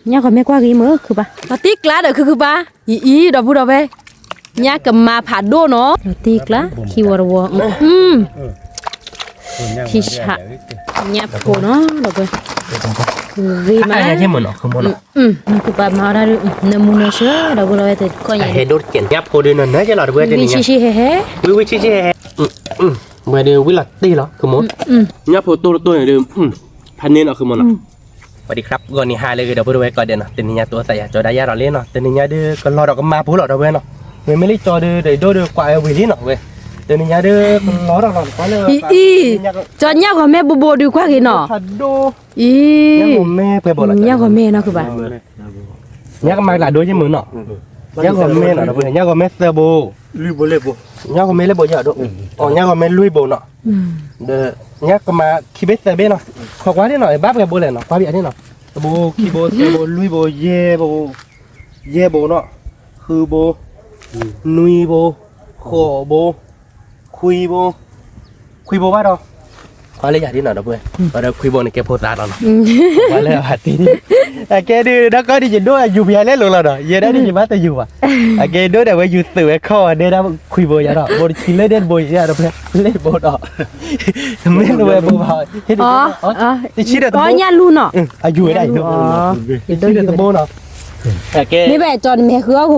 ညၣ်ဂီၤမ့ၢ်ကွၢ်ဂ့ၤမ့ၢ်ခုဘၣ်, လီၤတံၢ်ကျါဒီးခုခုဘၣ်, အံၤအံၤ ဒီပုၢ်ဒီဝဲၢ်, ညၣ်ကမၤဖးဒိၣ်နီၤ, လီၤတံၢ်ကျါ ခံဝီတဝီ, ဖံဆး, ညၣ်ဖိနီၤ ဒီပုၢ်ဝဲၢ်, ဂ့ၤမး, ခုဘၣ်မၤအီၣ်တၢ်ဒုး နၢမူနၢဆၢ ဒီပုၢ်ဒီဝဲၢ် တကီၢ်ညါ, ညၣ်ဖိဒုးနီၤ နၢကဲလီၤ ဒီပုၢ်ဝဲၢ်, ဝံၣ်ဆံၣ်ဆံၣ်ဟဲဟဲ, ဝံၣ်ဝံၣ်ဆံၣ်ဆံၣ်ဟဲဟဲ, ဝဲဒုးဝံၣ်လီၤတံၢ်လီၤ ခုမိၢ်, ညၣ်ဖိတိၢ်တတိၢ်န့ၣ်ဒုး, ဖးန့ၢ်နီၤ ခုမိၢ်နီၤ, ဝံၤဒီး ဂီၤနံၤဟါလၢအဂ့ၤ ဒီပုၢ်ဒီဝဲၢ် ကိးဂၤဒဲးနီၤ, တနံၤညါတိသးယၤ ကၠီဒါယၤဒီးလံနီၤ, တနံၤညါဒုး ကလီၤဒီးကမၤပူၤလီၤ ဒီပုၢ်ဝဲၢ်နီၤ, မ့မ့ၢ်လၢကၠီဒုး တဒိၣ်ဒုး ကွၢ်ဝဲဝံၤလံနီၤဝဲ, တနံၤညါဒုး ကလီၤဒီးလီၤ ကွၢ်လၢ, အံၤ, ကၠီညၣ်ဂီၤမ့ၢ်ဘိဘိဒုးကွၢ်ဂ့ၤနီၤ, အံၤ, ညၣ်ဂီၤမ့ၢ်နီၤ ခုဘၣ်, ညၣ်ကမၤကလးဒိၣ်ယ့ၢ်မုၢ်နီၤ, ညၣ်ဂီၤမ့ၢ်နီၤ ဒီပုၢ်ဝဲၢ်, ညၣ်ဂီၤမ့ၢ်သၢဘိ, ညၣ်ဂီၤမ့ၢ်လၢဘိယၤဒိၣ်, အီၤ ညၣ်ဂီၤမ့ၢ်လွံၢ်ဘိနီၤ, ဒီး ညၣ်ကမၤခံဘ့ၣ်သၢဘ့ၣ်နီၤ, ခိးကွၢ်ဒ်နီၤ ဘၣ်ပှဲၤဘိလဲၣ်နီၤ ကွၢ်ဘၣ်ဒ်နီၤ, တဘိ ခံဘိ သၢဘိ လွံၢ်ဘိ ယဲၢ်ဘိ, ယဲၢ်ဘိနီၤ, ဃုဘိ, နွံဘိ, ဃိးဘိ, ခွံဘိ, ခွံဘိဘၣ်ဒီး, ကွၢ်လၢယၤဒ်နီၤ ဒီပုၢ်ဝဲၢ်, ဒီးခွံဘိန့ၣ်ကဲဖိသၣ်လီၤနီၤ, ကွၢ်လၢအတံၤ, အကဲဒုး ဒီးကီၢ်ဒုး ယဒိၣ်အယူၤဖဲလဲၣ်လိၤလီၤဒီး ယဲဒၣ်ဒုး ယဘၣ်တယူၤဘၣ်, အကဲဒိၣ်ဒီး ဝဲယူၤသုးဝဲခီၣ်ဝဲဒဲဒၣ်ခွံဘိယၤဒီး ဘိတဆံလၢဒဲတဘိယၤဒီး ဖဲလၢဘိဒီး မ့ၢ်လၢဝဲဘိဘၣ်, တဆံဒီးတဘိ, ညၣ်လူနီၤ, အယူၤဝဲဒၣ်, တဆံဒီးတဘိနီၤ, မ့ၢ်ဘၣ်ကၠီနမဲာ်ဃုအီၣ်ဂီၤ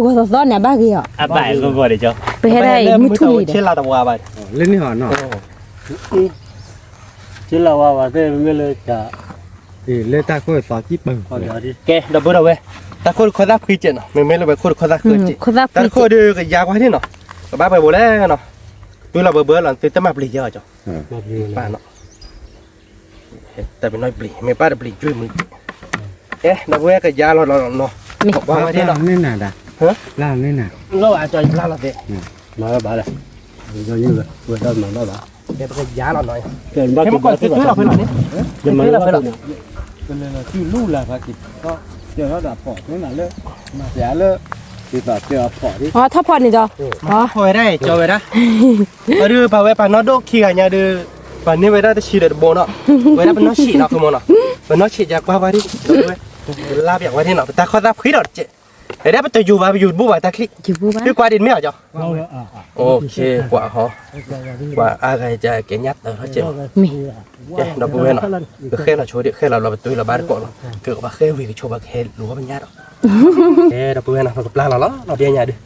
ဂီၤသီသီန့ၣ် အဘၣ်ဂ့ၤအီၤ, ပဟဲဒၣ်အံၤ မုၢ်ထူၣ်လံဒီး ဆ့လးတဝါဘၣ်, လၢန့ၣ်ဟီနီၤ, ဆ့လးဝါဘၣ် သ့ၣ်မ့ၢ်လၢတၢ် လၢတၢ်ခိၣ်သီကံၣ်ပၢၢ်, ကဲ ဒီပုၢ်ဒီဝဲၢ်, တၢ်ခိၣ်တခီသၣ်ဖှံကဲးနီၤ, မ့မ့ၢ်လၢဝဲခိၣ်တခီသၣ်ဃုကဲး, တၢ်ခိၣ်ဒုးကယါကွၢ်န့ၣ်နီၤ, ကဘၣ်ပှဲၤဘိလဲၣ်နီၤ, တုၤလီၤဘၢဘၢလီၤ သုတမၤပျံၤယဲအီၤကၠီ, ပၢ်နီၤ တၢ်ပနီၣ်ပျံၤ မ့ၢ်ပၢ်တပျံၤကွံာ်မုၢ်, ကဲ ဒီပုၢ်ဝဲၢ်ကယါလီၤလီၤနီၤ, ဘၣ်ဝဲဒၣ်နီၤ, လၢန့ၣ်နၤဒၣ်, လၢန့ၣ်နၤ, လီၤအကၠီယါလီၤသ့, မၤဘၣ်လဲၣ်, ဝဲဒၣ်မၤဘၣ်ဘၣ်, ကဲပကယါလီၤနီၤ, ကဲမ့ၢ်ကသုလီၤဖဲလီၤန့ၣ်, ကသုလီၤဖဲလီၤ, ကလၢလီၤစုလူလၢ်ဘၣ်က့ၤ, ကၢၤထီၣ်ဒီးအဖီၣ်သ့နၤလၢ, မၤစၢၤလၢ, ဒ်သိးကၢၤအဖီၣ်ဒ်, ထီၣ်ဖီၣ်န့ၣ်ကၠီ, ထီၣ်ဖီၣ်ဝဲဒၣ်ကၠီဝဲဒၣ်, အဒုးပာ်ဝဲပာ်နီၣ်ဒိၣ်ခံဂၤညါဒုး, ပာ်န့ၢ်ဝဲဒၣ်တဆံဒီးတဘိနီၤ, ဝဲဒၣ်ပနီၣ်ဆံးနီၤ ခိမိၢ်နီၤ, ပနီၣ်ဆံးယါကွၢ်ဝဲဒၣ်, လါပျးဝဲဒၣ်နီၤ ပတၢ်ခီၣ်သၣ်ဖှံဒီးတကဲး, ဝဲဒၣ်ပတယူၤဘၣ် ပယူၤတဘူၣ်ဘၣ်တၢ်ချံ, သုကွၢ်ဒ်မ့ၢ်အီၤကၠီ, ကွၢ်ဟီ, ကွၢ်အါဂၤကဲညါတၢ်ထီၣ်ကဲး, ဒီပုၢ်ဝဲၢ်နီၤ, ပဃဲလီၤဆိဒ် ဃဲလီၤဘျီပတုၤလီၤဘၣ်တကိးလီၤ, ကဘၣ်ဃဲဝံၤကဆိပှၤကဟဲလူၤဝဲပညါဒီး, ဒီပုၢ်ဝဲၢ်နီၤ ပကပျၢ်လီၤလီၤ လီၤဒ်ညါဒုး,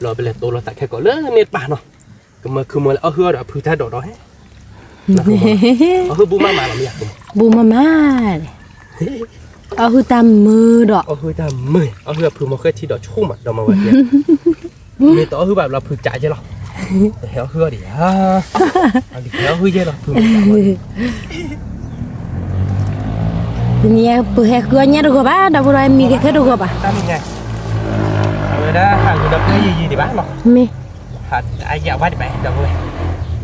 လီၤပလဲၤတိလိာ်သးခဲကိာ်လၢန့ၣ်တပၤနီၤ, ကမၢခုမိၢ်လၢအီၣ်ဟုၣ်အီၣ်ဒီးအဖုတၢ်ဒိးဒီးဟဲ, အီၣ်ဟုၣ်ဘူၣ်မးမးလီၤမ့ၢ်, ဘူၣ်မးမးလဲၣ်, အီၣ်ဟုၣ်တၢ်မုာ်ဒီး, အီၣ်ဟုၣ်တၢ်မုာ်, အီၣ်ဟုၣ်အဖုမိၢ်ဃဲထံဒီးဆိမး ဒီးမၤဝဲ, မ့ၢ်တအီၣ်ဟုၣ်ဘၣ်ဘျီဖုကးယဲလီၤ, ဟဲအီၣ်ဟုၣ်အီၣ်ဒံးဧါ, ဟဲအီၣ်ဟုၣ်ယဲလီၤဖု, တနံၤအံၤပဟဲဃုအီၣ်ညၣ်တဂီၤဘၣ် ဒီပုၢ်ဒီဝဲၢ် မံဂဲၤထၢၣ်တဂီၤဘၣ်, အဝဲဒၣ်ဟးဂ့ၤဒီးပျဲယံာ်ယံာ်ဒံးဘၣ်နီၤ, မ့ၢ်, ဟးအယၣ်ဝါဒံးဘၣ် ဒီပုၢ်ဝဲၢ်,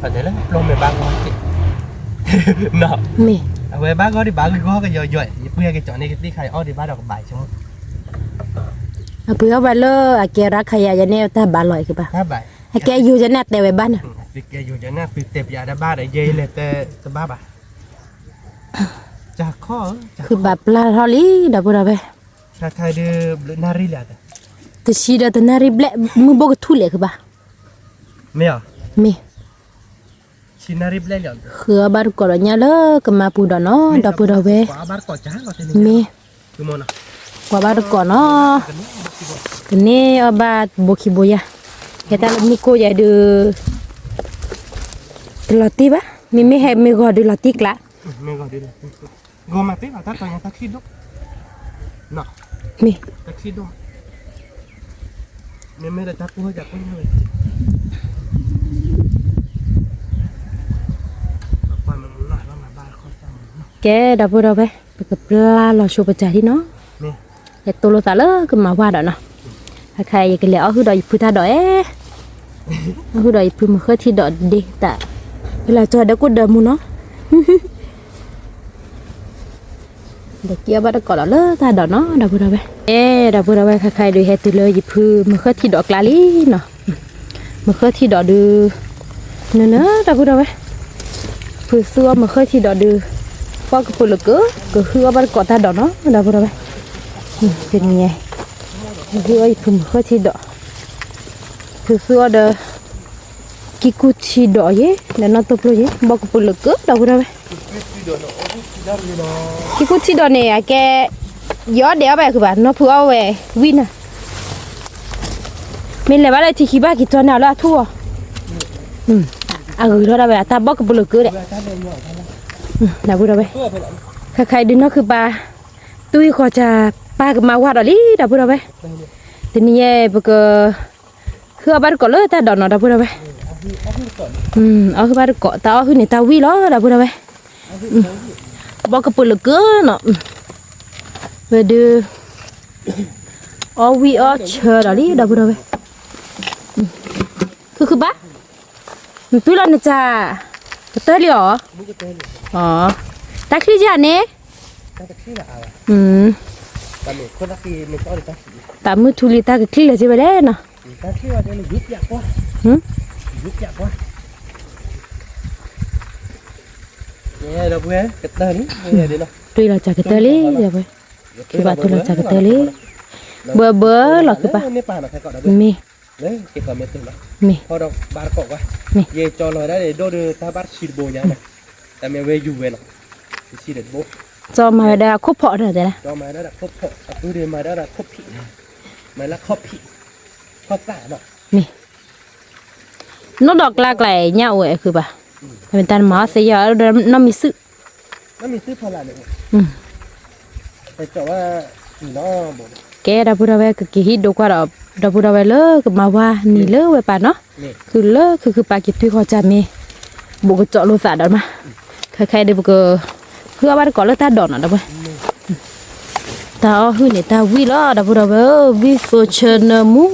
ပတဲလၢပျိမ့ၢ်ဘၣ်ဂီၢ်, မ့ၢ်, အဝဲဘၣ်ဂီၢ်ဒံးဘၣ်ဂီၢ်ကယီယီ, ယပှ့ၤကကၠီန့ၣ်ကသံၣ်ခါအီၣ်ဒံးဘၣ်ဒီးကဘၣ်ဆိ, အပှ့ၤအီၣ်ဘၣ်လၢအကဲရၣ်ခါယၤယဲန့ၣ် တၢ်ဘၣ်လီၤအံၤကဘၣ်, အကဲယိၤယဲန့ၣ်အတဲဝဲဘၣ်န့ၣ်, ကဲယိၤယဲန့ၣ် သုတဲပျးတၢ်ဘၣ်ဒီး ယဲအံၤလဲၤတဲတဘၣ်ဘၣ် ခုဘၣ်ပျၢ်ထီၣ်လံ ဒီပုၢ်ဒီဝဲၢ်, တဆံဒီးတနၣ်ရံၣ်ဘျဲၣ် မုၢ်ဘိၣ်ကထူၣ်လဲၣ်ခုဘၣ်, မ့ၢ်, ဃုအီၣ်ဘၣ်တကိးဒီးညၣ်လၢကမၤပူၤဒီးနီၤ ဒီပုၢ်ဒီဝဲၢ်, မ့ၢ်, ကွၢ်ဘၣ်တကိးနီၤ, ကန့ၢ်အီၣ်ဘၣ်ဘိခံဘိယါ, ဟဲတၢ်လၢမုၢ်ကိၢ်ယဲဒုး, တလီၤတံၢ်ဘၣ် မ့မ့ၢ်ဟဲမ့ၢ်ဂီၤဒုးလီၤတံၢ်ကျါ မ့ၢ်, ကဲဒီပုၢ်ဒီဝဲၢ် ပကပျၢ်လီၤဆိပစၢ်ဒ်နီၤ, ဟဲတိၢ်လိာ်သးလၢကမၤဝါဒီးနီၤ, အခါယကလဲၤအီၣ်ဟုၣ်ဒီးယဖုတၢ်ဒိးအဲ, အီၣ်ဟုၣ်ဒီးယဖုမုၢ်ဃၢထံဒီးဒ့တၢ်, ဖဲလၢကၠီဒီးကိၣ်ဒီးမူနီၤ ဒီးက့ၤအီၣ်ဘၣ်တကိးဒီးလၢတၢ်ဒိးနီၤ ဒီပုၢ်ဒီဝဲၢ်, အဲ ဒီပုၢ်ဒီဝဲၢ် ခါခါအံၤဒုးဟဲတုၤလၢယဖုမုၢ်ဃၢထံဒီးကျါလံနီၤ, မုၢ်ဃၢထံဒီးဒုး, နၢနၢ ဒီပုၢ်ဒီဝဲၢ်, ဖုးသူအီၣ်မုၢ်ဃၢထံဒီးဒုး, ဘီကပၢၤလၢာ်ကၢ, ကဟုအီၣ်ဘၣ်တကိးတၢ်ဒိးနီၤ ဒီပုၢ်ဒီဝဲၢ်, တနံၤညါ, ကဟုအီၣ်ယဖုးမုၢ်ဃၢထံဒီး, ဖုးသူအီၣ်ဒီး, ကံကူထံဒီးယဲ, ဒီးနီၢ်သိပျိယဲ, ဘီကပၢၤလၢာ်ကၢ ဒီပုၢ်ဒီဝဲၢ်, ကံကူထံဒီးန့ၣ် အကဲ, ယအီၣ်ဒဲးအီၣ်ဘၣ်ဃုာ်ဘၣ် နီၢ်ဖုးအီၣ်ဝဲ, ဝံၤနၤ မ့ၢ်လဲၤဘၣ်လၢထံခံဘၣ်က့ၤကၠီန့ၣ်လၢအထူၣ်အီၤ, အဂုၤထီၣ်ဒၣ်ဝဲအတၢ်ဘီကပၢၤလၢာ်ကၢဒီး, ဒီပုၢ်ဒီဝဲၢ်, ခါခါအံၤဒုးနီၢ်ခုပၢ်, တွံၢ်ဃီၤစၢ်ပၢ်ကမၤဝါဒီးလံ ဒီပုၢ်ဒီဝဲၢ်, တနံၤညါပက, ဟုအီၣ်ဘၣ်တကိးလၢတၢ်ဒိးနီၤ ဒီပုၢ်ဒီဝဲၢ်, အီၣ်ဟုဘၣ်တကိး တၢ်အီၣ်ဟုန့ၣ်တၢ်ဝံၣ်လီၤ ဒီပုၢ်ဒီဝဲၢ်, ဘီကပၢၤလၢာ်ကၢနီၤ, ဝဲဒုး, အီၣ်ဝံၣ်အီၣ်ဆၢဒီးလံ ဒီပုၢ်ဒီဝဲၢ်, ခုခုဘၣ်, နတွံၢ်လီၤနစၢ်, ကတၢၢ်လံအီၤ, တၢ်ချံယၤန့ၣ်, တၢ်မုၢ်ထူလံတၢ်ကချံလၢာ်စ့ဝဲလဲၣ်နီၤ, တွံၢ်လီၤစၢ်ကတၢၢ်လံ, ခုဘၣ်တွံၢ်လီၤစၢ်ကတၢၢ်လံ, ဘၣ်ဘၣ်လီၤခုဘၣ်, မ့ၢ်, မ့ၢ်, မ့ၢ်, ကၠီမၤဝဲဒၣ်ခိၣ်ဖီၣ်တဲလဲၣ်, မ့ၢ်, နီၢ်ဒီးကျါကျါညၣ်အိၣ်ဝဲခုဘၣ်, မ့ၢ်တၢ်နမၤအီၣ်သ့ယီၤဒီးနီၢ်မံၤသုး, ကဲဒီပုၢ်ဒီဝဲၢ်ကက့ၤဟံၣ်ဒိကွၢ်ဒီး, ဒီပုၢ်ဒီဝဲၢ်လၢကမၤဝါနံၤလၢဝဲပၢ်နီၤ, ခုလၢခုခုပၢ်က့ၤတွံၢ်ဃီၤစၢ်မ့ၢ်, ဘူးကကၠီလိာ်သးဒီးမး, ခဲခဲအံၤဒုးပက, ဟုအီၣ်ဘၣ်တကိးလၢတၢ်ဒိးနီၤ ဒီပုၢ်, တၢ်အီၣ်ဟုန့ၣ်တၢ်ဝံၣ်လီၤ ဒီပုၢ်ဒီဝဲၢ်ဧၢ, ဝံၣ်သိဆၢနၢမူ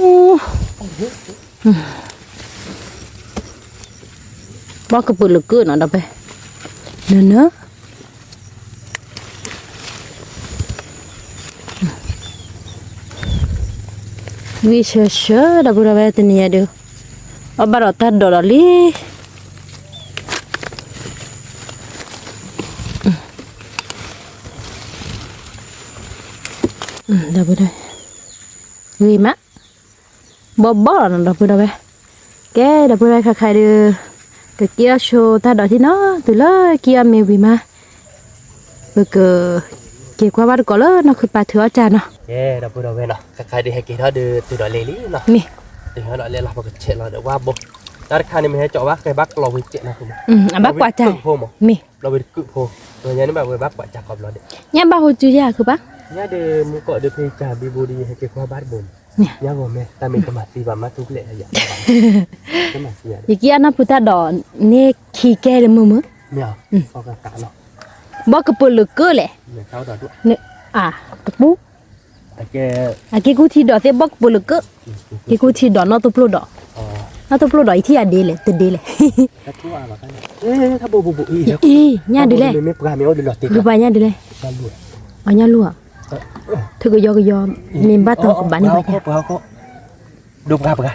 ဘီကပၢၤလၢာ်ကၢနီၤ ဒီပုၢ်, နၢၤနၢၤ, ဝံၣ်ဆၢဆၢ ဒီပုၢ်ဒီဝဲၢ် တနံၤညါဒုး, အီၣ်ဘၣ်ဒီးတၢ်ဒိးဒီးလံ ဒီပုၢ်ဒီဝဲၢ်, ဂ့ၤမး, ဘီဘီလီၤနီၤ ဒီပုၢ်ဒီဝဲၢ်, ကဲ ဒီပုၢ်ဒီဝဲၢ် ခါခါဒုး, ကက့ၤအီၣ်ဆိတၢ်ဒိးထံနီၤ တုၤလၢက့ၤအီၣ်မ့ၢ်ဝံၤမး, ပက, က့ၤကွၢ်ဘၣ်တကိးလၢနီၢ်ခုပၢ်ထုးအီၣ်စၢ်နီၤ, ကဲ ဒီပုၢ်ဒီဝဲၢ်နီၤ ခါခါဒုးဟဲက့ၤထီၣ်ဒုးတုၤဒီးလ့လံနီၤ, မ့ၢ်, တုၤဒီးလ့လီၤ ပကဆဲးလီၤဒီးဝါဘိ, တၢ်တခါန့ၣ်မ့ၢ်ဟဲကၠီးဘၣ်ဃဲဘၣ်ကျီဝံၤစဲးနီၤ, အဘၣ်ကွၢ်စၢ်, မ့ၢ် လီၤဝံၤတကုးဖိ, ညါန့ၣ်ဘၣ်ဝဲဘၣ်ကွၢ်စၢ်ခီဘျီဒဲး, ညါဘၣ်ဟိစုယၤခုဘၣ်, ညါဒုးမူကီၢ်ဒုးဖဲစၢ်ဘံဘူဒုးယဟဲက့ၤကွၢ်ဘၣ်တဘိန့ၣ်, ညါဂီၤမ့ၢ် တၢ်မ့ၢ်ကမၤသံဘၣ်မၤထူကျဲၣ်ယၤ, ယက့ၤအနီၢ်ပူၤတၢ်ဒိးန့ၢ်ခံကဲလၢမုာ်မုာ်, ဘီကပၢၤလၢာ်ကၢလဲၣ်, တပူၤ အက့ကူထံဒီးသ့ၣ်ဘီကပၢၤလၢာ်ကၢ, က့ကူထံဒီးနီၢ်သိပျိဒီး, နီၢ်သိပျိဒီးအံၤထံၣ်အဒ့လဲၣ် တဒ့လဲၣ်, အံၤ ညါဒုးလဲၣ်, ဂုၤပှၤညါဒုးလဲၣ်, အညါလူၤဧါ, ထုကယီကယီ, မ့ၢ်ဘၣ်တီကဘၣ်န့ၣ်ပှၤညါ, ဒိပှၤပှၤ,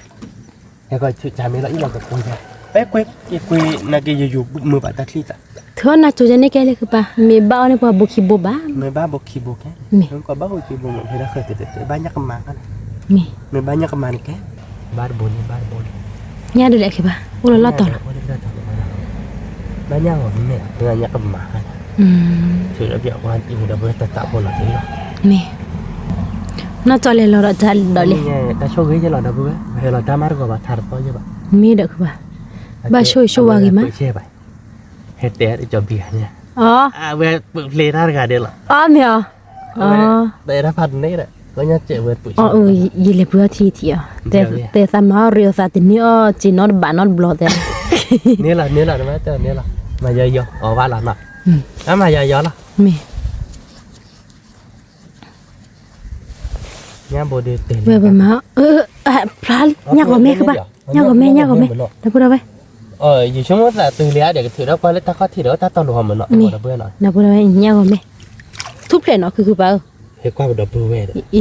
ဟဲကီၢ်ဆူၣ်ဆါမ့ၢ်လီၤအံၣ်လီၤကကွ့ၢ်, ပဲကွ့ၢ်, ကွ့ၢ်နက့ၤယယိၤမုာ်ဘၣ်တၢ်ချံသး, ထုးနၤကၠိယဲန့ၣ်ကဲလၢကပၤ, မ့ၢ်ဘၣ်အီၤန့ၣ်ပှၤဘိခံဘိဘၣ်, မ့ၢ်ဘၣ်ဘိခံဘိကဲ, မ့ၢ်ကဘၣ်ဘိခံဘိမ့ၢ်ဖဲဒၣ်ဃဲတတဲတဲ ဘၣ်ညၣ်ကမၤ, မ့ၢ်ဘၣ်ညၣ်ကမၤန့ၣ်ကဲ, ဘၣ်တဘိန့ၣ် ဘၣ်တဘိန့ၣ်, ညၣ်ဒုးလဲၣ်က့ၤဘၣ်, အိၣ်လၢလီၢ်တီၤလီၤ, ဘၣ်ညၣ်ဂီၤမ့ၢ်, ညၣ်ကမၤ, ထုးဒီးပျီကွၢ်တံၢ်ဒီးပတၢ်တၢ်ဖိလီၤတ့ၢ်လီၤ, မ့ၢ်, နီၢ်ကၠီလဲၤလီၤဒီးတၢ်ဒိးလဲၣ်, တၢ်ဆိၣ်ဂ့ၤယဲလီၤဒီပုၢ်ဝဲၢ်, ဟဲလီၤတၢ်မၤတဂီၤဘၣ် ထါတသီယဲဘၣ်, မ့ၢ်ဒီးကဘၣ်, ဘၣ်ဆိၣ်ဂ့ၤဆိၣ်ဝါဂ့ၤမး, ဟဲတဲအီၤတကီဘံၣ်ဂၤညါ, အဝဲပျ့ၤတၢ်တဂၤဒဲးလီၤ, အီမ့ၢ်အီၤ, တအဲၣ်ဒၣ်ဖးတန့ၣ်ဒီး ကညီစဲးဝဲပှ့ၤ, ယလဲၤပှ့ၤအီထံထံအီၤ, တဲသးမၤအီၣ်ရ့အီၤသးတန့ၢ်အီၣ်စ့နီတဘးနီတဘျီတဲ, န့ၢ်လီၤန့ၢ်လီၤနမၤတန့ၢ်လီၤ, မၤယီယီအီၤဘၣ်လီၤနီၤ, အမၤယီယီလီၤ, မ့ၢ် ညၣ်ဘိဒုးတဲ, ဝဲပမၤ, ဖျါလံ ညၣ်ဂီၤမဲဃုဘၣ်, ညၣ်ဂီၤမဲ ညၣ်ဂီၤမဲ, ဒီပုၢ်ဒီဝဲၢ်, ယဆိကမိၣ်သးတုၤလံဧါဒီးကထုးထီၣ်ကွၢ်လၢတၢ်ခီၣ်ထံးဒီးတၢ်တီၤလိၤဟီမ့ၢ်နီၤ, ဒီပုၢ်ဝဲၢ်နီၤ, ဒီပုၢ်ဒီဝဲၢ် ညၣ်ဂီၤမဲ, ထူၣ်ဖျဲးနီၤ ခုခုပၢ်ဧၢ, ဟဲကွၢ်ပဒီပုၢ်ဝဲၢ်ဒီး, အ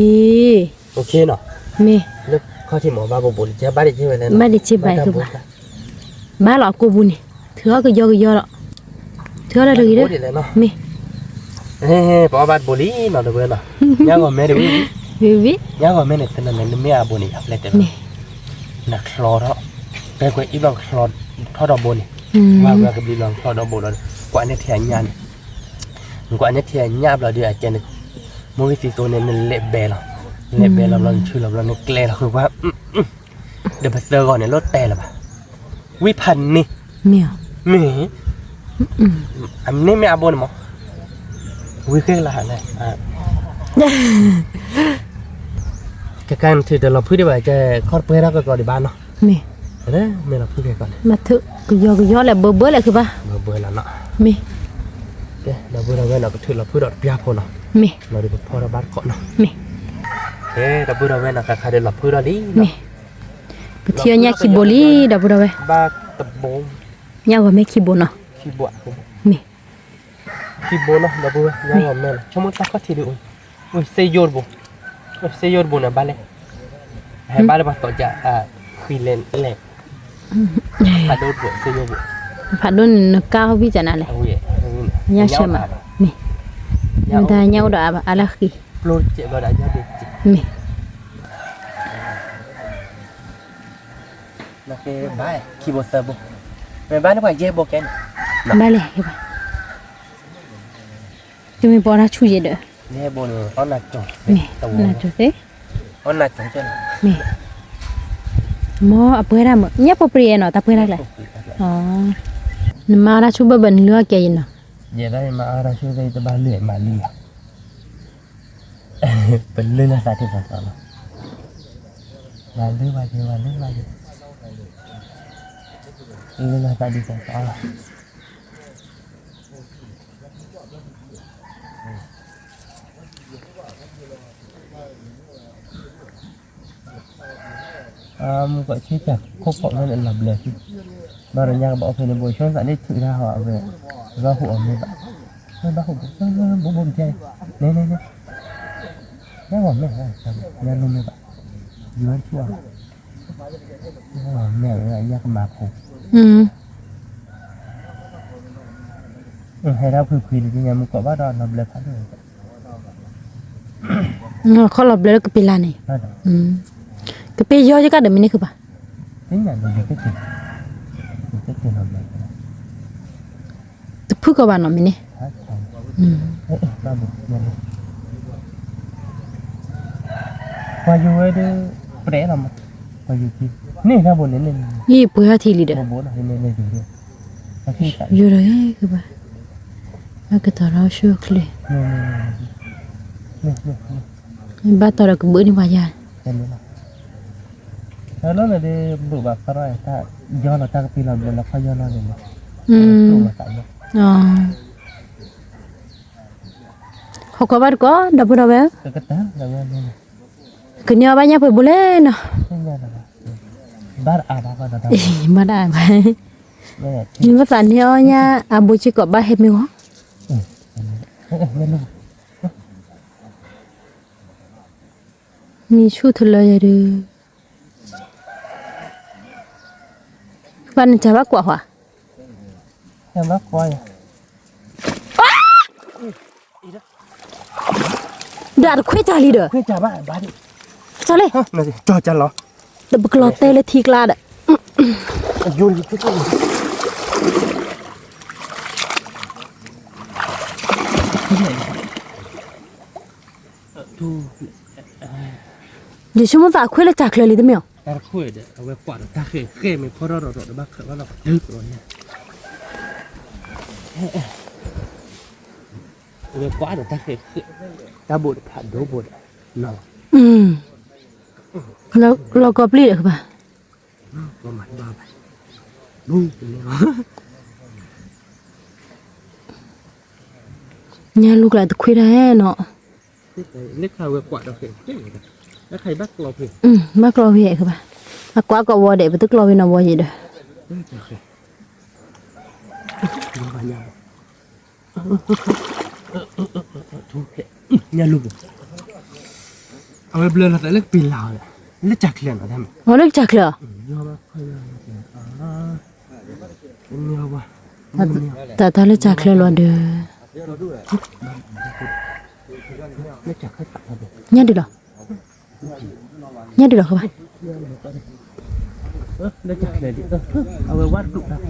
့, မ့ၢ်, လၢခီၣ်ထံးမ့ၢ်ဘၣ်ဘိဘိလံ ဘၣ်ဒံးက့ၤဝဲလဲၣ်, ဘၣ်ဒံးက့ၤဘၣ်ခုဘၣ်, ဘၣ်လီၤအကိာ်ပူၤန့ၣ်, ထုးထီၣ်ကယီကယီလီၤ, ထုးအီၣ်လၢတဂ့ၤဒီး, မ့ၢ်, ပအီၣ်ဘၣ်တဘိလံနီၤ ဒီပုၢ်ဝဲၢ်နီၤ, ညါဂီၤမဲတဝံၤ, ဝံၤ, ညါဂီၤမဲန့ၣ် တနၤန့ၣ် နမ့ၢ်အဘိန့ၣ် အပျဲၢ်တဲလီၤ, နချီထီၣ်, ပဲကွဲအံၤဘျီ ထီၣ်ဒီးဘိန့ၣ်, ဝဲကဘျံးလီၤ နချီဒီးဘိလီၤ, ကွၢ်န့ၢ်ထံအညၣ်န့ၣ်, နကွၢ်န့ၢ်ထံအညၣ်ဘျီဒီး အကဲန့ၣ်, မိၢ်ဂံၢ်သံသိန့ၣ် နလဲၤဘဲလီၤ, လဲၤဘဲလီၤဘျီ နဆူလီၤဘျီ နကျဲလီၤဃုာ်ကွၢ် ဒီးပသၢဂီၤန့ၣ် လီၤတဲာ်လၢၤဘၣ်, ဝံဖးန့ၣ်, မ့ၢ်, မ့ၢ်, အန့ၣ်မ့ၢ်အဘိန့ၣ်မး, ဝံဃဲကလါဟးလဲၣ်, ကကနထုးတလီၤဖုဒံးဘၣ် ကခီၣ်တပှဲၤထီၣ်ကကီးဒံးဘၣ်နီၤ, မ့ၢ်, မ့ၢ်လီၤဖုကကီးန့ၣ်, ကယီကယီလဲၣ် ဘၢဘၢလဲၣ်ခုဘၣ်, ဘၢဘၢလီၤနီၤ, မ့ၢ်, ဒီပုၢ်ဒီဝဲၢ်နီၤ ကထုးလီၤဖုဒီးတပျၢ်ဖိနီၤ, မ့ၢ်, လီၤဒီးပဖီထီၣ်ဘၣ်တကိးနီၤ, မ့ၢ်, ဒီပုၢ်ဒီဝဲၢ်နီၤ ခါခါဒီးလီၤဖုထီၣ်လံ, မ့ၢ်, ပထံၣ်အီၣ်ညၣ်ခံဘိလံ ဒီပုၢ်ဒီဝဲၢ်, ဘၣ်တဘိ, ညၣ်ဂီၤမဲခံဘိနီၤ, မ့ၢ် ခံဘိနီၤ ဒီပုၢ်ဝဲၢ် ညါလီၤမဲာ်လီၤ ဆိကမိၣ်တၢ်ခီၣ်ထံးဒ်အံၤ, အိၣ်စ့ယိၣ်တဘိ, အိၣ်စ့ယိၣ်တဘိန့ၣ် ဘၣ်လဲၣ်, ဟဲဘၣ်လၢပှၤသီးကး, ဃံလဲၣ်လဲၣ်, ဖးဒိၣ်တဘိ စ့ယိၣ်တဘိ, ဖးဒိၣ်န့ၣ် နကါဟီၣ်ဘံၣ်ကနၤလဲၣ်, ညါဆဲးမး, မ့ၢ်, မတၤညါအိၣ်ဒီးအလၢဃံ, မ့ၢ် ဘၣ်ခံဘိသၢဘိ, မ့ၢ်ဘၣ်လၢပှၤယဲၢ်ဘိကဲန့ၣ်, ဘၣ်လဲၣ်, တမ့ၢ်ပအီၣ်တၢ်ဆူၣ်ယဲၢ်ဒီး, မ့ၢ်, မ့ၢ်, မ်အပှဲၤဒၣ်မ့ၢ် ညၣ်ပှဲၤပှဲၤနီၤ တၢ်ပှဲၤဒၣ်ကျဲ, နမၤအီၣ်တၢ်ဆူၣ်ဘၣ်ဘၣ်နလုၢ်အီၣ်ကဲယဲၢ်နီၤ, ယဲၢ်ဒၣ်ယမၤအီၣ်တၢ်ဆူၣ်သ့ၣ်တဘၣ်လုၢ်မၤလုၢ်လီၤ ပလုၢ်လၢသးဒ်သိးသိးလီၤ, မၤလုၢ်ဘၣ်က့ၤ မၤလုၢ်ဘၣ်က့ၤ, လုၢ်လၢသးဒ်သိးသိးလီၤ, မုၢ်ကီးဆ့ကၤခိၣ်ဖီၣ်မ့ၢ်လီၤဘျၢၤ, ဘၣ်ဒီးညါကဘၣ်အိၣ်ဖဲန့ၣ် ဘိဆိသးန့ၣ်ထုးတၢ်ဟီအဝဲ, ဘၣ်ဟူးအီၤမ့ၢ်ဘၣ်, ဘၣ်ဟူးဘိ ဘိဘိမ့ၢ်, န့ၣ်န့ၣ်န့ၣ်, ညါဂီၤမ့ၢ်, ညါလိမ့ၢ်ဘၣ်, ယဝဲတထူၣ်အီၤ, ညါဂီၤမ့ၢ်ဝဲညါကမၤဖိ, ဟဲဒၣ်ဖှံဖှံလံညါမုၢ်ကီးဘၣ်ဒီးလီၤဘျၢၤဖးဒိၣ် ခီလီၤဘျၢလၢကပ့ၤလၢ်န့ၣ်, ကပ့ၤယီၤယကဒီးမ့ၢ်န့ၣ်ဃုဘၣ်, တဖုကီးဘၣ်နီၤမ့ၢ်န့ၣ်, ပှၤယူၤဝဲဒၣ်, ပှၤယူၤခံ, န့ၣ်တၢ်ဘိန့ၣ်, ယပှဲၤထီၣ်ထံလံဒီး, ယူၤဒီးကဘၣ်, ဘၣ်ကတီၤထီၣ်ဆူချ့, ဘၣ်တီၤဒီးကဘုးန့ၢ်ပှၤယၤ လီၤန့ၣ်ဒ် ဘုးဘၣ်ဖးထီၣ်တၢ်, ယီၤလီၤတၢ်ကပ့ၤလီၤဘျၢလီၤခီယီၤလီၤန့ၣ်လီၤ, ဟီၣ်ကီးဘၣ်တကိး ဒီပုၢ်ဒီဝဲၢ်, ကန့ၢ်အီၣ်ဘၣ်ညၣ်ပှဲၤဘိလဲၣ်နီၤ, ဘၣ်တအါဘၣ်, မ့ၢ်ဘၣ်သးန့ၢ်အီၣ်ညၣ် အဘိစ့ၢ်ကီးဘၣ်ဟဲမ့ၢ်ဂီၤ မ့ၢ်ဆူၣ်ထလၢယၤဒီး, ပှၤနတၢ်ဘၣ်ကွၢ်ဟါ, ဒီးတခွ့တၢ်လံဒီး, တၢ်လံ, ဒီးပကလီၤတဲလၢထံကျါဒီး, ယဆိကမိၣ်သးခွ့လၢတၢ်ချၢလံတမ့ၢ်ဧါ, တၢ်တခွ့ဒီး အဝဲကွၢ်ဒီးတၢ်ဃဲၣ်ဃဲၣ်မ့ၢ်ဖီထီၣ်ဒီးဒီးဘၣ်ခၢၣ်ဘၣ်လီၤ, အဝဲကွၢ်ဒီးတၢ်ဃဲၣ်ဃဲၣ်, တၢ်ဘိးတဖးဒိဘိဒီး, လီၤကီပျံၤဒီးဘၣ် ညါလူကျါတခွ့တၢ်နီၤ, ဘၣ်ကျီဖဲဘၣ်, အကွၢ်ကီဝီၤဒဲး ပတကျီဖဲနီၤဝီၤယံၤဒီး, ညါလူ, အဝဲဘျၢလီၤသးလၢကပ့ၤလၢ်, လၢကၢ်ချၢနီၤ, အလၢကၢ်ချၢ, မ့ၢ်ဝဲ တၢ်တၢ်လၢကၢ်ချၢလီၤဒီး, ညၣ်ဒုးလီၤ, ညၣ်ဒုးလီၤဃီဘၣ်, အဝဲဝါတဒူၣ်,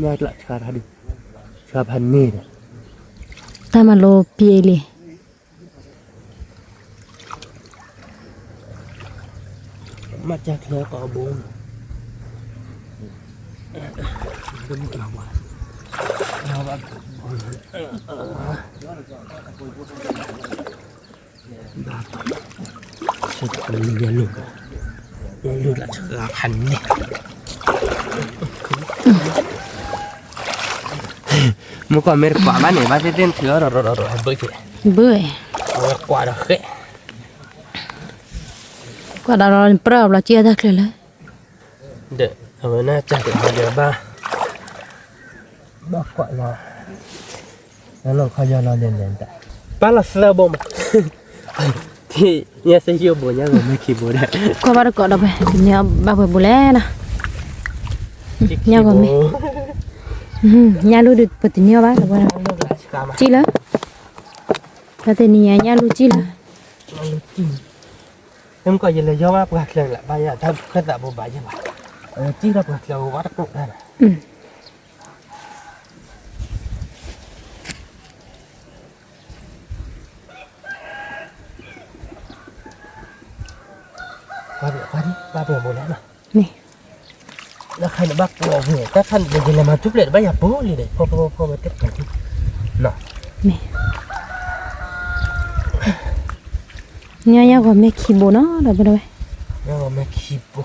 ညၣ်တၢ်ဆါတၢ်ဒုး, ဆါဖးန့ၢ်ဒီး, တၢ်မၤလိပျဲလံ မ့ၢ်ကၢ်ချၢကီးဘိ, မုၢ်ကီၢ်မ့ၢ်တကွၢ်ဘၣ်န့ၣ် ဘၣ်သ့ၣ်သ့ၣ်နထုးအီၤဒီး ဘၢၣ်က့ၤ, ဘၢၣ်, အဝဲကွၢ်ဒီးဃဲ, ကွၢ်ဒီးပြၢအဘျီ ကံၣ်အတၢ်ချၢလၢ, ဒီးအဝဲန့ၣ် ကၢ်တဟီဒီးဘၣ်, ဘၣ်ကွၢ်လီၤ, လီၤခီယီၤလီၤလဲၤလဲၤတၢ်, ပၢ်လီၤသၢဘိမး, ညၣ်စ့ယိၣ်ဘိ ညၣ်ဂီၤမ့ၢ်ခံဘိဒီး, ကွၢ်ဘၣ်တကိးဒီးဖဲ တန့ၢ်ဘၣ်ပှဲၤဘိလဲၣ်နီၤ, ညၣ်ဂီၤမ့ၢ်, ညၣ်လူၢ်ဒုးပတန့ၢ်ဘၣ်, ကံၣ်လၢ, တၢ်တနံၤညါညၣ်လူၢ်ကံၣ်လၢ မ့ၢ်ကီးယလဲၤယီၢ်ဘၣ်ပှၤချၢလၢ ဘၣ်ယၤတၢ်ခၢၣ်သးဘိဘၣ်ယဲၢ်ဘၣ်, ကံၣ်ထီၣ်ပှၤချၢဝဲတကိးတၢ်ဒီး, ဘၣ်ပှဲၤဘိလဲၣ်နီၤ, မ့ၢ် လၢခါန့ၣ်ဘၣ်ပှဲၤဝဲ တၢ်ခါန့ၣ် ယလဲၤမၤထူၣ်ဖျဲးတဘၣ်ယၤပူၤလံဒီး ဖီဖီဖီဝဲတပှဲၤ, ညၣ်ညၣ်ဂီၤမ့ၢ်ခံဘိနီၤ ဒီပုၢ်ဒီဝဲၢ်, ညၣ်ဂီၤမ့ၢ်ခံဘိ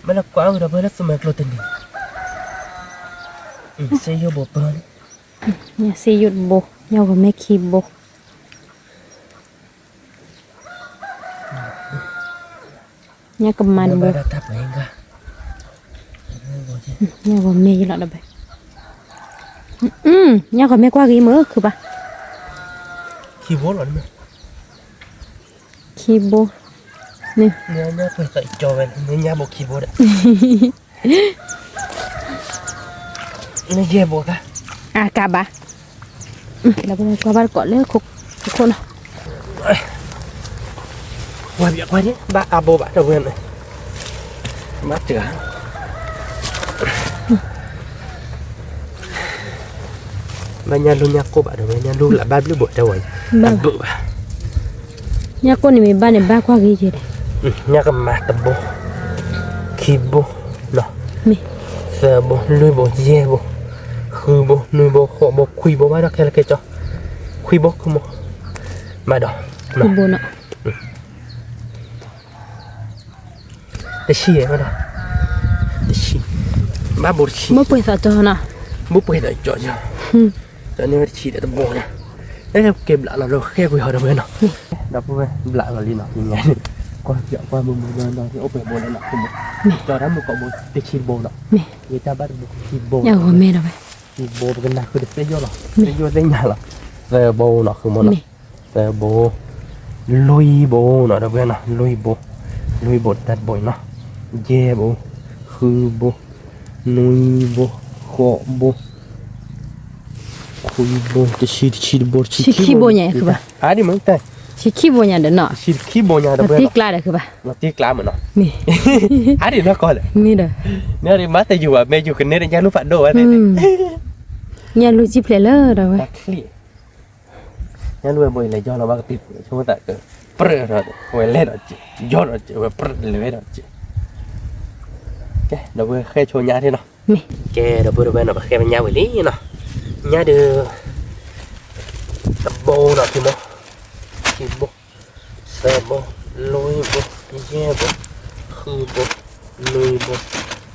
မ့ၢ်လၢကွၢ်အုၣ်ဒီးဖဲလၢသူမွဲကျိတနံၤ, စ့ယိၣ်ဘိပၢၢ်န့ၣ်, ညၣ်စ့ယိၣ်တဘိ, ညၣ်ဂီၤမ့ၢ်ခံဘိ, ညၣ်ကမၤတဘိ, ညၣ်ဂီၤမ့ၢ်ယလီၤဒီးဘဲ, ညၣ်ဂီၤမ့ၢ်ကွၢ်ဂ့ၤမ့ၢ်ခုဘၣ်, ခံဘိလီၤန့ၣ်မ့ၢ် ခံဘိ, န့ၣ်, ညၣ်ပှဲၤသးကၠီဝဲန့ၣ် ညၣ်ဘိခံဘိဒီး, န့ၣ်ယဲၢ်ဘိသၣ်, အကးဘၣ်, ဒီးပကွၢ်ဘၣ်တကိးလၢခိခိၣ်နီၤ, ဝဲပကွၢ်န့ၣ် ဘၣ်အါဘိဘၣ်ဒီပုၢ်ဝဲၢ်န့ၣ်, ဘၣ်တဂၤ ဘၣ်ညၣ်လူၢ်ညၣ်ကိၢ်ဘၣ်ဒီး ဝဲညၣ်လူၢ်လၢဘၣ်ဘျုးဘိတဲဝဲ, ဘၣ်ဘျုးဘၣ်, ညၣ်ကိၢ်န့ၣ်မ့ၢ်ဘၣ်န့ၣ် ဘၣ်ကွၢ်ဂ့ၤက့ၤဒီး, ညၣ်ကမၤတဘိ, ခံဘိ, မ့ၢ်, သၢဘိ, လွံၢ်ဘိ, ယဲၢ်ဘိ, ဃုဘိ, နွံဘိ, ဃိးဘိ, ခွံဘိ ဘၣ်ဒီးခဲလၢာ်ခဲဆ့, ခွံဘိ, ခွံဘိ, ဘၣ်ဒီး, ခွံဘိနီၤ တဆံ, တဆံ, ဘၣ်ဘိတဆံ, ဘိပှဲၤသးကၠီနီၤ, ဘိပှဲၤသးကၠီ, ကၠီန့ၢ်ဝဲတဆံဒီးတဘိနီၤ, ကဲဘျးလီၤလၢဃဲကွံာ်ဟီဒီးဝဲနီၤ, ဒီပုၢ်ဝဲၢ်ဘျးလီၤလံနီၤ, ကွၢ်ကွၢ်မုာ်မုာ်ဒီးအိၣ်ပှဲၤဘိလဲၣ်နီၤ, ကၠီတၢ်မုာ်ကိးဘိတဆံတဘိနီၤ, ယတၢ်ဘၣ်တဘိခံဘိ, ခံဘိပကနၢ်ဃုာ်ဒီးသ့ၣ်ယိၣ်လီၤ, သ့ၣ်ယိၣ်သ့ၣ်ညါလီၤ, သၢဘိနီၤ ဃုမ့ၢ်နီၤ သၢဘိ, လွံၢ်ဘိနီၤ ဒီပုၢ်ဝဲၢ်နီၤ, လွံၢ်ဘိ, လွံၢ်ဘိတၢ်တဘိအံၤနီၤ, ယဲၢ်ဘိ, ဃုဘိ, နွံဘိ, ဃိးဘိ, ခွံဘိ, တဆံ, တဆံတဘိ, တဆံခံဘိညါ, အါဒံးမ့ၢ်တၢ်, တဆံခံဘိညါဒီးနီၤ, တဆံခံဘိညါဒီး တၢ်ကျါဒီးဃုဘၣ်, တၢ်ကျါမ့ၢ်နီၤ, အါဒံးနီၢ်ကီၢ်လဲၣ်, မ့ၢ်ဒီး, မ့ၢ်ဒီးမၤတယူၤဘၣ် မ့ၢ်ယူၤကန့ၢ်ဒီးညၣ်လူၢ်ဖးဒိၣ်ဝဲသ့ၣ်န့ၣ်, ညၣ်လူၢ်စံၣ်ဖျဲးလၢဒီးဝဲ ညၣ်လူၢ်ဝဲဘိအံၤလဲၤယီၢ်လီၤဘၣ်ကပံၤပူၤ ဆိကမိၣ်သးကပြၢၢ်ဒီး ဝဲလဲၤဒီးစ့ၢ် ယီၢ်ဒီးစ့ၢ် ဝဲပြၢၢ်လဲၤဝဲဒီးစ့ၢ်, ကဲ ဒီပုၢ်ဝဲၢ်ဃဲဆိညၣ်ထံၣ်နီၤ, ကဲ ဒီပုၢ်ဝဲၢ်နီၤ ပဃဲပညၣ်ဝံၤလံနီၤ, ညၣ်ဒုး တဘိနီၤ ခံဘိ, ခံဘိ သၢဘိ, လွံၢ်ဘိ, ယဲၢ်ဘိ, ဃုဘိ, နွံဘိ,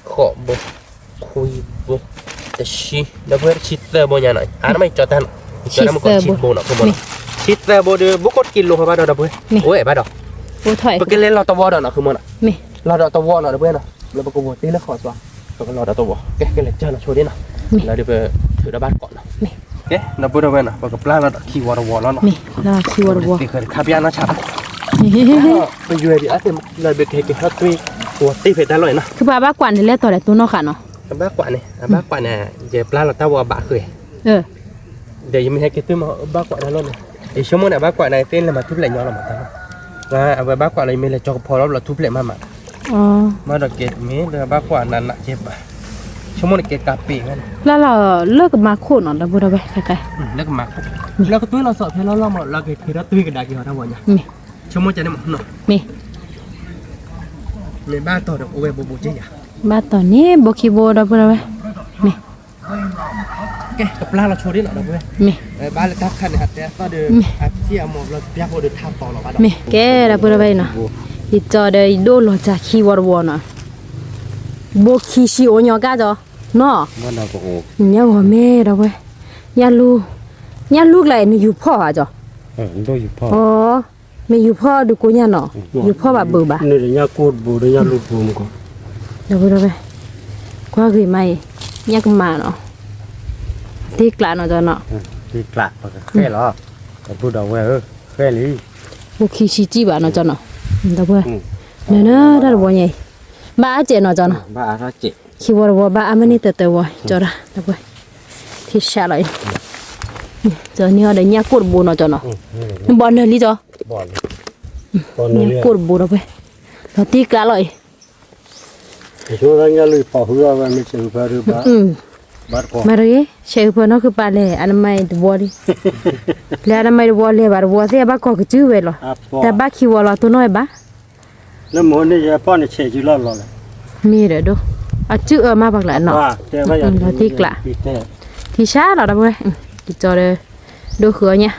ဃိးဘိ, ခွံဘိ, တဆံ, ဒီပုၢ်ဝဲၢ်တဆံသၢဘိညါနီၤ, အါန့ၣ်မ့ၢ်ကၠီတၢ်နီၤ, ကၠီတၢ်မ့ၢ်ကီးတဆံဘိနီၤ ဃုမ့ၢ်နီၤ, တဆံသၢဘိဒီး ဘူးခိၣ်တကံလိဟီဘၣ်ဒီး ဒီပုၢ်ဝဲၢ်, အိၣ်အဲၣ်ဘၣ်ဒီး, ပကလဲၤလီၤတဝီဒီးနီၤ ဃုမ့ၢ်နီၤ, လီၤဒီးတဝီနီၤ ဒီပုၢ်ဝဲၢ်နီၤ, လၢပကဝီၤတ့ၢ်လၢဃီသွါ, ပကလီၤဒီးတဝီ, ကဲ ကလဲၤကၢ်နီၤ ဆိဒ့နီၤ, လီၤဒီးပထုးဒီးဘၣ်တကိးနီၤ, ကဲ ဒီပုၢ်ဒီဝဲၢ်နီၤ ပကပျၢ်လီၤဒီးခံဝီတဝီလီၤနီၤ, မ့ၢ်လီၤခံဝီတဝီ, သ့ၣ်ဃဲတခါပျၢ်နီၤဆၣ်, ပယွဲဒံးအသ့ၣ်လီၤဘ့ကဟဲက့ၤထီၣ်သွံၣ်, ဝီတ့ၢ်ဖဲတၢ်လီၢ်အံၤနီၤ, ခုပာ်ဘၣ်ကွၢ်န့ၣ်လဲၣ်တီၤလဲၣ်တိၢ်နီၣ်ဃာ်နီၤ, အဘၣ်ကွၢ်န့ၣ် အဘၣ်ကွၢ်န့ၣ် ယပျၢ်လီၤတၢ်ဝီအဘၣ်ဃုာ် ဒီးယမ့ၢ်ဟဲက့ၤသွံၣ်မး ဘၣ်ကွၢ်တၢ်လီၢ်န့ၣ်, ယဆိကမိၣ်န့ၣ် အဘၣ်ကွၢ်န့ၣ် သ့ၣ်လဲၤမၤထူၣ်ဖျဲးညီလီၤမးတၢ်လီၢ်, အဝဲဘၣ်ကွၢ်လီၤ ယမ့ၢ်လဲၤကၠီကဖီလီၤဘျီထူၣ်ဖျဲးမးမး, မ့ၢ်ဒီးက့ၤမ့ၢ်လၢဘၣ်ကွၢ်နးနးက့ၤဘၣ်, ဆိကမိၣ်န့ၣ်က့ၤကးပ့ၤဝဲန့ၣ်, လၢလီၤလၢကမၤခိၣ်နီၤ ဒီပုၢ်ဒီဝဲၢ်ခဲကဲ, လၢကမၤခိၣ်, လၢကသွံၣ်လီၤစီၤဖဲလီၤလီၤမး လၢက့ၤက့ၤထီၣ်သွံၣ်ကဒါက့ၤအီၤတၢ်ဝီညါ, ဆိကမိၣ်ကန့ၣ်မးနီၤ, မ့ၢ် မ့ၢ်ဘၣ်တီၤဒီးအိၣ်ဝဲဘူးဘူးက့ယၤ, ဘၣ်တီၤန့ၣ် ဘိခံဘိဒီပုၢ်ဒီဝဲၢ်, မ့ၢ် ကဲ ကပျၢ်လီၤဆိဒ်နီၤဒီပုၢ်ဝဲၢ်, မ့ၢ် ဘၣ်လၢတၢ်ခါန့ၣ် အတဲအသီၣ်ဒီး အထံၣ်အမိၢ်ဘျီပျၢ်ဖိဒီးထါတီၤလီၤဘၣ်ဒီး, မ့ၢ် ကဲဒီပုၢ်ဒီဝဲၢ်အံၤနီၤ, ယကၠီဒီးယဒိၣ်လီၤစှၤခံဝီတဝီနီၤ, ဘိခံဆံအိၣ်ညီကါကၠီ, နီၤ, ညၣ်ဂီၤမ့ၢ်ဒီပုၢ်ဝဲၢ်, ညၣ်လူၢ်, ညၣ်လူၢ်ကျါအံၤ နယူၤဖီၣ်ဧါကၠီ, အ မ့ၢ်ယူၤဖီၣ်ဒုးကိညၣ်နီၤ, ယူၤဖီၣ်ဘၣ်ဘုးဘၣ်, ဒီပုၢ်ဒီဝဲၢ်, ကွၢ်ဂ့ၤမးအံၤ, ညၣ်ကမၤနီၤ, တ့ကျးနီၤကၠီနီၤ, တ့ကျးပကဃဲလီၤ, ဒီပုၢ်ဒီဝဲၢ်ဧၢ, ဃဲလံ, ဘိခံဆံကံဘၣ်နီၤကၠီနီၤ, ဒီပုၢ်ဝဲၢ်, နနတၢ်တဝီညါအံၤ, ဘၣ်အါကဲးနီၤကၠီနီၤ, ခံဝီတဝီဘၣ်အါမးန့ၢ်တၢ်တဝီ, ကၠီဒၣ် ဒီပုၢ်ဝဲၢ်, ထံဆးလီၤအံၤ, ကၠီန့ၢ်အီၤဒီးညၣ်ကိၣ်တဘိနီၤကၠီနီၤ, နဘီနၢၤလံကၠီ, ညၣ်ကိၣ်တဘိဒီပုၢ်ဝဲၢ်, လီၤတ့ကျးလီၤအံၤ မၤတဂ့ၤ, ဆဲးအုးဖၢနီၢ်ခုပၢ်လဲၣ် အနမၤတဝီလံ, လဲၤအနမၤတဝီလဲၤဘၣ်တဝီသ့ၣ် အဘၣ်ကီၢ်ကစုဝဲလီၤ, တၢ်ဘၣ်ခံဝီလီၤ တိၢ်နီၣ်ဝဲဘၣ်, လၢမိၢ်န့ၣ်ယပီၢ်န့ၣ်ဆဲးစုလီၢ်လီၤလဲၣ်, မ့ၢ်ဒီးဒိၣ်, အစုအၢမးပှၤကျါနီၤ, လီၤတ့ကျး, ထံဆးလီၤဒီပုၢ်ဝဲၢ်, ကၠီဒီး ဒိၣ်ဃုာ်အီၤညါ,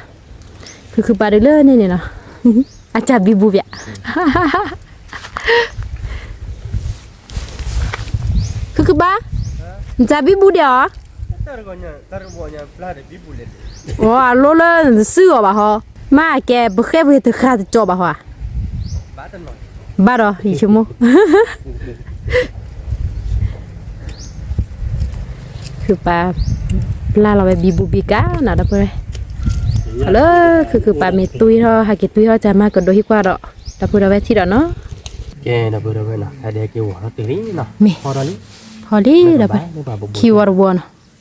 ခုခုပာ်ဒုးလၢန့ၣ်န့ၣ်နီၤ, အစၢ်ဘံဘူပၠး ခုခုဘါ, နစၢ်ဘံဘူဒဲးအီၤ, အလိၣ်လၢနစုအီၤဘၣ်ဟီ, မ့ၢ်ကဲ ပဃဲပဂ့ၤတဃာ်တကၠီဘၣ်ဟီ, ဘၣ်ဒီး ယဆိကမိၣ် ခုပာ် ပျၢ်လီၤဝဲဘံဘူဘံကါနီၤ ဒီပုၢ်ဝဲၢ်, လၢခုခုပာ်မ့ၢ်တွံထီၣ် ဟဲ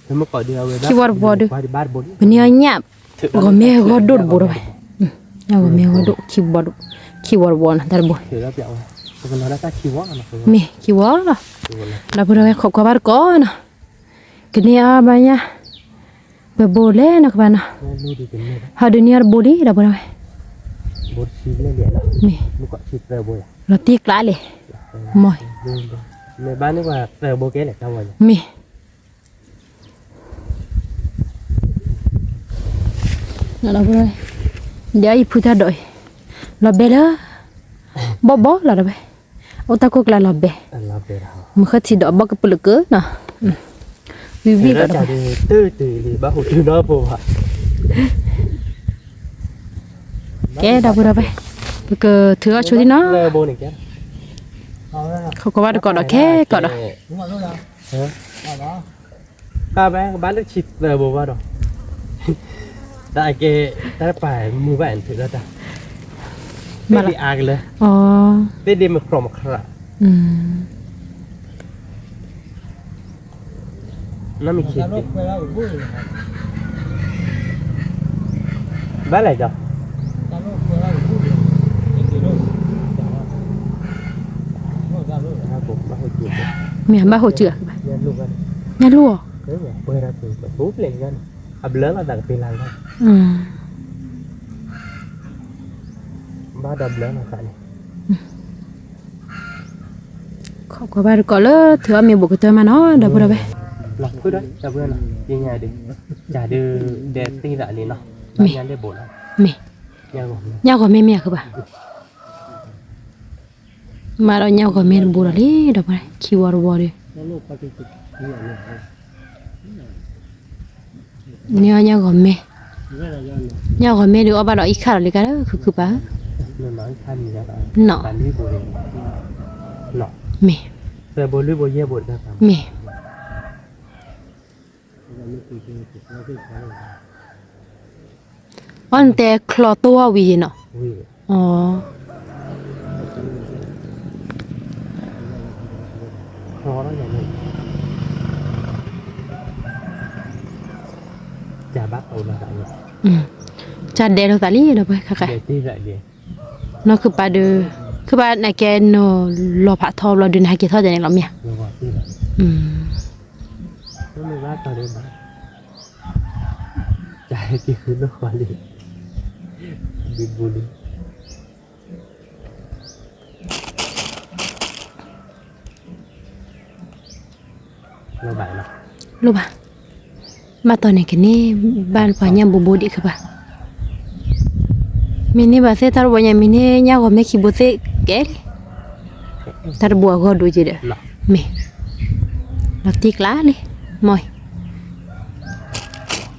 က့ၤတွံထီၣ် ကမၤကဒိဟံၣ်ကွၢ်ဒီး ဒီပုၢ်ဝဲၢ်ထံၣ်ဒီးနီၤ, ကဲ ဒီပုၢ်ဝဲၢ်နီၤ ဟဲဒဲက့ၤဝီၤထီၣ်တုၤလံနီၤ, မ့ၢ် ဖီလံ ဒီပုၢ်ဝဲၢ်, ခံဝီတဝီနီၤ, ခံဝီတဝီဒီး ပန့ၢ်အီၤညၣ် ဂီၤမ့ၢ်ဂီၤဒိၣ်တဘိဒီးဝဲ, ညၣ်ဂီၤမ့ၢ်ဂီၤဒိၣ် ခံဝီတဝီနီၤ တၢ်တဘိ, မ့ၢ်ခံဝီလီၤ, ဒီပုၢ်ဝဲၢ် ခိးကွၢ်ဘၣ်တကိးနီၤ, ကန့ၢ်အီၤဘၣ်ညါ, ပဘိလဲၣ်နီၤကဘၣ်နီၤ, ဟီဒုးန့ၢ်အီၤတဘိလံ ဒီပုၢ်ဝဲၢ်, မ့ၢ် လီၤတံၢ်ကျါလဲၣ်, မ့ၢ် မ့ၢ် ဒီးယဖုတၢ်ဒိးအံၤ, လီၤဘဲလၢ ဘီဘီလီၤဒီးဝဲ, အိၣ်တၢ်ကိၢ်ကျါလီၤဘဲ, မုၢ်ဃၢထံဒီးဘီကပလၢကၢနီၤ, ဝံၤဝံၤဒီး ကဲဒီပုၢ်ဒီဝဲၢ်, ပကထုးအီၣ်ဆိဒံနီၤ, ခိးကွၢ်ဘၣ်တကိးဒီးခဲကိးဒီး, ကဘၣ်လၢဆံသၢဘိဘၣ်ဒီး, တၢ်ကဲ တၢ်ပာ်မုာ်ဘၣ်အံၤထုးလီၤတၢ်, သ့ၣ်ဒ့အါကလၢ, သ့ၣ်ဒ့မုၢ်ကြိမုၢ်ကြၢ, နီၢ်မ့ၢ်ခံ, ဘၣ်လဲၣ်ဒီး, မ့ၢ်ဘၣ်ဟိးစု, ညၣ်လူၢ်ဧါ, အဘျၢလီၤသးကပ့ၤလၢ်လီၤ, ဘၣ်ဒီးဘျၢလီၤသးန့ၣ် ခိးကွၢ်ဘၣ်တကိးလၢထုးအီၣ်မ့ၢ်ဘူးကတၢၢ်မးနီၤ ဒီပုၢ်ဒီဝဲၢ်, လီၤဖုဒီး ဒီပုၢ်ဝဲၢ်နီၤ ပညာဒီး, တၢ်ဒုးဒဲးသ့ၣ်သးန့ၣ်နီၤ, မ့ၢ်, မ့ၢ်, ညၣ်ဂီၤမ့ၢ်မ့ၢ်အဃုဘၣ်, မ့ၢ်ဒီးညၣ်ဂီၤမ့ၢ်တဘူးဒီးလံ ဒီပုၢ်ဝဲၢ် ခံဝီတဝီဒီး န့ၢ်အီၣ်ညၣ်ဂီၤမ့ၢ်, ညၣ်ဂီၤမ့ၢ်ဒုးအီၣ်ဘၣ်ဒီးအံၤခါဒီးလံကါလၢ ခုခုပာ်ဧၢ, နီၤ, မ့ၢ်, မ့ၢ်, အီၣ်နတဲချီတိၢ်အီၣ်ဝံၤယ့နီၤ, အီ, ကၢ်ဒဲလိာ်သးလံဒီပုၢ်ဝဲၢ်ခဲခါ, နီၢ်ခုၣ်ပၤဒီး, ခုၣ်ပၤန့ၣ်ကဲနီၤလီၤဖးထီဘျီဒီးန့ၣ် ဟဲက့ၤထီၣ်ဒ်န့ၣ်လီၤမ့ၢ်ဧါ, လိၣ်ဘၣ်, ဘၣ်တီၢ်န့ၣ်ကန့ၢ်, ဘၣ်ပှၤညၣ်ဘိဘိဒံးခုၣ်ပၤ, မ့ၢ်န့ၢ်ဘၣ်သ့ၣ်တၢ်တဘိညါ မ့ၢ်န့ၢ်ညၣ်ဂီၤမဲခံဘိသ့ၣ်ကဲလံ, တၢ်တဘိအဂီၢ်ဒိက့ဒီး, မ့ၢ်, လီၤတံၢ်ကျါလံ, မ့ၢ်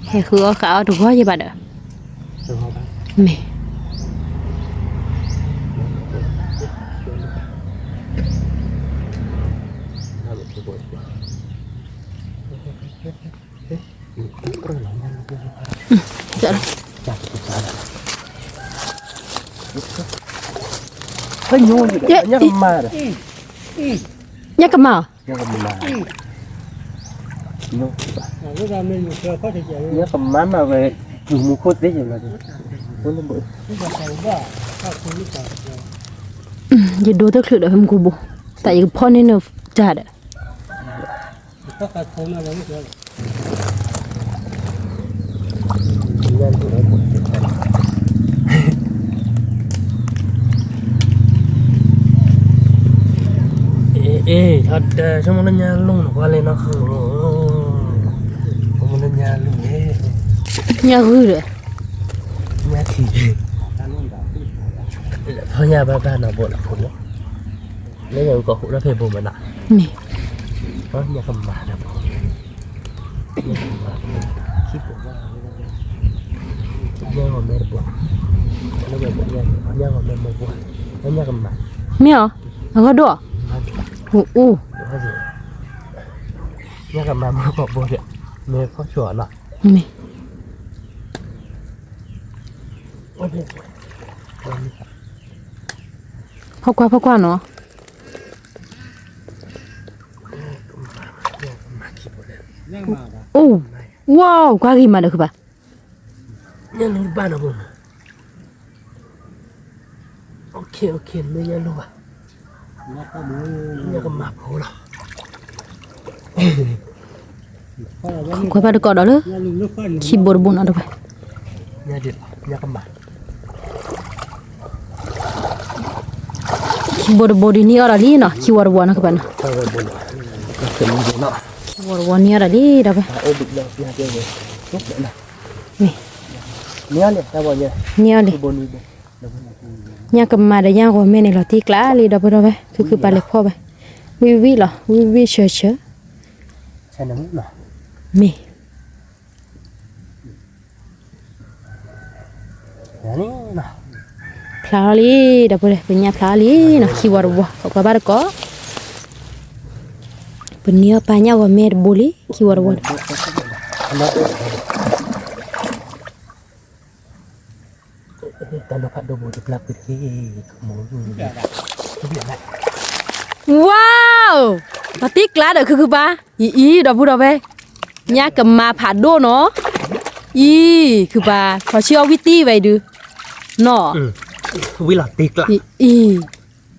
ဟဲဃုအီၣ်ဃုအီၣ်တဂီၢ်ယဘၣ်ဒီး, မ့ၢ်, ညၣ်ကမၢ်, ညၣ်ကမၢ်မးဝဲ, မူခိၣ်သ့ၣ်ယဲလီၤ, ယဒိတချုးဒီးဖဲမူခိၣ်ဘိ, တၢ်ယကဖီၣ်န့ၢ်နတၢ်ဒီး အ့ ထီၣ်တၢ်ဆိကမိၣ်လၢညါလူၢ်နကွၢ်လၢနီၢ်ဃု, ဆိကမိၣ်လၢညါလူၢ်န့ၣ်, ညၣ်ဂုၢ်ဒီး, ညၣ်ထံ, ဖီၣ်ညၣ်ဘၣ်ဘၣ်နီၤဘိလီၤဖိလီၤ, လၢယကီၢ်ဃိးထီၣ်ဖဲဘိမနုၤ, မ့ၢ်, ဖီၣ်ညၣ်ကမၢ်ဒီးဘိ ညၣ်ဂီၤမဲတဘိ, ညၣ်ဂီၤမဲမိၢ်ဘိ, ညၣ်ကမၢ်, မ့ၢ်အီၤ, အဂီၢ်ဒိၣ်, အိၣ်, ညၣ်ကမၢ်မိၢ်ကီၢ်ဘိဒီး, မ့ၢ်ဖီၣ်ဆိအီၤနီၤ, မ့ၢ်, ဖီၣ်ကွၢ်ဖီၣ်ကွၢ်နီၤ, အိၣ်, ဝါ, ကွၢ်ဂ့ၤမးဒီးခုၣ်ပၤ ညၣ်လူၢ်တဘၣ်နီၤဘိ, မ့ၢ်ညၣ်လူၢ်ဘၣ်, ညၣ်ကမၢ်ဖိလီၤ, ကွၢ်ဘၣ်တကိးဒီးလၢ, ခံဘိတဘိနီၤတဝဲ, ညၣ်ကမၢ် ခံဘိတဘိဒ်န့ၣ်အီၣ်ဒီးလံနီၤ, ခံဝီတဝီနီၤကပၤနီၤ, ခံဝီတဝီန့ၣ်အီၣ်ဒီးလံဒီးဖဲ, မ့ၢ်, န့ၢ်အီၣ်လံ, ညၣ်ကမၢ်ဒီးညၣ်ဂီၤမဲန့ၣ်လီၤတံၢ်ကျါလံဒီးဖဲဒီးဖဲ, ခုခုပၤလဲၤဖီၣ်ဝဲ, ဝံၣ်ဝံၣ်လီၤ, ဝံၣ်ဝံၣ်ဆၢဆၢ, မ့ၢ် ဖျါလီၤလံ, ဒီပုၢ်ဝဲၢ် ပညၣ်ဖျါလီၤလံနီၤ, ခံဝီတဝီ, ပကွၢ်ဘၣ်တကိး, ပန့ၢ်အီၣ်ပၢ်ညၣ်ဂီၤမဲတဘိလံ, ခံဝီတဝီဒီး ဝါ, ပတံၢ်ကျါဒီးခုခုပၤ, အံၤ ဒီပုၢ်ဒီပုၢ်, ညၣ်ကမၢ်ဖးဒိၣ်နီၤ, အံၤ ခုပၤ ခီဆံအီၣ်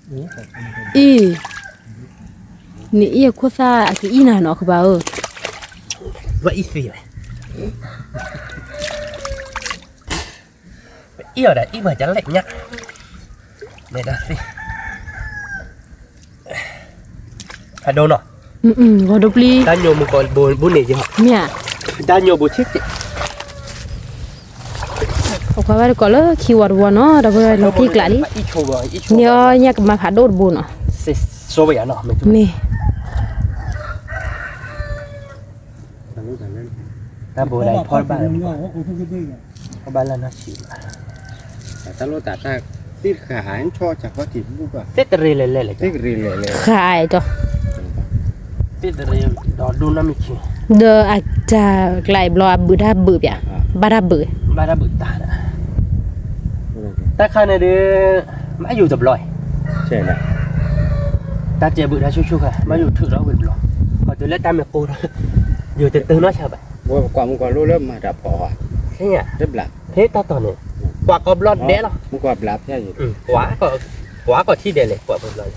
ဝံၣ်တံၢ်ဝဲအံၤဒုး, နီၤ, ဝံၣ်လီၤတံၢ်ကျါ, အံၤ, အံၤ, နအံၤအခိၣ်သၣ်အကအံၣ်နၤနီၤ ခုပၤဧၢ, အံၤသ့ဝဲ ပအံၣ်အီၤဒီး အံၣ်ပှၤကလဲၣ်ညၣ်, လဲၤဒၣ်သ့, ဖးဒိၣ်နီၤ, ဂီၤဒိပျံၤ, တၢ်ညိမူကီးဘိန့ၣ်ယမး, မ့ၢ်ဧါ, တၢ်ညိဘိဆ့ၣ်က့ၤ, ပကွၢ်ဘၣ်တကိးလၢခံဝီတဝီနီၤ ဒီပုၢ်ဝဲၢ် လီၤတံၢ်ကျါလံ, န့ၢ်အီၣ်ညၣ်ကမၢ်ဖးဒိၣ်တဘိနီၤ, မ့ၢ် တၢ်ဘိဒၣ်ဖီၣ်ဘၣ်, ဖီၣ်ဘၣ်လၢနီၢ်ဆံးဘၣ်, တၢ်လိၣ်တၢ်တၢ်သ့ၣ်တဃာ်, သ့ၣ်တရံးလဲၤလဲၣ်လဲၣ်, ဃာ်ဒီး, သ့ၣ်တရံးဒီးဒိၣ်နီၢ်မံၤခံ ဒီးအတၢ်ကျါအံၤဘျီအဘုးတၢ်ဘုးပၠး, ဘၣ်တၢ်ဘုး, ဘၣ်တၢ်ဘုးတၢ်, တၢ်ခါန့ၣ်ဒုး, မ့ၢ်ယူၤတဘျီ, တၢ်ကဲဘုးတၢ်ဆူၣ်ဆူၣ်ခါ မ့ၢ်ယူၤထုးလီၤဝံၤဘျီ, ပှၤတုၤလၢတၢ်မ့ၢ်ကိၢ်ဒီး, ယူၤတတုၤနီၢ်ဆါဘၣ်, ကွၢ်မူကွၢ်လိလၢမၤတၢ်ဖီၣ်, ဖဲတၢ်တီၤန့ၣ်, ကွၢ်ကီဘျီဒဲးလီၤ, ကွၢ်ကီထံၣ်ဒဲးလဲၣ် ကွၢ်ဘျီလဲၣ်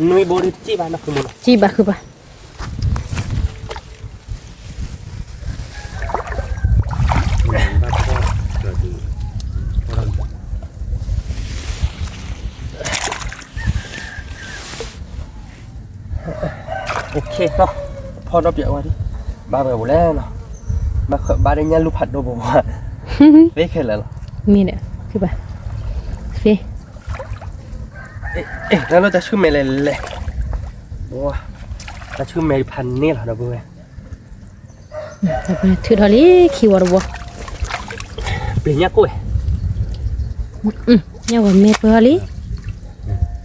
နွံဘိဒုးစံၣ်ဘၣ်နီၤ, စံၣ်ဘၣ်ဃုဘၣ်, ဖီၣ်ဒီးပျဲဝဲဒၣ်, ဘၣ်ဝဲပူၤလဲၣ်နီၤ, ဘၣ်ဃးဘၣ်ဒီးညၣ်လူၢ်ဖးဒိၣ်ပူၤ, သ့ခဲလၢာ်လီၤ, မ့ၢ်ဒီး, ဖဲ တၢ်လၢတၢ်ဆူၣ်မဲာ်လဲၣ်လဲၣ်, တၢ်ဆူၣ်မဲာ်ဖးန့ၢ်လီၤဒီပုၢ်ဝဲၢ်, ထုးထီၣ်လံခံဝီတဝီ, ပျံၤညၣ်ကိၢ်ဝဲ, ညၣ်ဂီၤမဲပၢၢ်လံ,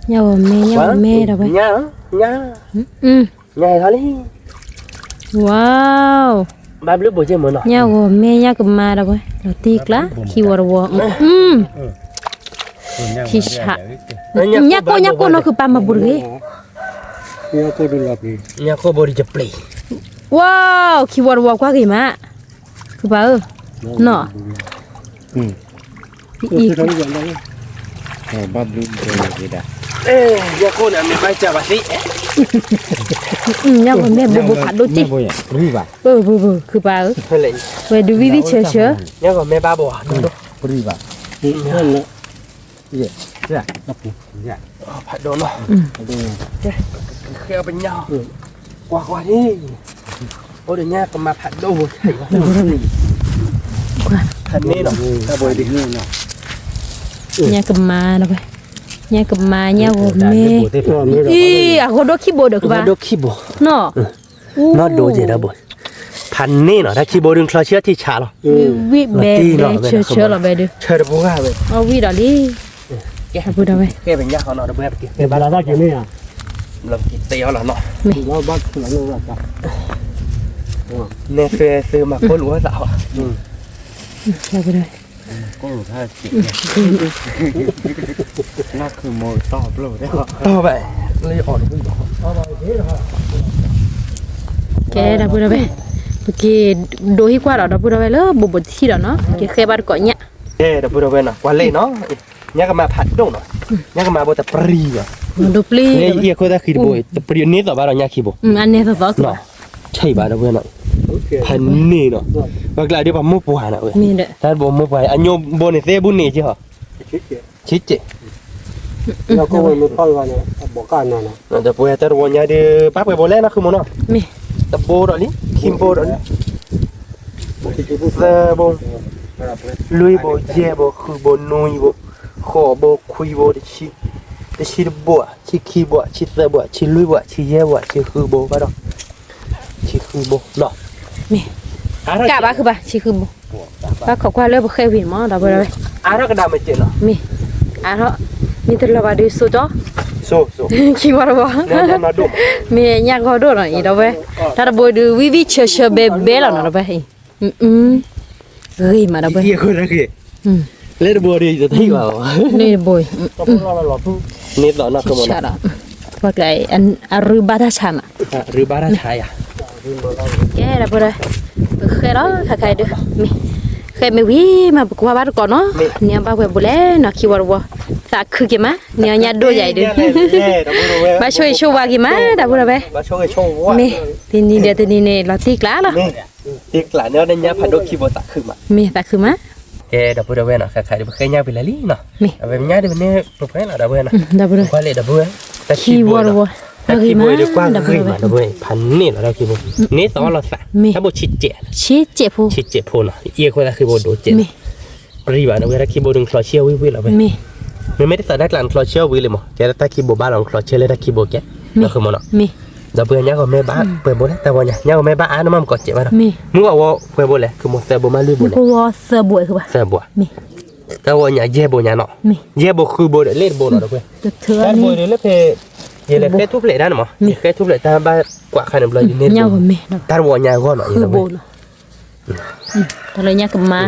ညၣ်ဂီၤမဲ ညၣ်ဂီၤမဲဒီပုၢ်ဝဲၢ်, ညၣ်ဂီၤမဲ ညၣ်ဂီၤမဲ ညၣ်ကမါဒီပုၢ်ဝဲၢ်, လီၤတံၢ်ကျါ ခံဝီတဝီ, ထံဆး, ညၣ်ကိၢ် ညၣ်ကိၢ်နီၢ်ခုၣ်ပၢ်မၤပူၤတဂ့ၤ, ညၣ်ကိၢ်ဘိဒုးယပျံၤ, ဝါ, ခံဝီတဝီကွၢ်ဂ့ၤမး, ခုၣ်ပၢ်ဧၢ, နီၢ်, ဘၣ်ဘျုးဒ်, ညၣ်ကိၢ်န့ၣ်အမ့ၢ်ဘၣ်ကဘၣ်သ့, ညၣ်ဂီၤမဲဘိဘိဖးဒိၣ်တံၢ်, ခုၣ်ပၢ်ဧၢ, ဝဲဒုးဝံၣ်ဝံၣ်ဆၢဆၢ, ညၣ်ဂီၤမဲဘၣ်ဘိ, ဖးဒိၣ်နီၤ, ဃဲပညၣ်, ကွၢ်ကွၢ်န့ၣ်, အိၣ်ဒီးညၣ်ကမါဖးဒိၣ်, ဖးန့ၢ်နီၤ, ညၣ်ကမါ, ညၣ်ကမါ ညၣ်ဂီၤမဲ, အံၤ အဂီၤဒိၣ်ခံဘိဒီးကဘၣ်, နီၢ်, နီၢ်ဒိကဲဒီပုၢ်ဝဲၢ်, ဖးန့ၢ်နီၤ တၢ်ခံဘိဒုးချီဆံထံဆးလီၤ, ဝံၣ်ဘဲဘဲဆၢဆၢလီၤဘဲဒုး, ဆၢတဘိဂၤဝဲ, အီၣ်ဝံၣ်ဒီးလံ, ပုၢ်ဝဲၢ်, ကဲပညၣ်ဃီနီၤ ဒီပုၢ်ဝဲၢ်, ပက့ၤသ့အီၤလီၤနီၤ, မ့ၢ်, နဲၣ်သ့ၣ်မၤဖိလူၤသးဟီ, ပုၢ်ဝဲၢ်, ကဲဒီပုၢ်ဝဲၢ်, ပက့ၤဒိဟံၣ်ကွၢ်ဒီး ဒီပုၢ်ဝဲၢ်လၢဘိးဘိးတထံၣ်ဒီးနီၤ က့ၤဃဲဘၣ်တကိးညၣ်, ကဲဒီပုၢ်ဝဲၢ်နီၤ ကွၢ်လံနီၤ, ညၣ်ကမါဖးဒိၣ်နီၤ, ညၣ်ကမါဘိတပြံၤဘၣ်, ဒိပျံၤ, အံၤအခိၣ်သၣ်ဃံတဘိ တပြံၤန့ၢ်သိးဘၣ်ဒီးညၣ်ခံဘိ, အန့ၢ်သိးသိး ဆံးဘၣ်ဒီပုၢ်ဝဲၢ်နီၤ, ဖးန့ၢ်နီၤ, ပှၤကျါဒ်ပှၤမိၢ်ပှၢ်န့ၣ်, တၢ်တဘိမိၢ်ပှၢ် အညိဘိန့ၣ်သ့ဘူးန့ၣ်က့ၤဟီ, ဆံးကဲး, ဒီပုၢ်ဝဲၢ်တၢ်တဝီညါဒုး ပၣ်ပှဲၤဘိလဲၣ်နီၤခုမိၢ်နီၤ, တဘိဒီးလံ ခံဘိဒီးလံ, သၢဘိ, လွံၢ်ဘိ ယဲၢ်ဘိ ဃုဘိ နွံဘိ, ဃိးဘိ ခွံဘိ, တဆံတဘိ, ဆံခံဘိ, ဆံသၢဘိ, ဆံလွံၢ်ဘိ, ဆံယဲၢ်ဘိ, ဆံဃုဘိဘၣ်ဒီး, ဆံဃုဘိနီၤ, ကဘၣ်ဃုဘၣ် ဆံဃုဘိ, ဘၣ်ခိးကွၢ်လၢပဃဲဝံၤမး ဒီပုၢ်ဝဲၢ်, အါထီၣ်ကဒါမ့ၢ်ကဲးနီၤ, မ့ၢ်, အါထီၣ်, မ့ၢ်တလီၤဘၣ်ဒုးစိကီ, ခံဘိတဘိ, မ့ၢ်ညၣ်ဂီၤဒိၣ်နီၤအံၤဒီပုၢ်ဝဲၢ်, တၢ်တဘိဒုးဝံၣ်ဝံၣ်ဆၢဆၢဘဲဘဲလီၤနီၤဒီပုၢ်ဝဲၢ်အံၤ, ဂ့ၤမးဒီပုၢ်ဝဲၢ်, လၢတဘိဒီးတထံၣ်ဘၣ်, လၢတဘိ, န့ၣ်သိးနီၤ, ပှၤကျါအံၤ အရူဘၣ်တၢ်ဆါမး, ရူဘၣ်တၢ်ဆါယၤ, ကဲဒီပုၢ်ဝဲၢ်, ပဃဲလီၤခါခါအံၤဒုး, မ့ၢ်, ဃဲမ့ၢ်ဝံၤမး ပကွၢ်ဘၣ်တကိးနီၤ, န့ၢ်အီၤဘၣ်ပှဲၤဘိလဲၣ်နီၤ ခံဝီတဝီ, သးခုက့ၤမး, န့ၢ်အီၤညၣ်ဒိၣ်ယၤအံၤဒုး, ဘၣ်ဆိၣ်ဂ့ၤဆိၣ်ဝါက့ၤမး ဒီပုၢ်ဝဲၢ်, မ့ၢ်, တနံၤဒီးတနံၤန့ၣ် လီၤတံၢ်ကျါလီၤ တ့ကျးန့ၣ် အီၤဒီးညၣ်ဖးဒိၣ်ခံဘိသးခုမး, မ့ၢ်သးခုမး, ကဲဒီပုၢ်ဝဲၢ်နီၤ ခါခါအံၤဒုး ပဃဲညၣ်ပလဲၤလံနီၤ, အဝဲညၣ်ဒုး ပန့ၢ်ပှဲၤလီၤဒီပုၢ်ဝဲၢ်နီၤ, ဒီပုၢ်ဝဲၢ်, တၢ်ခံဘိဒီး, တၢ်ခံဘိအံၤဒုးကွၢ်ဂ့ၤမး ဒီပုၢ်ဝဲၢ်, ဖးန့ၢ်လီၤတၢ်ခံဘိ, န့ၢ်သိးလီၤသး, တၢ်ဘိဆံးကဲး, ဆံးကဲးဖိ, ဆံးကဲးဖိနီၤ, အံၤအခိၣ်သၣ်ဃံဘိဒိၣ်ကဲး, ပြံဘၣ်ဒီပုၢ်ဝဲၢ် တၢ်ခံဘိဒုးနချီဆံအီၤဝံၣ်ဝံၣ်လီၤဝဲ, မ့မ့ၢ်တသးတၢ်ကျးနချီဆံအီၤဝံၣ်လံမး ကဲတၢ်ခံဘိဘၣ်လီၤ နချီဆံအီၤလၢတၢ်ခံဘိကဲး, ဒီပုၢ်ဝဲၢ်နီၤ, ဒီပုၢ်ဝဲၢ်ညၣ်ဂီၤမဲဘၣ်ပှဲၤဘိလဲၣ် တၢ်ဝီညါ ညၣ်ဂီၤမဲဘၣ်အါန့ၣ်မး မ့ၢ်ကီးကဲးဘၣ်ဒီး, မ့ၢ်ဝဲဝီပှဲၤဘိလဲၣ် ခုမိၢ်သၢဘိမးလွံၢ်ဘိလဲၣ်, သၢဘိ, သၢဘိ, မ့ၢ် တၢ်ဝီညါယဲၢ်ဘိညါနီၤ, ယဲၢ်ဘိဃုဘိဒီးလ့ၣ်တဘိနီၤ ဒီပုၢ်ဝဲၢ်, တၢ်တဘိဒီးလၢဖဲ ယလဲၤဃဲထူၣ်ဖျဲးတၢ်န့ၣ်မး, ယဃဲထူၣ်ဖျဲးတၢ်ဘၣ်ကွၢ်ခါန့ၣ်ဘျီယန့ၢ်တဘိ, တၢ်တဝီညါအဂီၢ်နီၤ, တၢ်လၢညါကမါ,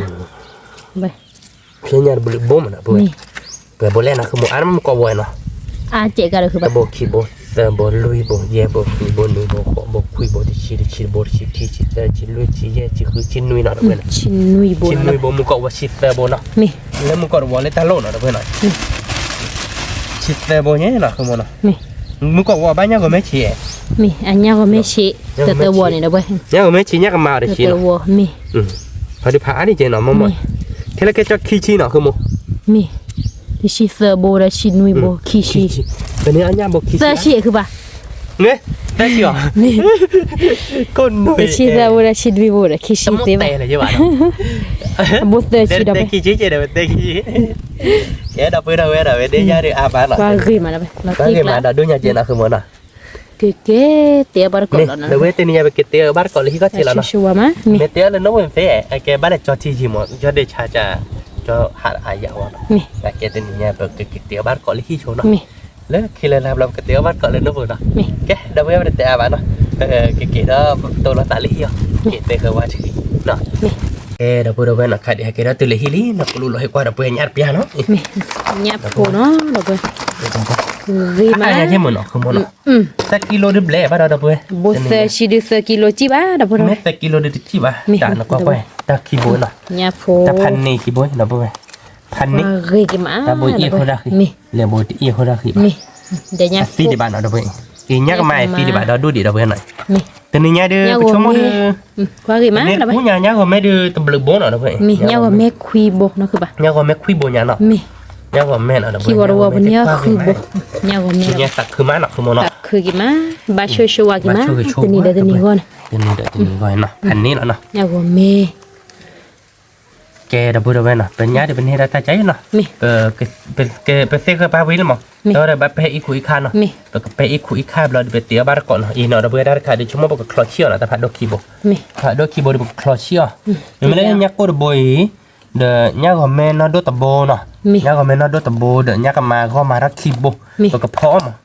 ဖဲညါတဘျုးဘိမးနီၤ ဒီပုၢ်ဝဲၢ်, ပှဲၤဘိလဲၣ်နီၤ ဃုမိၢ် အါမုၢ်ကီၢ်ဝီနီၤ, တဘိခံဘိသၢဘိလွံၢ်ဘိယဲၢ်ဘိဃုဘိနွံဘိဃိးဘိခွံဘိတဆံတဆံတဘိတဆံခံဆံသၢဆံလွံၢ်ဆံယဲၢ်ဆံဃုဆံနွံနီၤ ဒီပုၢ်ဝဲၢ်နီၤ, ဆံနွံဘိမုၢ်ကီၢ်ဝီဆံသၢဘိနီၤ, လၢမုၢ်ကီၢ်တဝီလၢတၢ်လိၣ်နီၤ ဒီပုၢ်ဝဲၢ်နီၤ, ဆံသၢဘိညါနီၤ ဃုမိၢ်နီၤ, မုၢ်ကီၢ်ဝီဘၣ်ညါဂီၤမ့ၢ်ဆံး, မ့ၢ်အညါဂီၤမ့ၢ်ဆံး, တသၢဘိန့ၣ် ဒီပုၢ်ဝဲၢ်, ညါဂီၤမ့ၢ်ဆံး ညါကမါအီၤတဆံနီၤ, မ့ၢ်, ဖးဒုးဖးအါဒံးကဲနီၤ မ့ၢ်မ့ၢ်, ခဲလၢာ်ကဲကၠီခံဆံနီၤ ဃုမိၢ်, မ့ၢ်, တဆံသၢဘိဒီးဆံနွံဘိ ခံဆံ, ပန့ၢ်အညါဘိခံဆံ, သၢဆံခုဘၣ်, သၢဆံအီၤ, တဆံသၢဘိဒီးဆံနွံဘိဒီး ခံဆံသ့ဘၣ်, ဘိသၢဆံဒီး ကဲဒီပုၢ်ဝဲၢ်ဒီးဝဲဒၣ်ယၤဒီးအါဘၣ်နီၤ, ပှၤဂ့ၤမးဒီး ပှၤဂ့ၤမးဒီးဒိၣ်ညါကဲနီၤ ဃုမိၢ်နီၤ, ကဲကဲ, တဲဘၣ်တကိးလီၤနီၤ, ဒီပုၢ်ဝဲၢ် တနံၤညါပက့ၤတဲဘၣ်တကိးလၢဟံၣ်ခီၣ်ထံးလီၤနီၤ, မ့ၢ်တဲလၢနီၢ်ဝ့ၢ်ဖဲ အကဲဘၣ်လဲၤကၠီထံယံၤမး ကၠီဒ့ဆါကၠီဟးအယၤဝီနီၤ, ကဲတနံၤညါပကက့ၤတဲဘၣ်တကိးလၢဟံၣ်ဆိနီၤ, လၢခံလၢလၢဘျီပကတဲဘၣ်တကိးလၢနီၢ်ဝ့ၢ်နီၤ, ကဲ ဒီပုၢ်ဝဲၢ် ပတတဲအါဘၣ်နီၤ, ကက့ၤဒီးပကတိၤလီၤသးလၢဟံၣ်အီၤ, က့ၤတဲဃဲဝါဆံးနီၤ, ကဲ ဒီပုၢ်ဝဲၢ်နီၤ ခါဒံးဟဲက့ၤဒီးတုၤလၢဟံၣ်လံ နီၤကလူးလီၤဟ့ၣ်ကွၢ်ဒီပုၢ်ဝဲၢ်ညါတပျၢ်နီၤ, ညၣ်ဖိနီၤ ဒီပုၢ်ဝဲၢ်, ဂ့ၤမး, သၢကံလိဒုးဘျဲးဘၣ်ဒီး ဒီပုၢ်ဝဲၢ်, ဘိသၢဆံဒုးသၢကံလိစံၣ်ဘၣ် ဒီပုၢ်ဝဲၢ်နီၤ, မ့ၢ်သၢကံလိဒုးတစံၣ်ဘၣ်, တၢ်နကွၢ်ကွၢ် တၢ်ခံဘိနီၤ, တၢ်ဖးန့ၢ်ခံဘိ ဒီပုၢ်ဝဲၢ်, ဖးန့ၢ်, ဂ့ၤက့ၤမး, တၢ်ဘိအ့ၣ်အဃိတၢ်ဃံ, လဲၤဘိတအ့ၣ်အဃိတၢ်ဃံဘၣ်, အသံတဘၣ်နီၤ ဒီပုၢ်ဝဲၢ်, အံၤညါကမါအသံတဘၣ်ဒီးဒိၣ်ဒံး ဒီပုၢ်ဝဲၢ်နီၤ, တနံၤညါဒုး ပဆိကမိၣ်ဒုး ပူညါညါဂီၤမ့ၢ်ဒုးတဘျုးဘိနီၤ ဒီပုၢ်ဝဲၢ်, ညါဂီၤမ့ၢ်ခွံဘိနီၤ ခုဘၣ်, ညါဂီၤမ့ၢ်နီၤ ဒီပုၢ်ဝဲၢ်, ညါဂီၤမ့ၢ်ခွံဘိ, ညါဂီၤမ့ၢ်သးခုမးနီၤ ခုမိၢ်နီၤ, သးခုက့ၤမး, ဘၣ်ဆိၣ်ဂ့ၤဆိၣ်ဝါက့ၤမး, တနံၤဒီးတနံၤဂီၢ်န့ၣ်, တနံၤဒီးတနံၤဂီၢ်နီၤ ဖးန့ၢ်လီၤနီၤ, ညါဂီၤမ့ၢ် ကဲ ဒီပုၢ်ဝဲၢ်နီၤ ပညါဒုးပန့ၢ်ဒၣ်တၢ်ကါအံၤနီၤ, ပသ့ၣ်ဃၢပာ်ဝံၤလံမး, ဒီးပဟဲအံၤခူအံၤခါနီၤ, ပကပဲအံၤခူအံၤခါဘျီဒုး ပတဲအီၤဘၣ်တကိးနီၤ, အံၤနီၤ ဒီပုၢ်ဝဲၢ် တၢ်တခါဒုး ဆိကမိၣ်ပကချီဆံၣ်အီၤနီၤ တၢ်ဖးဒိၣ်ခံဘိ, ဖးဒိၣ်ခံဘိဒုး ပကချီဆံၣ်အီၤ, မ့မ့ၢ်လၢညါကိၣ်တဘိအံၤ, ဒီးညါဂီၤမ့ၢ်နီၢ်ဒိၣ်တဘိနီၤ, ညါဂီၤမ့ၢ်နီၢ်ဒိၣ်တဘိဒီး ညါကမါဂီၢ်မၤထီၣ်ခံဘိ, ပကဖီအီၤမး,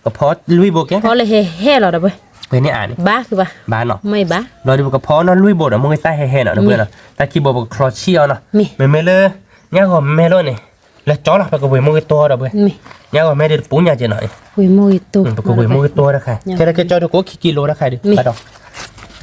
ပကဖီလွံၢ်ဘိကဲ, ဖီလၢဟဲဟဲလီၤဒီပုၢ်ဝဲၢ်, ပန့ၢ်အါန့ၣ်, ဘၣ်, ဘၣ်နီၤ, ဘျီဒုးပကဖီအီၤနီၢ်လွံၢ်ဘိဒီး မိၢ်ဂ့ၤသၣ်ဟဲဟဲနီၤ ဒီပုၢ်ဝဲၢ်နီၤ, တၢ်ခံဘိပကချီဆံၣ်အီၤနီၤ, မ့မ့ၢ်လၢ ညါဂီၤမ့ၢ်လီၤန့ၣ်, လၢကၠီလီၤ ပကဝ့ၤမိၢ်ဂ့ၤတိၢ်ဒီပုၢ်ဝဲၢ်, ညါဂီၤမ့ၢ်ဒုးတပူညါကဲနီၤ, ပကဝ့ၤမိၢ်ဂ့ၤတိၢ်တခါ, ခဲလၢာ်ကဲကၠီဒုးကအိၣ်ခံကံလိတခါဒုး, ဘၣ်ဒီး,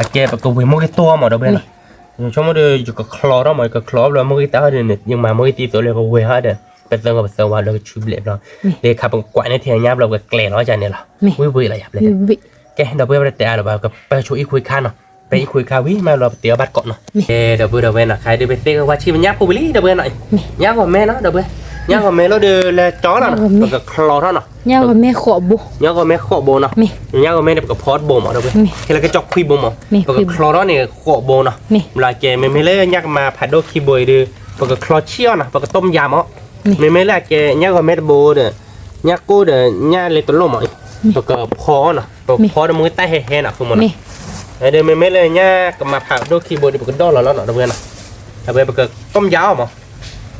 အကဲပကဝ့ၤမိၢ်ဂ့ၤတိၢ်မး ဒီပုၢ်ဝဲၢ်နီၤ, ဆိကမိၣ်ဒုး ယကချီထီၣ်မး ယကချီအီၤဘျီ မိၢ်ဂ့ၤသၣ်ဒုးန့ၣ် ယမၤမိၢ်ဂ့ၤသံသိးလၢကဝ့ၤဟီဒီး, ပသၢဂီၤပသၢဝါလၢကဆူဘျဲၣ်ဘျီ, လၢခါပကကွၢ်န့ၢ်ထဲညါဘျီ ပကကျဲၤလီၤကန့ၣ်လီၤ, ဝံၣ်ဝံၣ်လီၤယၤဘျီ, ကဲ ဒီပုၢ်ဝဲၢ် ပတတဲအါလၢၤဘၣ် ပကပဲဆိအံၤခူအံၤခါနီၤ, ပဲအံၤခူအံၤခါဝံၤမးလီၤ ပတဲအီၤဘၣ်တကိးနီၤ, ကဲ ဒီပုၢ်ဝဲၢ်နီၤ ခါဒုး ပသ့ၣ်ဃၢဝါဆံၣ်ပညါဖိဝံၤလံ ဒီပုၢ်ဝဲၢ်နီၤ, ညါဂီၤမ့ၢ်နီၤ ဒီပုၢ်ဝဲၢ်, ညါဂီၤမ့ၢ်လီၤဒုး လၢကၠီလီၤနီၤ ပကချီထီၣ်နီၤ, ညါဂီၤမ့ၢ်ဃိးဘိ, ညါဂီၤမ့ၢ်ဃိးဘိနီၤ, ညါဂီၤမ့ၢ်န့ၣ် ပကဖီတဘိမး ဒီပုၢ်ဝဲၢ်, ခဲလၢာ်ကဲကၠီခွံဘိမး, ပကချီထီၣ်န့ၣ်ဃိးဘိနီၤ, ဘျီကဲ မ့မ့ၢ်လၢညါကမါဖးဒိၣ်ခံဘိအံၤဒုး, ပကချီဆံၣ်အီၤနီၤ ပကတိၢ်ယၤမး, မ့မ့ၢ်လၢအကဲညါဂီၤမ့ၢ်တဘိဒီး, ညါကိၣ်ဒီးညါလ့တလိၣ်မး, ပကဖီအီၤနီၤ ပကဖီဒီးမိၢ်ဂ့ၤသၣ်ဟဲဟဲနီၤ ဃုမိၢ်နီၤ, ဒီးမ့မ့ၢ်လၢညါကမါဖးဒိၣ်ခံဘိဒီး ပကဒီၣ်လီၤလီၤနီၤ ဒီပုၢ်ဝဲၢ်နီၤ, ဒီပုၢ်ဝဲၢ် ပကတိၢ်ယၤအီၤမး,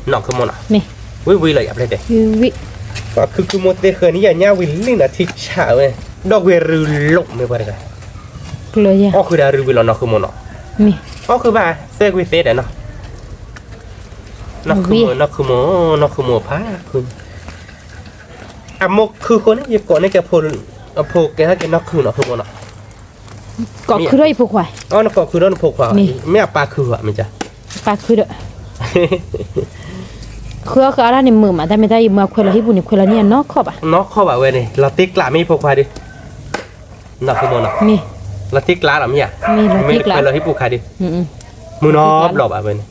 နီၤ ဃုမိၢ်နီၤ, ဝံၤဝံၤလီၤယၤဘျီတဲ, ပှၤခုခုမိၢ်သ့ၣ်ဃၢၤန့ၣ်ယၤညါဝံၤလံနီၤ ထံဆးဝဲ, ဒီးကွံာ်ရူၤလိာ်မ့ၢ်ပှၤတဂၤ, အီၣ်ဃုာ်ဒီးရူၤဝံၤလီၤနီၤ ဃုမိၢ်နီၤ, အီၣ်ဃုာ်ဘၣ် သဲကွံာ်သဲဒီးနီၤ နီၢ်ခုမိၢ်, နီၢ်ခုမိၢ်, နီၢ်ခုမိၢ်ဖးခု, အမိၢ်ခုဃိန့ၣ် ယကိးန့ၢ်က့ၤ အဖိကဲဟဲက့ၤနီၢ်ခုနီၢ်ခုမိၢ်နီၤ, ကိးခုထီၣ်ယဖိခွါ, အီၣ်နကိးခုထီၣ်နဖိခွါ, မ့ၢ်အပၢ်ခုဧါ မ့ၢ်ကါ, ပၢ်ခုဒီး, ဃုအီၣ်ဃုအီတၢ်န့ၣ်မုာ်မး တၢ်မ့ၢ်တၢ်ယမၤခွဲးလီၤဟံၣ်ပူၤန့ၣ် ခွဲးလီၤန့ၢ်အနီၢ်ခီၣ်ဘၣ်, နီၢ်ခီၣ်ဘၣ်ဝဲန့ၣ် လီၤတံၢ်ကျးမ့ၢ်ဖိခွါဒီး, နီၢ်ခုမိၢ်နီၤ, လီၤတံၢ်ကျးလီၤမ့ၢ်ဧါ, မ့ၢ်လီၤတံၢ်ကျးလီၤဟံၣ်ပူၤခါဒီး, မုာ်နီၤဘျီဘၣ်ဝဲန့ၣ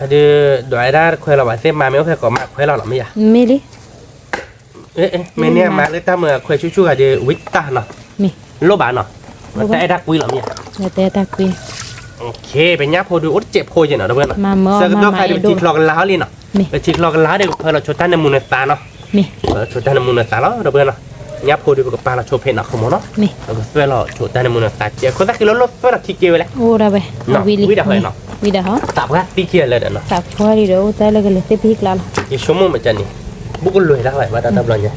် ဒုးဒွးဒၣ်တခွဲးလီၤဘၣ် သ့ၣ်မၤမ့ၢ်အိၣ်ဖဲကိးမၤခွဲးလီၤလီၤမ့ၢ်ယါ, မ့ၢ်လံ, မ့ၢ်န့ၣ်မၤလၢတၢ်မုာ်ခွဲးဆူၣ်ဆူၣ်ဂၤဒုး ဝံတၢ်နီၤ, လိၣ်ဘၣ်နီၤ, တၢ်အဲၣ်တၢ်ကွံလီၤမ့ၢ်ယါ, ပညါဖိဒုးအိၣ်တစဲးဖိက့နီၤ တဝဲနီၤ, ဆၢကတီၢ်ခါဒုးပထံချီကလါဟီလံနီၤ, ပထံချီကလါဒီး ပခွဲးလီၤဆိတၢ်နမူနသးနီၤ, ပခွဲးလီၤဆိတၢ်နမူနသးလီၤ တဝဲနီၤ ညၣ်ဖိဒုးပကပာ်လီၤဆိဖဲနီၤ ခိၣ်မိၢ်နီၤ, ပကသွဲၣ်လီၤဆိတၢ်န့ၣ်မူနီၤ သးကဲခိၣ်သၣ်ဃံလၢလီၤသွဲၣ်လီၤခံက့ဝဲလဲၣ်, ဝံၤဒၣ်ဝဲ, ဝံၤဒၣ်ဟီ, သးပှၢ်သံခံဂၤလၢာ်ဒီးနီၤ, သးပှၢ်လံဒီးအိၣ်တၢ်လၢကလဲၤသ့ၣ်ဖံကျါလီၤ, ယဆိကမိၣ်မးကန့ၣ်, ဘူးကလွဲၢ်တၢ်ဝဲဘၣ်တၢ်တဘျီညါ,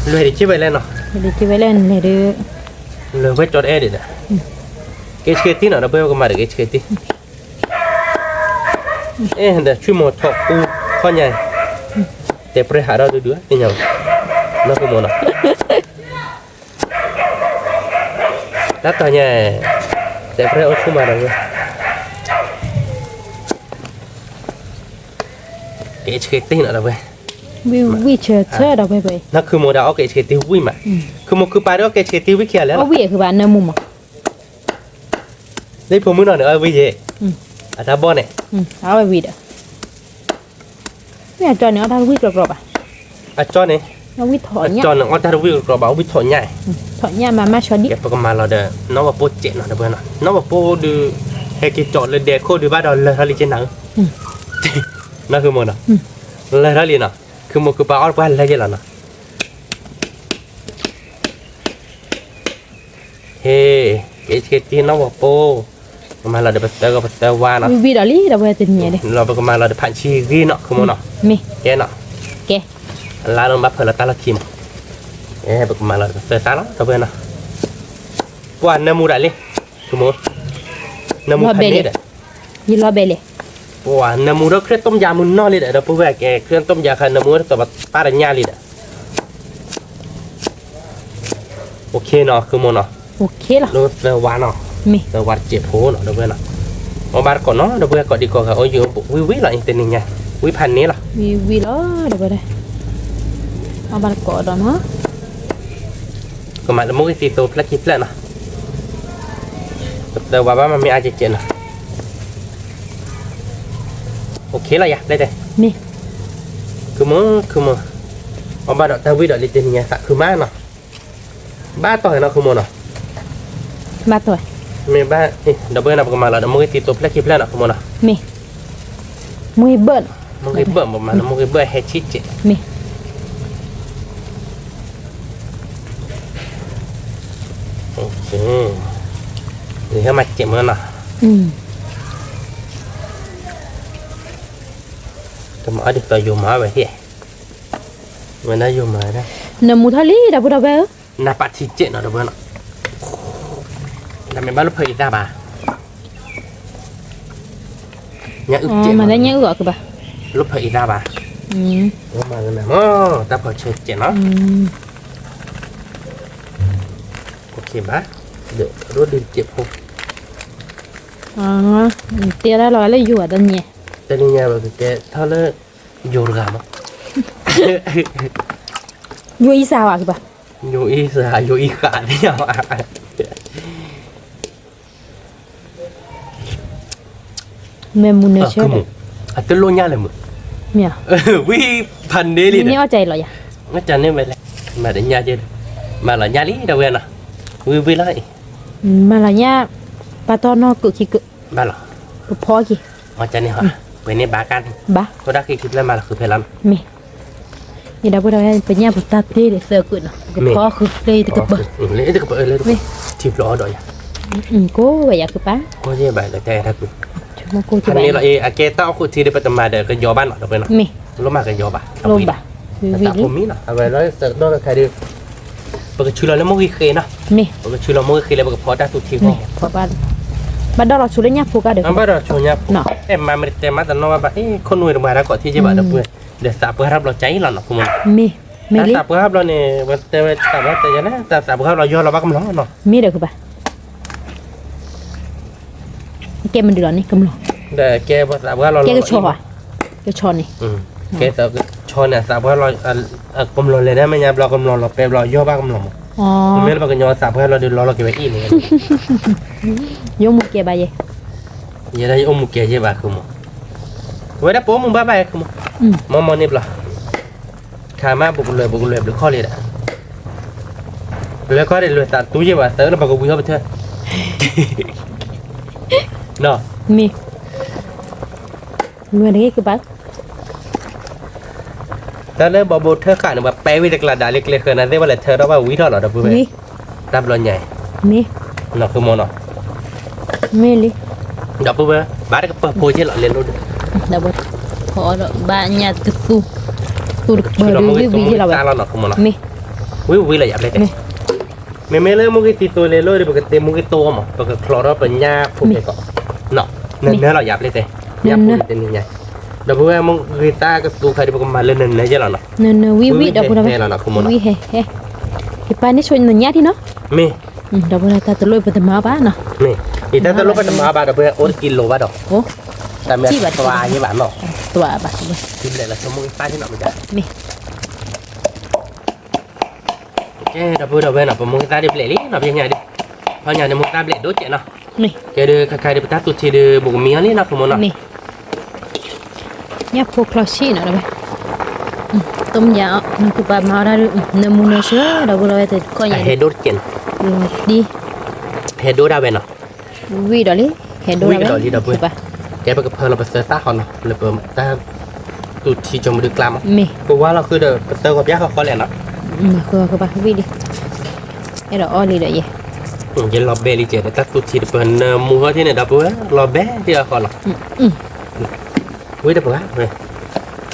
လွဲၢ်ဒံးက့ဝဲလဲၣ်နီၤ, လွဲၢ်ဒံးက့ဝဲလဲၣ်လဲၣ်ဒီး, လွဲၢ်ဝဲကၠီတအဲၣ်ဒံးဒီး, ကဲဆှဲတံၢ်နီၤ ဒီပုၢ်ဝဲၢ်ပကမၤဒီးကဲဆှဲတံၢ် အဲၣ်ဒီးဆွံမိၢ်ထီၣ်ကူထီၣ်ညါ, တဲပြဲၢ်ဟးထီၣ်ဒုဒုသ့ၣ်ညါ, နီၢ်ခိမိၢ်နီၤ, တၢ်တီၤညါ, တဲပြဲၢ်အိၣ်ဆူၣ်မးဒီးဝဲ, ကဲဆှဲတံၢ်နီၤဒီးဝဲ, ဝံၣ်ဆၢဆၢဒီးဝဲ, နီၢ်ခိမိၢ်ဒီးအီၣ်ကဲဆှဲတံၢ်ဝံၣ်မး, ခိမိၢ်ခုပာ်ဒီးအီၣ်ကဲဆှဲတံၢ်ဝံၣ်ခံဂၤလဲၣ်လီၤ, အီၣ်ဝံၣ်အဃုဘၣ်နၢမူမး လၢဖိမုၣ်နီၤန့ၣ် အီၣ်ဝံၣ်ယဲ, အတၢ်ဘီၣ်န့ၣ်, အီၣ်ဝံၣ်ဒီး, မ့ၢ်အကၠီန့ၣ် အီၣ်တၢ်တဝံၣ်ကြီကြီဘၣ်, အကၠီန့ၣ်, အကၠီန့ၣ် အီၣ်တၢ်တဝံၣ်ကြီကြီဘၣ် အီၣ်ဝံၣ်ထီၣ်ညၣ်, ထီၣ်ညၣ်မၤမၤဆီဒံး, ပကမၤလီၤဒီး နီၢ်ဝဲပိစဲးနီၤ ဒီပုၢ်ဝဲၢ်နီၤ နီၢ်ဝဲပိဒုး, ဟဲက့ၤကၠီလၢဒဲခိၣ်ဒုးဘၣ်ဒီးလၢာ်ထီၣ်လံက့နၤဧၢ, နီၢ်ခိမိၢ်နီၤ, လၢာ်ထီၣ်လံနီၤ, ခိမိၢ်ခုပာ်အီၣ်တပှၢ်လၢာ်က့လီၤနီၤ ဟ့ၣ်, ကဲဆှဲတံၢ်နီၢ်ဝဲပိ, ပကမၤလီၤဒီးပသၢဂီၤပသၢဝါနီၤ, ဝံၣ်ဝံၣ်ဒီးလံဒီပုၢ်ဝဲၢ်တနံၤညါဒီး, လီၤပကမၤလီၤဒီးဖးဆံဂ့ၤနီၤ ခိမိၢ်နီၤ, မ့ၢ်, ကဲနီၤ, ကဲ, အလါလီၤဘၣ်ဖၢလီၤတၢ်လီၢ်ခံမး, ပကမၤလီၤဒီးပသၢသၣ်လီၤ ဒီပုၢ်ဝဲၢ်နီၤ, ပှၤနၢမူဒၣ်လံ, ခိမိၢ်, နၢမူဖးန့ၣ်ဒီး ယလီၤဘဲလဲၣ်, ပှၤနၢမူဒီးခရံာ်တူၢ်ယါမုၢ်နီၢ်လံဒီး ဒီပုၢ်ဝဲၢ်ကဲ ခရံာ်တူၢ်ယါခါနၢမူဒီးသီၣ်ပာ်တညၣ်လံဒီး, အိၣ်ခ့နီၤ ခိမိၢ်နီၤ, လၢသၢဝါနီၤ, သၢဝါတစဲးဖိနီၤ ဒီပုၢ်ဝဲၢ်နီၤ, အီၣ်ဘၣ်တကိးနီၤ ဒီပုၢ်ဝဲၢ်ကိးဒံးကိးဂၤအိၣ်ယိာ်ဝံၣ်ဝံၣ်လီၤအံၤတနံၤညါ, ဝံၣ်ဖးန့ၣ်လီၤ, ဝံၣ်ဝံၣ်လီၤ ဒီပုၢ်ဝဲၢ်, အီၣ်ဘၣ်တကိးဒီးနီၤ ကမၤလၢမိၢ်ဂ့ၢ်သံသိဖျၢၣ်ခံဖျၢၣ်နီၤ, ပသၢဝါဘၣ်မၤမ့ၢ်အါကဲကဲနီၤ, အိၣ်ခ့လီၤယၤ ပျဲၢ်တဲ, မ့ၢ်, ခိမိၢ် ခိမိၢ်, အီၣ်ဘၣ်ဒီးတၢ်ဝံၣ်ဒီးလံတနံၤညါသးခုမးနီၤ, ဘၣ်တီၢ်နီၤ ခိမိၢ်နီၤ, ဘၣ်တီၢ်, မ့ၢ်ဘၣ်, ဒီပုၢ်ဝဲၢ်နီၤ ပကမၤလီၤဒီးမိၢ်ဂ့ၢ်သံသိဖျၢၣ်ခံဖျၢၣ်နီၤ ခိမိၢ်နီၤ, မ့ၢ်, မိၢ်ဂ့ၢ်ဘၢၣ်နီၤ, မိၢ်ဂ့ၢ်ဘၢၣ် ပမၤလၢမိၢ်ဂ့ၢ်ဘၢၣ်ဟဲဆံကဲး, မ့ၢ် ယဟဲမၤစဲးမၢနီၤ, တမၤအီၣ်ဒ်သိးယိာ်မၤဝဲဟ့ၣ်, ဝဲဒၣ်ယိာ်မၤဒၣ်, နၢမူထီၣ်လံဒီပုၢ်ဒီဝဲၢ်ဧၢ, နၢ်ပာ်ထံကဲးနီၤ ဒီပုၢ်ဝဲၢ်နီၤ, တမ့ၢ်ဘၣ်လၢဖၢအံသၣ်ဘၣ်, ညၣ်အုၣ်ကဲးမး, ညၣ်အုၣ်အီၤကဘၣ်, လၢဖၢအံသၣ်ဘၣ်, မၤမး, တၢ်ဖီၣ်ဆၢကဲးနီၤ, အိၣ်ခ့ဘၣ်, ဒီးရိဒုးကဲးဖိ, တဲဒၣ်လီၤလၢယိာ်အတညဲ, တနံၤညါပကကဲထီၣ်လၢ, ယိာ်တဂၤမး, ယိာ်အံသၣ်ဘၣ်ကဘၣ်, ယိာ်အံသၣ် ယိာ်အံဃာ်သ့ၣ်ညါဘၣ် မ့ၢ်မူနၢၤဆၢ, အတလိၣ်ညၣ်လၢမုၢ်, မ့ၢ်, ဝံၣ်ဖးန့ၣ်လံ, န့ၣ်အီၣ်ကၢ်အံၤလီၤယၤ, အီၣ်ကၢ်န့ၣ်ဝဲလဲၣ်, မၤဒီးညၣ်က့, မၤလီၤညၣ်လံဒီပုၢ်ဝဲၢ်နီၤ, ဝံၣ်ဝံၣ်လီၤအံၤ, မၤလီၤညၣ်, ပာ်တီၢ်နီၢ်ကုးခံကုး, ဘၣ်လီၤ, ပဖီက့ၤ, အီၣ်ကၢ်န့ၣ်ဟီ, ပှဲၤန့ၢ်ဘၣ်ကၢ်န့ၣ်, ဘၣ်, ခိၣ်ဒၣ်ဃံခံဖျၢၣ်မၤလီၤဃုာ်ဖဲလီၤနီၤ, မ့ၢ် ယဒီပုၢ်ဒီဝဲၢ် ပညၣ်ပတၢ်တ့ၢ်ဒံးသၢကုးနီၤ ပကဖီဃုာ်ဖျၢၣ်တကပၤ, လၢတကပၤ, ထံဖျိးအီၣ်ဒီးယၤ, ကိးဝဲယၤကပၤ, ကိးယဲဘၣ်လၢတၢ်အဲၣ်တၢ်ကွံ, ဖဲန့ၣ်လီၤအံၤ အကဲတၢ်အီၣ်ခိၣ်ထံဒီး ပတမၤဒီးကယီၤဘၣ်နီၤ ဒီပုၢ်ဝဲၢ်နီၤ, မ့ၢ်, လိၣ်မးကယီၤဘၣ်, တၢ်ဖိမံနီၤ အဝဲလီၤဒီးခါဒီး, ပကဆူလီၤလၢမိၢ်ဂ့ၤဃ့နီၤ, မ့ၢ်, ပကဆူလီၤမိၢ်ဂ့ၤဃ့လၢပကဖီတၢ်သူထံဃီ, ဘၣ်ဒီးလီၤဆိလၢညၣ်ဖိကါဒီး, ဘၣ်ဒီးဆိညၣ်ဖိ, အဲၣ်မၤမ့ၢ်တတဲမးတနီၣ်ဘၣ်ဘၣ်, ခိၣ်နူာ်တမၤတၢ်ကိးထံယဲဘၣ်ဒီပုၢ်ဝဲၢ်, ဒီးသးပှၢ်ထီၣ်ဘျီကၢ်အံၤလီၤနီၤ ဖိမံနီၤ, မ့ၢ်, မ့ၢ်လံ, သးပှၢ်ထီၣ်ဘျီန့ၣ် ဝဲတဲဝဲသးပှၢ်တဲယၤန့ၣ် တၢ်သးပှၢ်ထီၣ်ဘျီယီၢ်လီၤဘၣ်ကမျီၤနီၤ, မ့ၢ်ဒီးကဘၣ် ကဲမနုၤလီၤန့ၣ် ကမျီၤ, ဒီးကဲပှၤသးပှၢ်လီၤလီၤ, ကဲကဆီဧါ, ကဆီန့ၣ်, ကဲသးကဆီန့ၣ် သးပှၢ်လီၤ, ကမျီၤလဲၤဒၣ်မဲာ်ညါဘျီ ကမျီၤလီၤပဲဘျီ ယီၢ်ဘၣ်ကမျီၤမး, မ့ၢ်လၢပှၤကညီသးပှၢ်လီၤဒီးလီၤလီၤက့ၤဝဲအံၤန့ၣ်, ယအိၣ်မူကဲဘၣ်ယဲ, ယဲဒၣ်ယအိၣ်မူကဲယဲဘၣ်ဃုမး, ဝဲဒၣ်ပအိၣ်မူဘၣ်ဘၣ်ဃုမး, မ့ၢ်မ့ၢ်န့ၣ်ဘျီ ခါမး ပကလဲၤ ပကလဲၤဘျုးခီၣ်လံဒီး, ပလဲၤခီၣ်ဒီး လဲၤသးတူၢ်ယဲၢ်ဘၣ် သၢလၢပှၤကဝံၤဟီၣ်ပထၢၣ်, နီၤ, မ့ၢ်, မ့ၢ်တဂ့ၤကဘၣ်, တၢ်လၢဘီဘိထၢဃာ်န့ၣ် ပှၤပဲဝံၤတကျါဒၣ်လၢကျဲဃၢၤန့ၣ်သ့ၣ် ဘၣ်လဲၤထၢထီၣ်ဘၣ်ဝံထီၣ်လီၤ ဒီပုၢ်ဝဲၢ်, တၢ်ဘျီညါအံၤ, နီၢ်ဃုမီၤနီၤ, မ့ၢ်လံ, ဒီပုၢ်ဝဲၢ် ဘၣ်တကပၢၤဖိက့လီၤ လဲၤလိၣ်ဒီး, ဘၣ်ညါတကသူ, သူတကပၢၤဒုးဝံၤဝံၤလီၤဝဲ, မ့ၢ်, ဝံၤဝံၤလီၤယၤဘျဲၣ်တဲ မ့မ့ၢ်လၢမူဂ့ၤသံသိးလဲၤလိၣ်ဒီး ပကတ့မူဂ့ၤတိၢ်အီၤမး ပကချီထီၣ်ပညၣ်ဖိကဲကီး, နၢၤလီၤယၤဘျဲၣ်တဲ, ညၣ်ဖိန့ၣ်တနံၤညါ, ဒီပုၢ်ဝဲၢ် မူဂ့ၤသးကသူခါဒီး ပကမၤလၢနၢၤနၢၤယဲလီၤနီၤ, ဝံၤဝံၤဟဲလီၤနီၤ ခိမီၤနီၤ, ယပၢ်န့ၣ်ဆိညါထံနီၤ, မ့ၢ်, ဒီပုၢ်ဝဲၢ် တၢ်တလိၣ်ပတမၤအီၤဘၣ်နီၤ, မ့ၢ်, ယတၢ်တလိၣ်ပတမၤအီၤဘၣ် ဒီပုၢ်ဝဲၢ် အိၣ်တကံလိၤဘၣ်ဒီး, တၢ်မ့ၢ်သွါယဲဘၣ်နီၤ, သွါဘၣ်, ဘျဲၣ်လီၤဆိမူဂ့ၤသးထံနီၤ မ့ၢ်, ကဲ ဒီပုၢ်ဝဲၢ်နီၤ ပမူဂ့ၤသးဒ်ဘျဲၣ်လံနီၤ ပညါဒီး, ဖီညါဒီးမူဂ့ၤသးဘျဲၣ်ဒိၣ်ကဲနီၤ, ကဲဒီးခါခါဒီး ပတၢ်သူၣ်ထံဒီး ဘူးကမံအီၤလံနီၤ ခိမီၤနီၤ, ညၣ်ဖိချီဆံနီၤ ဒီပုၢ်ဝဲၢ်, တိၢ်မယါအီၤ နသူၣ်ပာ်မၤအီၤဒၣ်ဒုး နၢမူနၢဆၢ ဒီပုၢ်ဝဲၢ် တကီၢ်ညါ ဟဲဒိၣ်တကဲနီၤ, ဒ်, ဟဲဒိၣ်ဒၣ်ဝဲနီၤ, ဝံၤဒီးလံ, ဟဲဒိၣ်ဒၣ်ဝဲ, ဒီပုၢ်ဝဲၢ်, ကဲပကဖၢလီၤပသၢသၣ်ဃီနီၤ လၢပတၢ်သူၣ်ထံကၠိမဒုကျါမး, မ့ၢ်, ပဝါလီၤဃုာ်ဒီး ပသၢဂီၤပျါဃီဃီလဲၣ်နီၤ, ဃုာ်ဃုာ်ဘၣ် ဝံၤလံ, အဲၣ်ဒိးအီၣ်လံဒီးယဲ, ယလီၤဘဲလံကဲဒီး တၢ်သူၣ်ထံတပၢၢ် နၢမူဟီၣ်ထံန့ၣ် ဒီပုၢ်ဝဲၢ် လီၤဘဲထံအဃီလီၤ, ဝံၤတပှၤ,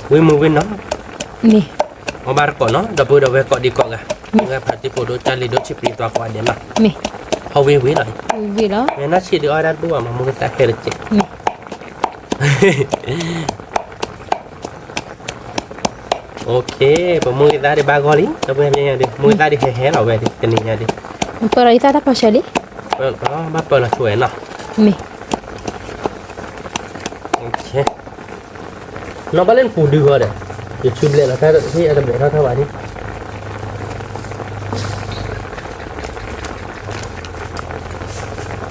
ဝံၤမုၢ်ဝံၤနီၤ, မ့ၢ်, အီၣ်ဘၣ်တကိးနီၤ ဒီပုၢ်ဝဲၢ် ကိးဒံကိးဂၤ, မ့ၢ်ဂၤဖးတံၢ်ဖိဒိၣ် တၢ်လံၤဒိၣ် ဆံးပျံၤသွါကိးဂၤဒဲးနီၤ, မ့ၢ်, ဟီၣ်ဝံၤဝံၤလီၤ, ဝံၤလီၤ, မ့ၢ်နီၢ်ဆံးဒုးအီၣ်ဒၣ်တဘူၣ်ဘၣ်မး မူဂ့ၤသးဟဲတကဲး, မ့ၢ် ပမူဂ့ၤသးဒံးဘၣ်ဂီၢ်လံ ဒီပုၢ်ဝဲၢ်ညါဒံး မူဂ့ၤသးဒံးဟဲဟဲလီၤဝဲဒံး တနံၤညါဒံး, ပၢလီၤအံၤသၣ်တၢ်ဖီၣ်ဆၢလံ, ဘၣ်ပၢလီၤဆိဝဲနီၤ, မ့ၢ်, နီၢ်ဘၣ်လၢနပူၤဒုးဃီဒီး, ယဆူဘျဲၣ်လီၤတၢ်ဟ့ၣ်အတဘျဲၣ်ထီၣ်ထီၣ်ဘၣ်ဒံး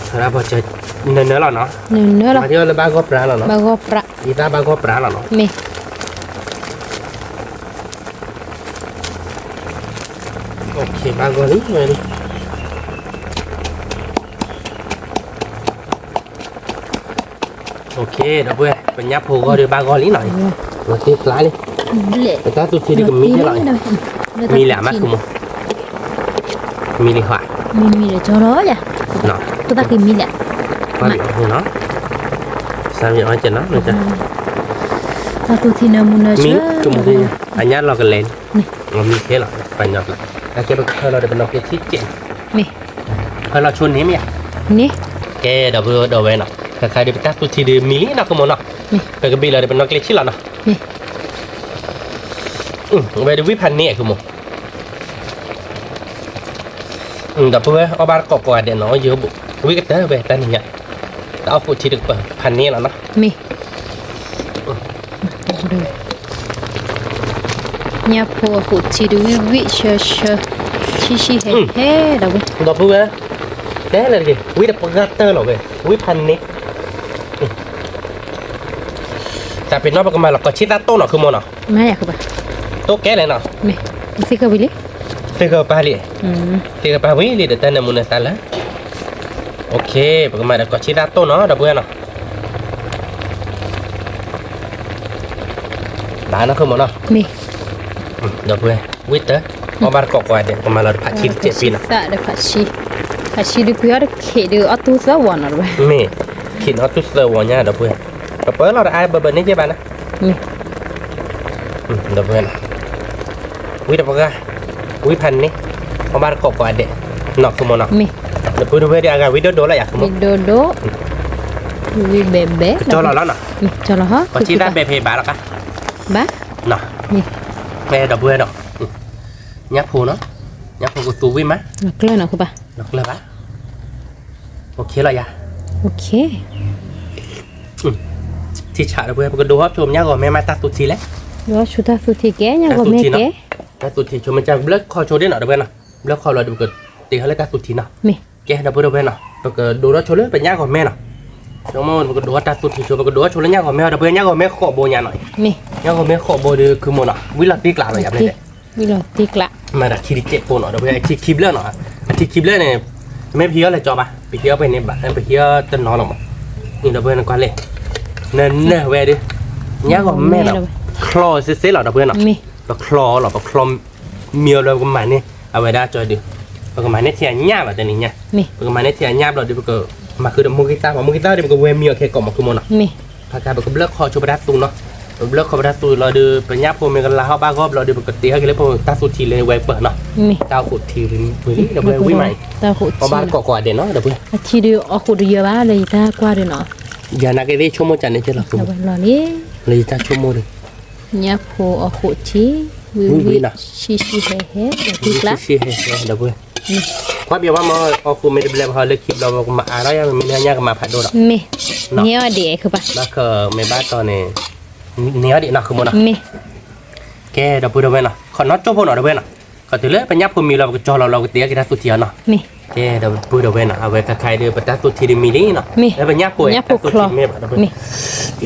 နၢၤနၢၤလီၤနီၤ, နၢၤနၢၤလီၤ, မၤဒ်အီၤလၢဘၣ်ဂီၢ်ပြးလီၤနီၤ, ဘၣ်ဂီၢ်ပြး, ယသးဘၣ်ဂီၢ်ပြးလီၤနီၤ, မ့ၢ်, ဘၣ်ဂီၢ်လံဝဲဒၣ်, ဒီပုၢ်ဝဲၢ် ပညၣ်ဖိဂီၢ်ဒီးဘၣ်ဂီၢ်လံနီၤ, လီၤတ့ကျါလံ, ပတၢ်သူၣ်ထံဒုးကမံလီၤ, မံလၢအမၤဆိကမိၣ်, မံလံဃီ, မံမံလၢကၠီလီၤယၤ, တၢ်ကမံလၢ, စးမံအီၣ်ကဲနီၤ, တၢ်သူၣ်ထံနၢမူနၢဆၢ, အညၣ်လီၤကလဲၤလံ, မံခဲလီၤ, ပှၤညီကျါ, အကဲပကဖၢလီၤဒီးပနီၢ်က့ၤထံကဲး, မ့ၢ်, ဖၢလီၤဆိန့ၣ်မ့ၢ်ဧါ, န့ၣ်, ကဲဒီပုၢ်ဝဲၢ်ဒီးဝဲနီၤ, ခါခါဒီးပတၢ်သူၣ်ထံဒုးမံလံနီၤ ခိမီၤနီၤ, ပကဘ့ၣ်လီၤဒီးပနီၢ်က့ၤထံလီၤနီၤ, မ့ၢ် ဝဲဒၣ်ဝံဖးန့ၢ်အခိမီၤ, ဒီပုၢ်ဝဲၢ် အီၣ်ဘၣ်တကိးကိးဂၤဒဲးနီၤ, ယဘိး ဝံကတၢၢ်ဝဲတၢ်နံၤညါ, တၢ်အီၣ်ဃိးထံတကပၢၤဖးန့ၢ်လီၤနီၤ, မ့ၢ်, ညၣ်ဖိအဃိးထံတဝံၣ်ဝံၣ်ဆၢဆၢ, ဆံးဆံးဟဲဟဲဒီပုၢ်ဝဲၢ်, တဲလဲၣ်တက့ၢ် ဝံတပှၢ်တၢၢ်လီၤဝဲ, ဝံဖးန့ၢ် တၢ်ပ့ၤနီၣ်ပကမၤလီၤကီးဆံသၣ်တိၢ်နီၤ ခိမီၤနီၤ, တိၢ်ကဲလဲၣ်နီၤ, သ့ၣ်ကပၤလံ, သ့ၣ်ကပၤဝံၤလံဒီးတၢ်နၢမူနၢသးလၢ, ပကမၤဒီးကီးဆံသၣ်တိၢ်နီၤ ဒီပုၢ်ဝဲၢ်နီၤ, ဘၣ်နီၤ ခိမီၤနီၤ, ဒီပုၢ်ဝဲၢ် ဝံတၢၢ်, အီၣ်ဘၣ်တကိးကိးဂၤဒဲး ပကမၤလီၤဒီးဖးဆံတစဲးပ့ၤနီၤ, ဖးဆံဒုးပှ့ၤအီၣ်တခ့ဒုးအီၣ်တူၢ်သၢဝီၤနီၤ ဒီပုၢ်ဝဲၢ်, မ့ၢ်, ခ့န့ၣ်အီၣ်တူၢ်သၢဝီၤညါ ဒီပုၢ်ဝဲၢ်, ပပၢလီၤဒီးအါဘၢဘၢန့ၣ်ကဲဘၣ်နီၤ, ဒီပုၢ်ဝဲၢ်နီၤ, ဝံတပှၢ်, ဝံဖးန့ၢ်, အီၣ်ဘၣ်တကိးကိးဂၤဒဲး, နီၤ ခိမီၤနီၤ, ဒီပုၢ်ဝဲၢ်ဒီးအဂၤဝံဒိၣ်ဒိၣ်လီၤယၤ ခိမီၤ, ဝံဘဲဘဲ, ကၠီလီၤလီၤနီၤ, ကီးဆံသၣ်ဘဲဖဲဘၣ်လီၤကါ, ဘၣ်, ဒီပုၢ်ဝဲၢ်နီၤ, ညၣ်ဖိနီၤ, ညၣ်ဖိကသူဝံၣ်မး, လီၤကျၢၢ်ဘၣ်, အိၣ်ခ့လီၤယၤ, ထံဆး ဒီပုၢ်ဝဲၢ် ပကဒိးထီၣ်ဆိညၣ်ဂီၤမဲမး တၢ်သူၣ်ထံလဲၣ်, ဒိးထီၣ်ဆိတၢ်သူၣ်ထံကဲ ညၣ်ဂီၤမဲကဲ, တၢ်သူၣ်ထံဆိမ့ၢ်ကဘျၢခီဆိဒ်နီၤ ဒီပုၢ်ဝဲၢ်နီၤ, ဘျၢခီလီၤဒီးပကတ့ဟီလၢတၢ်သူၣ်ထံနီၤ, ကဲ ဒီပုၢ်ဝဲၢ်နီၤ, ပကဒိးထီၣ်ဆိလၢပညၣ်ဂီၤမဲနီၤ, ဆိကမိၣ်ပကဒိးထီၣ်တၢ်သူၣ်ထံဆိ ပကဒိးထီၣ်ဆိလၢညၣ်ဂီၤမဲ ဒီပုၢ်ဝဲၢ် ညၣ်ဂီၤမဲဃိးဘိညါနီၤ, ညၣ်ဂီၤမဲဃိးဘိဒီး ခုမိၢ်နီၤ ဝံလီၤတံၢ်ကျးလီၤယၤ ဝံလီၤတံၢ်ကျး, မၤတၢ်ထံတစဲးဖိနီၤ ဒီပုၢ်ဝဲၢ် ထံခံဘျၢၣ်နီၤ, အထံခံဘျၢၣ်န့ၣ် မ့ၢ်ပဟံးအီၣ်လဲၤကၠီဘၣ် ပဟံးအီၣ်ဖဲန့ၣ်ဘၣ် ပဟံးအီၣ်တနီၤလီၤမး, ဒီပုၢ်ဝဲၢ်နကွၢ်လဲၣ်, နနၢ်ဝဲဒီး ညၣ်ဂီၤမဲနီၤ, ချီစ့စ့လီၤ ဒီပုၢ်ဝဲၢ်နီၤ, ပချီလီၤ ပချီမံအီၤဘျီ ပကမၤန့ၢ် အဝဲဒၣ်ကၠီဒုး ပကမၤန့ၢ်ထဲအညၣ်လီၤ တနံၤညါ ပကမၤန့ၢ်ထဲအညၣ်ဘျီဒီး ပကမၤဃုာ်ဒီးမိၢ်ဂ့ၤသၣ်မး မိၢ်ဂ့ၤသၣ်ဒီး ပကဝဲမံအီၤခဲကိးမး ဃုမီၤနီၤ ဖးကါ ပကဘျၢၣ်ခီဆိပတၢ်သူနီၤ ပဘျၢၣ်ခီပတၢ်သူလီၤဒီး ပညၣ်ဖိမ့ၢ်ကလၤဟီၣ်ဘၣ်ဂီၢ်ဘျီဒီး ပကတ့ဟဲက့ၤလၢပတၢ်သူထံလၢဝဲပၢၤနီၤ တၢ်အိၣ်ခိးထံဝံၤလံ ဝံၤမးအံၤ အီၣ်ဘၣ်ကိးကိးဂၤဒဲးနီၤ ဒီပုၢ်ဝဲၢ် အထံဒုးအီၣ်ဃိးတယၢဘၣ်လၢယတၢ်ကွၢ်ဒုးနီၤ ယၤနာ်က့သ့ၣ်ဆိကမိၣ်ကန့ၣ်ကဲလီၤ လီၤလံ လၢယတၢ်ဆိကမိၣ်ဒီး ညၣ်ဖိအီၣ်ဃိးထံ ဝံၤဝံၤ ဆံးဆံးဟဲဟဲ ဒီပုၢ်ဝဲၢ် ကွၢ်ပယီၤဘၣ်မ့ၢ် အီၣ်ဃိးမ့ၢ်တဘျဲၣ်ဘၣ်ဟီလၢခံဘျီ ပကမၤအါထီၣ်ယါ မ့ၢ်ညၣ်ကမၤဖးဒိၣ်ဒီး မ့ၢ် န့ၢ်အီၣ်ဒံးခုဘၣ် ဘၣ်ဃးမ့ၢ်ဘၣ်တီန့ၣ် န့ၢ်အီၣ်ဒံးနီၤ ဃုမီၤနီၤ မ့ၢ် ကဲ ဒီပုၢ်ဝဲၢ်နီၤ ခီနီၣ်ကၠိဖိနီၤ ဒီပုၢ်ဝဲၢ်နီၤ ခီတုၤလၢပညၣ်ဖိမံလီၤ ပကကၠီလီၤလီၤ ပကတ့အီၣ်က့ၤတၢ်သူထံအီၤနီၤ မ့ၢ် ကဲ ဒီပုၢ်ဝဲၢ်နီၤ အဝဲခါခါအံၤဒီး ပတၢ်သူထံဒုးမံလံနီၤ မ့ၢ် လၢပညၣ်ဖိ ညၣ်ဖိချီ တၢ်သူထံမ့ၢ်ဘၣ် ဒီ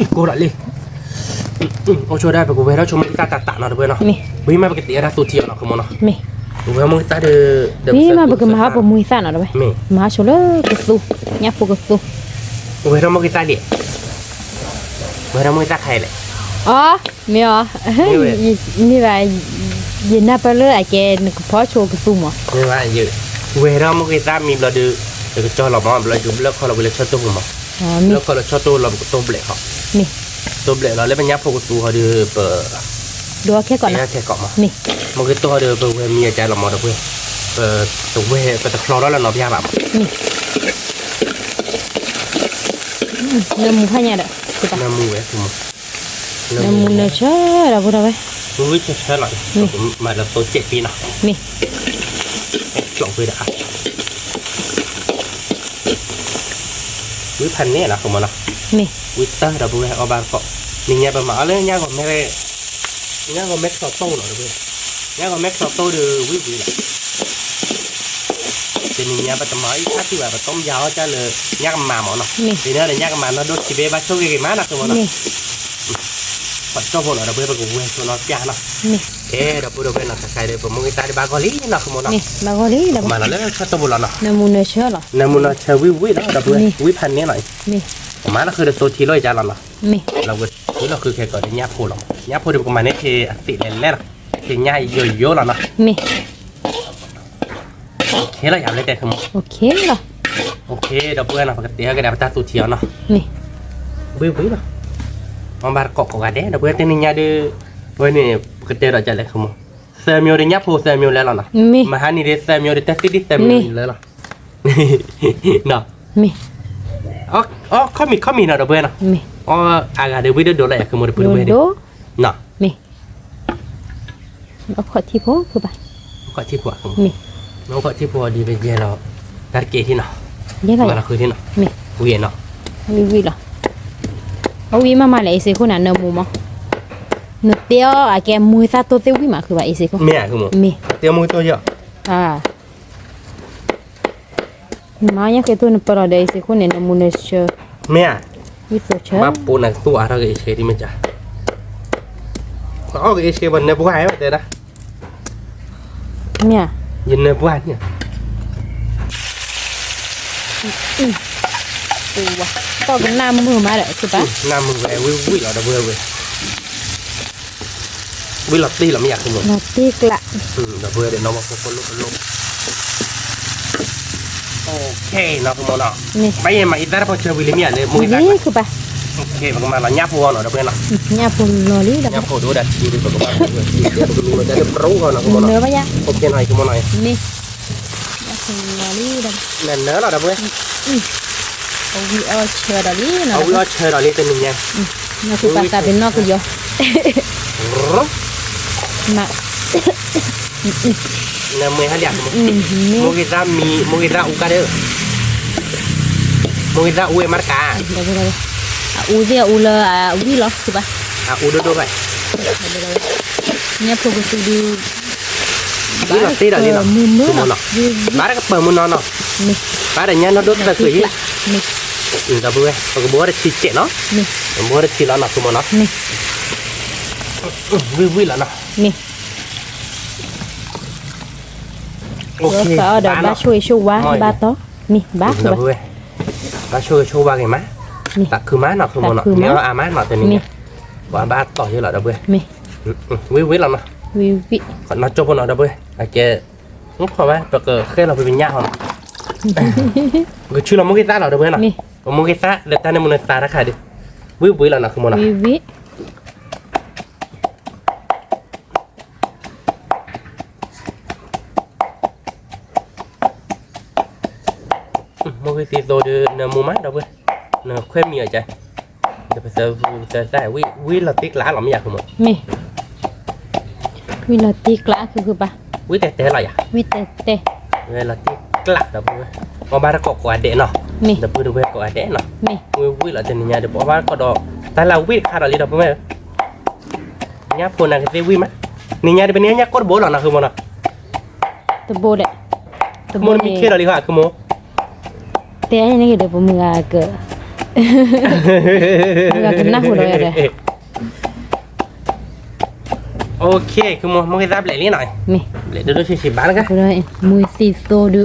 ပုၢ်ဝဲၢ် မ့ၢ် ကိးလီၤလံ အိၣ်ဆိဒၣ် ပကဝဲၤထီၣ်ဆိမိၢ်ဂ့ၤသၣ်တၢ်တးနီၤ ဒီပုၢ်ဝဲၢ်နီၤ မ့ၢ် ဝံၤမးပကတ့အီၣ်တၢ်သူထံအီၤနီၤ ဃုမီၤနီၤ မ့ၢ် ပဝဲၤမိၢ်ဂ့ၤသၣ်ဒီး ဝံၤမးပကမၤဟီၣ်ပမိၢ်ဂ့ၤသၣ်နီၤ ဒီပုၢ်ဝဲၢ် မ့ၢ် မၤဆိလၢကသူ ညၣ်ဖိကသူ ဝဲၤထီၣ်မိၢ်ဂ့ၤသၣ်လံ ဝဲၤထီၣ်မိၢ်ဂ့ၤသၣ်ခါအံၤလဲၣ် အီ မ့ၢ်အီ မ့ၢ်ဘၣ် ယနၢ်ပၢၢ်လၢအကဲ နကဖီဆိကသူမး မ့ၢ်ဘၣ် ဝဲၤထီၣ်မိၢ်ဂ့ၤသၣ်မံဘျီဒီး ယကကၠီလီၤမး ဘျီယကဘျၢၣ်ခီလီၤဝံၤလၢဆၢတိၢ်ပူၤမး ဘျၢၣ်ခီလီၤဆၢတိၢ်လီၤ ပကတိၢ်ဘျဲးဃီ တိၢ်ဘျဲးလီၤ လၢပညၣ်ဖိကသူဟီဒီး ပ ဒိခဲကိးနီၤ ခဲကိးမး မိၢ်ဂ့ၤသၣ်ဟီဒီး ပဝဲၤမံအကါလီၤမး ဒီပုၢ်ဝဲၢ် ပတဝဲၤ ပတချီထီၣ်လၢနီၤဖၠါဘၣ်မး နၢမူဖးညါဒီး နၢမူဝဲ နၢမူနၢဆၢဒီး ပုၢ်ဝဲၢ် ဝံၤဝံၤဆၢဆၢလီၤ မ့ၢ် မၤလၢသိကဲးပ့ၤနီၤ မ့ၢ် ကျိးဝဲဒၣ် ဝံဖးန့ၣ်လီၤ ဃုမီၤနီၤ မ့ၢ် ဝံတၢ်ဒီး ပုၢ်ဝဲၢ် အီၣ်ဘၣ်တကိး နံၤညါပမၤအီၤလၢညၣ်ဂီၤမဲ ညၣ်ဂီၤမဲချီတိၢ်လီၤ ဒီပုၢ်ဝဲၢ် ညၣ်ဂီၤမဲချီတိၢ်ဒီး ဝံဝံလီၤ တနံၤညါပတမၤအီၤအံၤ ဖးဒိၣ်ဘၣ် ပတိၢ်မယါအီၤကၢ်လၢ ညၣ်ကမၤမးနီၤ ဒ်န့ၣ်ဒီးညၣ်ကမၤနီၢ်ဒိၣ်ထံဘ့ၣ်ဘၣ်ဆိၣ်ဂ့ၤဂ့ၤမးနီၤ ဃုမီၤနီၤ ပတိၢ်ဖိလီၤ ဒီပုၢ်ဝဲၢ် ပကဝဲၤဆိနီၤပျၢ်နီၤ ကဲ ဒီပုၢ်ဝဲၢ်နီၤ ခဲခါဒီး ပမိၢ်ဂ့ၤသၣ်ဒုးဘၣ်ဂီၢ်လံနီၤ ဃုမီၤနီၤ မၤလီၤလၢဆၢတိၢ်ပူၤလီၤနီၤ နၢမူနၢဆၢလီၤ နၢမူနၢဆၢဝံဝံလီၤ ဒီပုၢ်ဝဲၢ် ဝံဖးန့ၣ်လီၤ မၤလီၤဃုာ်ဒီးသိထံလီၤအံၤကါလီၤနီၤ လီၤဝဲ ဝံလီၤဃုာ်ခဲကိးဒီးညၣ်ဖိလီၤ ညၣ်ဖိဒီး ပကမၤန့ၢ်ထဲအသ့ၣ်လဲၣ်လဲၣ်လီၤ ထဲညၣ်ယိယိလီၤနီၤ ခဲလီၤယၤလၢတဲ ဃုမီၤ ဒီပုၢ်ဝဲၢ်နီၤ ပကတဲအီၤကဒါ ပတၢ်သူထံအီၤနီၤ ဝံဝံလီၤ အီၣ်ဘၣ်တကိးကိးဂၤဒဲး ဒီပုၢ်ဝဲၢ် တနံၤညါဒီး ဝဲန့ၣ် ပကတဲဒီးကလဲၣ် ဃုမီၤ သၢမျိုးဒီး ညၣ်ဖိသၢမျိုးလဲၣ်လီၤနီၤ မဟါနံၤဒီး သၢမျိုးဒီး တၢ်သ့ၣ်ဒံၣ်သၢမျိုးလဲၣ်လီၤ အီၣ်ခီၣ်မံၤခီၣ်မံၤနီၤ ဒီပုၢ်ဝဲၢ်နီၤ အီၣ်အါဂၤဒီး ဝံဒိၣ်ဒိၣ်လီၤ ယၤ ဃုမီၤ ဒီပုၢ်ဝဲၢ်ဒီး အိၣ်ခိးထံဖိ အိၣ်ခိးထံဖိ အိၣ်ခိးထံဖိဒ်ပယဲလီၤ တၢ်တက့ၢ်ထံနီၤ မၤလီၤဃုာ်ထံနီၤ ဝံၤနီၤ ဝံၤဝံၤလီၤ အဝံၤမးမးလဲၣ် အ့စ့ခိၣ်န့ၣ် နၢမူမး နတဲအီၤအကဲမိၢ်သၣ်တိၢ်သ့ၣ်ဝံၤမး ဃုဘၣ် အ့စ့ခိၣ် မ့ၢ်ဧါ တဲမိၢ်တိၢ်ယီၤ နမၤညၣ်ဃ့သိၣ်နပၢၢ်လီၤဒီး အ့စ့ခိၣ်န့ၣ် နၢမူနၢဆၢ မ့ၢ်ဧါ ဝံသိဆၢ ဘၣ်ပိာ်နၤကသိၣ်အါထီၣ်က့ၤအ့စ့ဒ်မ့ၢ်ကါ အီၣ်က့ၤအ့စ့ ပနၢပှၢ်ဝဲတဲဒၣ် မ့ၢ်ဧါ ယနၢပှၢ်န့ၣ် ပှၢ်ကနၣ်မုာ်မးဒီး နၢမုာ်ဝဲ ဝံဝံလီၤ ဒီပုၢ်ဝဲၢ် ဝံလီၤတ့ၢ်လီၤ မ့ၢ်ယၤ ဃုမီၤ လီၤတ့ၢ်ကျး ဒီပုၢ်ဝဲၢ်ဒီး နီၢ်မီၢ်ဖိဖိလိၣ်ဖိလိၣ် အိၣ်ခ့နီၤ ဃုမီၤနီၤ ဘၣ်ယဲမၤအံသၣ်တဖီဆၢဝံၤလံမ့ၢ်ဧါ လၢမိၢ်ဂ့ၤသၣ် ပကမၤလီၤညၣ်ဖိအီၤနီၤ ဒီပုၢ်ဝဲၢ်နီၤ ညၣ်ဖိလီၤလံ ညၣ်ဖိဒိၣ်ဒၣ်ထံဒီး ပကဘၣ်ပကလူၤလီၤဒၣ်လၢပရိဂီၤနီၤ ဃုမီၤနီၤ အိၣ်ခ့နီၤ ဃုမီၤနီၤ နၢလီၤ ဒီပုၢ်ဝဲၢ် အဝံအီၣ်ဆၢဒီးလံ အဝံအီၣ်ဆၢဒီးလံ တနံၤညါ နၢ်ပၢၢ်ပာ်သးပ့ၤနီၣ်ကယီၤ နမ့ၢ်ဟဲလၢ မိၢ်ဂ့ၤသၣ်မံ မိၢ်ဂ့ၤသၣ်အူကါဒီး မိၢ်ဂ့ၤသၣ်အူဝဲမၤတကး အအူသ့ၣ်အအူလၢအဝံလီၤ ဘၣ် အအူဒိၣ်ဒိၣ်ဘၣ် ညၣ်ဖိကသူဒုး ဝံလီၤသ့ဒီးလံနီၤ မုၢ်မုၢ်နီၤ ဘၣ်တကပၤမုၢ်နီၤနီၤ ဘၣ်ဒီးညၣ်နီၢ်ဒိၣ်သၢကုာ်ယံၤ ဒီပုၢ်ဝဲၢ် ပကဘိးတဆံစဲးနီၤ ပကဘိးတဆံလီၤနီၤ ဃုမီၤနီၤ ဝံဝံလီၤနီၤ ဘၣ်ဆိၣ်ဂ့ၤဆိၣ်ဝါဘၣ်တီ မ့ၢ်ဘၣ် ဘၣ်ဆိၣ်ဂ့ၤဆိၣ်ဝါက့ၤမး သးခုမးနီၤ ဃုမီၤနီၤ မ့ၢ်အါမးနီၤ တနံၤညါ ပှၤဘၣ်တီယ့လီၤ ဒီပုၢ်ဝဲၢ် ဝံဝံလီၤနီၤ ဝံၤဝံၤ, နီၢ်ကၠိဖိနီၤ ဒီပုၢ်ဝဲၢ်, အကဲ, မ့ၢ်ခီဘၣ် ပကဃဲလီၤပပညၣ်ဟီနီၤ, ကဆူလီၤမိၢ်ဂ့ၤသၣ်လီၤ ဒီပုၢ်ဝဲၢ်နီၤ, ပမိၢ်ဂ့ၤသၣ်လၢတၢ်န့ၣ်မူနသးတခါဒီး, ဝံၤဝံၤလီၤနီၤ ဃုမိၢ်နီၤ, ဝံၤဝံၤ မိၢ်ဂ့ၤသ့သိဒီး နမူမး ဒီပုၢ်ဝဲၢ်, နခွဲးမံၤအီၤကါ, ဒီးပသၢသၣ်ဝံၤ ဝံၤလီၤတ့ကျးလီၤ မ့ၢ်ယၤ ဃုမိၢ်, မ့ၢ်, ဝံၤလီၤတ့ကျး ဃုဃုဘၣ်, ဝံၤတဲတဲလီၤယၤ, ဝံၤတဲတဲ, ဝံၤလီၤတ့ကျး ဒီပုၢ်ဝဲၢ်, အီၣ်ဘၣ်တၢ်ကိးကိးဂၤဒဲးနီၤ, မ့ၢ်, ဒီပုၢ်ဝဲၢ်ကိးဂၤဒဲးနီၤ, မ့ၢ်, ဝံၤဝံၤလီၤတ့နံၤညါဒီး ပအီၣ်ဘၣ်တၢ်ကိးဒီး တၢ်လၢဝံၤတခါဒီးလံ ဒီပုၢ်ဝဲၢ် ညၣ်ဖိနၤကသ့ဝံၤမး, နံၤညါဒ်ပန့ၢ်ညၣ်ကိၢ်တဘိလီၤနီၤ ဃုမိၢ်နီၤ, တဘိလဲၣ်, တဘိန့ၣ်မ့ၢ်ခဲဒီးလံ ဃုမိၢ်, တဲန့ၣ်ကဒီး ပမုၢ်ဂၤက, မုၢ်ဂၤကနၢ်ဟူဒီး, အိၣ်ခ့ ဃုမိၢ် မိၢ်ဂ့ၤသၣ်ဘျဲးလံနီၤ, ဘျဲးဒိၣ်ဒိၣ်ဆံးဆံးဘၣ်နက, မိၢ်သ့သိဒီး, န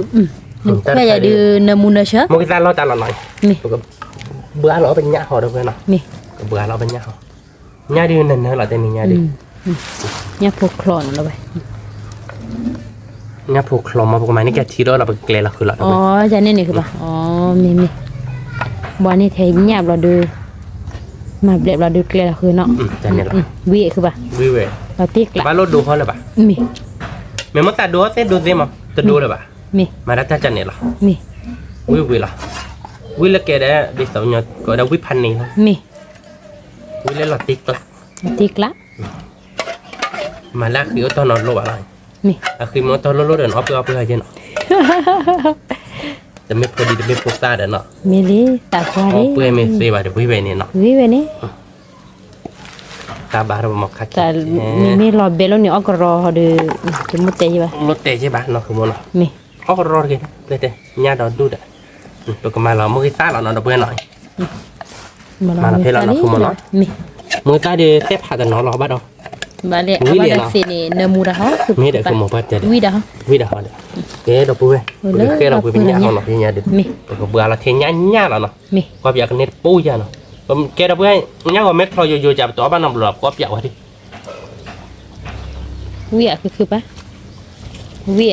ခွဲးယၤဒီး နမူနဆၢ, မိၢ်ဂ့ၤသၣ်လီၤတၢ်လီၤနီၤ, ပကဘှါလီၤပညၣ်ဟီဒီပုၢ်ဝဲၢ်နီၤ, မ့ၢ်, ကဘှါလီၤပညၣ်ဟီ, ညၣ်ဒ်နနၢလီၤတဲနံၤညါဒ်, ညၣ်ဖိချီနီၤလီၤဝဲ, ညၣ်ဖိချီမး ပကမၤန့ၢ်ကထံဒီးလီၤ ပကကျဲလီၤဃုာ်လီၤ, အန့ၣ်န့ၣ်ဃုဘၣ်, မ့ၢ်မ့ၢ်, ဘှါန့ၢ်ထဲညၣ်ဘျီဒီး, မၤဘျဲးဘျီဒီးကျဲလီၤဃုာ်နီၤ, ဝံၤဃုဘၣ်, ဝံၤဝဲ, ဘၣ်လိၣ်ဒိဟီလၢၤဘၣ်, မ့ၢ်, မ့ၢ်မိၢ်သးဒိသ့ဒိသ့မး တဒိလၢၤဘၣ်, မ့ၢ်, မၤဒၣ်တၢ်ကန့ၣ်လီၤ, မ့ၢ်, ဝံၤဝံၤလီၤ, ဝံၤလၢကဲဒဲး ဒ်သိးညီ ကိးဒၣ်ဝံဖးန့ၣ်လီၤ, မ့ၢ်, ဝံၤလၢလီၤတ့ကျး, တ့ကျး မၤလၢအဃံအိၣ်တီၢ်နီတလိၣ်ဘၣ်လီၤ, မ့ၢ်, အဃံမ့ၢ်အိၣ်တီၢ်လိၣ်လိၣ်ဒီး နအီၣ်ပှဲၤအီၣ်ပှဲၤဟဲက့နီၤ, တမ့ၢ်ဖိဒံ တမ့ၢ်ဖိသၣ်ဒီးနီၤ, မ့ၢ်လံ, တၢ်ကွၢ်လံ, အီၣ်ပှဲၤမ့ၢ်သ့ဘၣ်ဒီး ဝံဝဲန့ၣ်နီၤ, ဝံဝဲန့ၣ်, တၢ်ဘၣ်ဒီးမၤခါက့, မ့မ့ၢ်လီၤဘဲလိာ်န့ၣ် အီၣ်ကရီဒီး, တမ့ၢ်တဲယဘၣ်, လိၣ်တဲယဘၣ်နီၤ ဃုမိၢ်နီၤ, မ့ၢ်, အီၣ်ကရီတဂ့ၤ, ပျဲတဲ, ညၣ်ဒီးဒူၣ်ဒီး, ပကမၤလီၤမိၢ်ဂ့ၤသၣ်လီၤနီၤ ဒီပုၢ်ဝဲၢ်နီၤ မၤလီၤဖဲလီၤနီၤ ဃုမိၢ်နီၤ, မိၢ်ဂ့ၤသၣ်ဒီးသဲဖးတနီၤလီၤဘၣ်ဒီး, ဝံၤလံနီၤ, မ့ၢ်ဒီး ဃုမိၢ်ပှၢ်တဲဒီး, ဝံၤဒီးဟီဒီး, ကဲဒီပုၢ်ဝဲၢ်, ပကဃဲလီၤပပညၣ်ဟီနီၤ ညါဒီး, ပကဘှါလီၤထဲညၣ်ညၣ်လီၤနီၤ, ကွၢ်ပၠးကန့ၢ်တပူၤယၤနီၤ, ကဲဒီပုၢ်ဝဲၢ်, ညၣ်ဂီၤမ့ၢ်ချီယိယိကၢ် ပတအီၣ်ဘၣ်နီတဘျီ ကွၢ်ပၠးဝဲဒၣ် ဝံၤအကခုဘၣ်, ဝံၤနီၤ,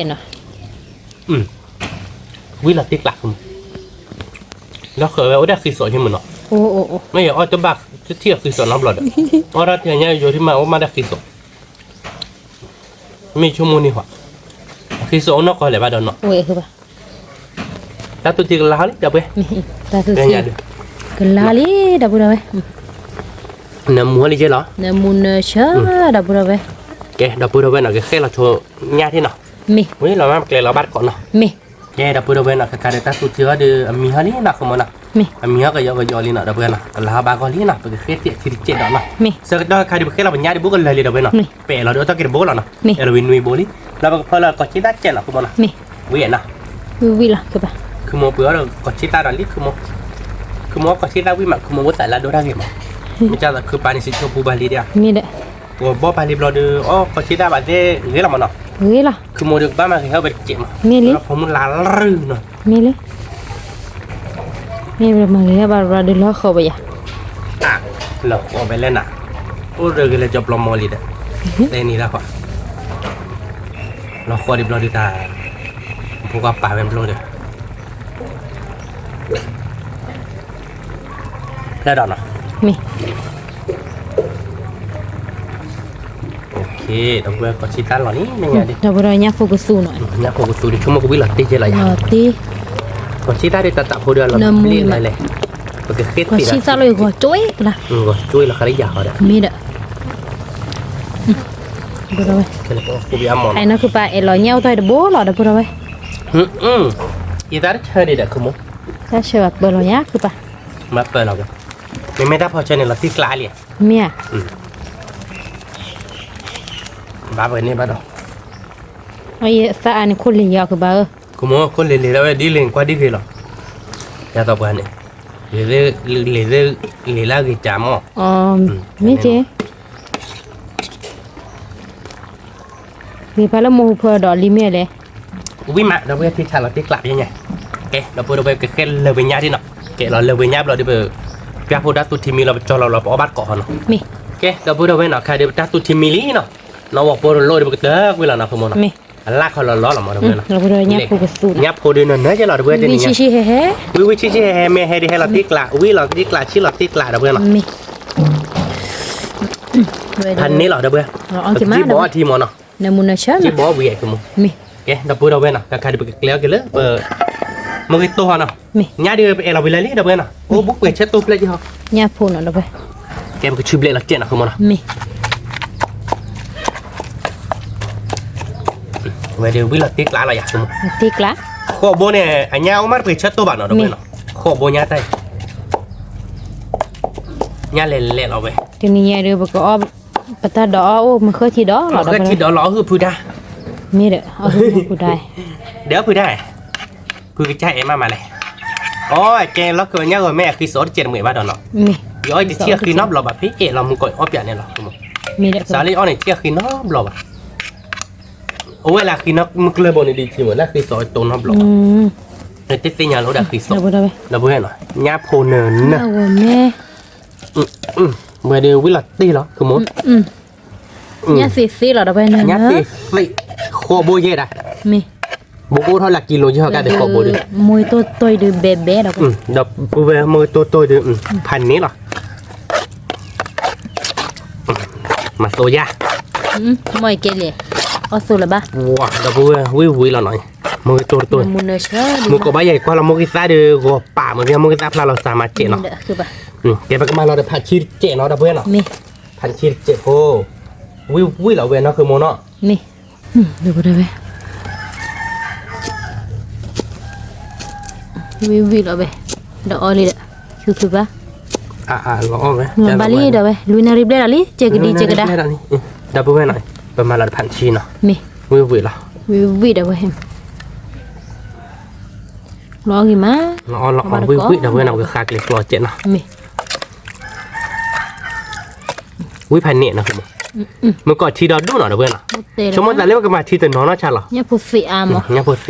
ဝံၤလီၤတ့ကျး, လၢဃီၤဝဲအိၣ်ဒၣ်ဃံစိးယမုၢ်နီၤ, မ့ၢ်ယအီၣ်တဘၣ်တထံၣ်အဃံစိးနီတဘျီဒီး, အီၣ်ဒၣ်ထဲညါယိယိထံၣ်မးအိၣ်မးဒၣ်ဃံစိး, မ့ၢ်ဆိကမိၣ်န့ၣ်ဃီ, ဃံစိးအိၣ်နီၢ်ကီၢ်လဲၤဘၣ်ဒီးနီၤ, တၢ်သူၣ်ထံကလါဟီလံ ဒီပုၢ်ဝဲၢ်, ကလါလံ ဒီပုၢ်ဝဲၢ်, နမူဟီလံက့လီၤ, နမူနဆၢ, ဒီပုၢ်ဝဲၢ်, ကဲဒီပုၢ်ဝဲၢ်နီၤ ကဃဲလီၤဆိညၣ်ထံၣ်နီၤ, မ့ၢ်, ဝံၤလီၤမးပကျဲလီၤဘၣ်တကိးနီၤ, မ့ၢ်, ကဲဒီပုၢ်ဝဲၢ်နီၤ ခဲခါဒီးတၢ်သူၣ်ထံအီၤဒီးအမံၤဟီလံနီၤ ဃုမိၢ်နီၤ, မ့ၢ်, အမံၤဟီကယီကယီလံနီၤ ဒီပုၢ်ဝဲၢ်နီၤ ကလါဟီဘၣ်ကီၢ်လံနီၤ ပကဃ့သ့ၣ်အထံတကဲးဒီးနီၤ, ဆၢကတီၢ်ခါဒီးပဃ့လီၤပညၣ်ဒီးဘူးကလၢာ်လံ ဒီပုၢ်ဝဲၢ်နီၤ, ပအဲၣ်လီၤဒီးအတၢ်က့ၤတဘိလီၤနီၤ, အဲၣ်လီၤဝံၤနွံဘိလံ, လၢပကဖီလၢကီၢ်ဆံသၣ်ကဲးနီၤ ဃုမိၢ်နီၤ, ဝံၤနီၤ, ဝံၤလီၤ, ခုမိၢ်ပှ့ၤအီၤဒီးကီၢ်ဆံသၣ်ဒီးလံ ခုမိၢ်, ခုမိၢ်အီၣ်ကီၢ်ဆံသၣ်ဝံၤမး ခုမိၢ်အိၣ်သးလၢအဒိၣ်တၢ်ဂ့ၤမး, မ့ၢ်ကသးခုပာ်န့ၣ်စံးဆိပူပာ်လံဒၣ်, ပဘီပာ်လံဘျီဒီး အီၣ်ကီၢ်ဆံသၣ်ဘၣ်သ့ၣ်ဂ့ၤလီၤမးနီၤ, ဂ့ၤလီၤ, ခုမိၢ်ဒီးကဘၣ်မၤဂ့ၤဟဲဘၣ်တကဲးမး, မ့ၢ်လံ, လၢဖိမုၣ်လၢ်ရူၤနီၤ, မ့ၢ်လံ, မ့ၢ်မၤဂ့ၤဟဲဘၣ်ရၤဒီးလၢဃီဘၣ်ယၤ, လၢဃီဘၣ်လဲၣ်နၤ, အိၣ်ဒီးဂ့ၤလၢကၠီပျီမီၤလံဒီး, တဲန့ၣ်လၢဃီ, လၢဃီဒံးဘျီဒုးတၢ်, ဖိကပာ်ဝဲဘျီဒီး ဖျဲၣ်ဒီးနီၤ, မ့ၢ်, ဒီပုၢ်ဝဲၢ်ကီၢ်ဆံသၣ်လီၤလံ မ့ၢ်ညါဒ်, ဒီပုၢ်ဝဲၢ်ညၣ်ဖိကသူနီၤ, ညၣ်ဖိကသူဒ် ဆိကမိၣ်ကဝံၢ်လီၤတ့ကဲလီၤယၤ, လီၤတ့, ကီၢ်ဆံသၣ်ဒ်တၢ်တၢ်ဖိဒီးလီၤတ့လဲၣ်လဲၣ်, ပကဃ့သ့ၣ်, ကီၢ်ဆံသၣ်လီၤဂီၤကၠိလီၤ, ဂီၤကၠိလီၤဃးလၢယၤဃီဒီး, မ့ၢ်ဒီး ဒီပုၢ်ဝဲၢ်, အနီၢ်ခုပၢ်အဲၣ်လီၤညၣ်အိၣ်တၢ်တဘိလီၤ ဒီပုၢ်ဝဲၢ်, ယသးတဆၢဒံးဒီး ခုမိၢ်, တၢ်ဆၢဘၣ်ပၢၢ်လီၤညါခုပၢ်, မ့မ့ၢ်တၢ်ဖီဆၢန့ၣ်လီၤတံၢ်ကျါလံ, မ့ၢ်ဧါ, ဘၣ်ပှဲၤန့ၣ်ဘၣ်ဒီး, သးအါန့ၣ်ခိၣ်လ့ၤယီၤခုပၢ်ဧၢ, ခုမိၢ်ခိၣ်လ့ၤလ့ၤလၢဝဲဒ်လ့ၤကွၢ်ဒ်ဂ့ၤလီၤ, ယသးပှဲၤန့ၣ်, လ့ၤလၢအဂ့ၤကၢ်မး, မ့ၢ်က့ ဂ့ၤဖးလၢမိၢ်ဟူဖၢဒီးလံမ့ၢ်လဲၣ်, ဝံၤမး ဒီပုၢ်ဝဲၢ်ထံဆးလီၤတံၢ်ကျါပညါ, ကဲ ဒီပုၢ်ဝဲၢ်ကဃဲလၢာ်ပညါဒ်နီၤ, ကဲလီၤလၢာ်ပညါဘျီဒီးပ, ပျၢ်ဖိတၢ်သူၣ်ထံမံလီၤ ပကၠီလီၤလီၤ ပအီၣ်ဘၣ်တကိးဃီနီၤ, မ့ၢ်, ကဲ ဒီပုၢ်ဝဲၢ်နီၤ ခါဒီးပတၢ်သူၣ်ထံမံလံနီၤ, နီၢ်ဝီၤပိၢ်တလိၣ်ဒီး ပကတၢၢ်ကွံာ်လီၤနီၤ ဃုမိၢ်နီၤ. အလၢ်ခီလီၤလီၤလီၤမး ဒီပုၢ်ဝဲၢ်နီၤ. ညၣ်ဖိဒုးနၢၤကဲလီၤ ဒီပုၢ်ဝဲၢ် တနံၤညါ ဝံၣ်ဆံးဆံးဟဲဟဲ, ဝံၣ်ဝံၣ်ဆံးဆံးဟဲဟဲ မ့ၢ်ဟဲဒ်ဟဲလီၤတံၢ်ကျး ဝံၣ်လီၤတံၢ်ကျးဆံးလီၤတံၢ်ကျး ဒီပုၢ်ဝဲၢ်နီၤ. ဖးန့ၢ်လီၤ ဒီပုၢ်ဝဲၢ်, ကဘီအီထံမးနီၤ, ကဘီဝံၤအံၤ ဃုမိၢ်. ကဲ ဒီပုၢ်ဝဲၢ်နီၤ ကခါဒုး ပကကျဲအီၤက့ၤလၢ ပမ့ၢ်ဂ့ၤတိၢ်ဟီနီၤ. ညၣ်ဒုး ပအဲၣ်လီၤဝံၤလၢ်လံ ဒီပုၢ်ဝဲၢ်နီၤ, အိၣ်ဘူးကွဲးဆၢတိၢ်ဖျဲၣ်က့ၤဟီ, ညၣ်ဖိနီၤ ဒီပုၢ်ဝဲၢ်. ကဲ ပကဆူဘျဲးလီၤကဲးနီၤ ဃုမိၢ်နီၤ. ဝဲဒုးဝံၣ်လီၤတံၢ်ကျးလီၤယၤ ဃုမိၢ်, တံၢ်ကျး, ဃိးဘိန့ၣ် အညၣ်အိၣ်မးတပှ့ၤဆၢတိၢ်ဘၣ်နီၤ ဒီပုၢ်ဝဲၢ်နီၤ, ဃိးဘိညါတၢ်အံၤ ညၣ်လဲၤလဲၤလီၤဝဲ, တနံၤညါဒုး ပကအီၣ် ပတၢ်ဒီးအီၣ်အိၣ်မုၢ်ဃၢထံဒီးလီၤ ဃၢထံဒီးလီၤ အီၣ်ဟုၣ်ဖုဒါ, မ့ၢ်ဒီး အီၣ်ဟုၣ်ဖုဒါ, ဒီးဖုဒါ, ဖုကစၢ်အဲၣ်မးမးလဲၣ်, အီၣ်ကဲလီၤ ကဲညၣ်ဂီၤမဲအဃံစီၤတကဲးတမှဲာ်ဘၣ်ဒီးနီၤ, ယအီၣ်တထံၣ်အဃံနီတဘျီဘၣ် ဖဲအဲၣ်လီၤမူကီၢ်အီၣ်ပၠးန့ၣ်လီၤ, စးလၢအီၣ်န့ၣ်ထံၣ်အဃံနီတဘျီဘၣ်, အိၣ်ဝဲလၢအဃံနီမုၢ်ကျၢၢ်ဘိန့ၣ်ဒ်ထံမး လၢအဃံစီၤတိၤနီတဘျီဘၣ်, တသ့ၣ်ညါလၢအိၣ်ဒီးအဃံစီၤ, ဒီပုၢ်ဝဲၢ်နီၤ, ညၣ်ဖိနၢၤနၢၤ ဝဲဒုးဝံၣ်လီၤတ့ၢ်လီၤ ဃုမိၢ်, ညၣ်သ့ၣ်သ့ၣ်လီၤ ဒီပုၢ်ဝဲၢ်, ညၣ်သ့ၣ်သ့ၣ် ဃိးဘိယဲၢ်ဒၣ်, ဘိကအိၣ်ထီၣ်လၢကံလိယဲၢ်ဟီၣ်ကါဒုးဃိးဘိဒုး, မ့ၢ်တိၢ်တိၢ်ဒုးဘဲဘဲဒီး, ဒီပုၢ်ဝဲၢ် မ့ၢ်တိၢ်တိၢ်ဒုး ဖးန့ၢ်လီၤ, မၤသိယါ, မ့ၢ်ကဲလဲၣ်, အီၣ်သိလၢၤဘၣ်, ဒီပုၢ်ဝဲၢ် ဝံၣ်ဝံၣ်လီၤနီၤ, မ့ၢ်တိၢ်တိၢ်, မုၢ်ကီၢ်ဘၣ်ယဲၢ်ကွၢ်လီၤ မ့ၢ်ဂံၢ်သၣ်ဒုး ဂီၤပာ်မ့ၢ်ဂံၢ် မ့ၢ်ဂံၢ်သၣ်ဖျါလီၤသးမၤစဲးနီၤ, ကဲ ပကမၤလီၤဒီးဖးဆံတစဲးနီၤ ဒီပုၢ်ဝဲၢ်နီၤ, ဖးဆံတစဲးဖိ, ဝံၣ်ဝံၣ်လီၤဝဲနီၤ ဃုမိၢ်နီၤ, ဒီပုၢ်ဝဲၢ်, ဝံၣ်ဝံၣ်လီၤဝဲ, ဒီးအီၣ်လံဒီး, ဆူဖုဘၣ်, လီၤအီၣ်ဝဲ, ဘၣ်လံဒီးဝဲ လွံၢ်နၣ်ရံၣ်ဘျဲၣ်ဒီးလံ ကဲကဒံကဲကဒါ, ဒီပုၢ်ဝဲၢ်နီၤ, ပမၤလီၤဒီးဖးဆံနီၤ, ဝံၣ်ဝံၣ်လီၤ, ဝံၣ်ဝံၣ်ဒီးဝဲ, လီၤအီၣ်ဂ့ၤမး, လီၤအီၣ်လီၤအီၣ် ဝံၣ်ဝံၣ်ဒီးဝဲနီၤ ပကဃါကျဲၤကျီစဲးနီၤ, ဝံၣ်ဖးန့ၢ်နီၤ, မုၢ်ကီၢ်ထံဒီးဒိၣ်နီၤ ဒီပုၢ်ဝဲၢ်နီၤ, ဆိကမိၣ်သးလၢပကမၤထံတနီၤနီၤဆါလီၤ, ညၣ်ဖိသ့ၣ်အါ, သးပ့ၤ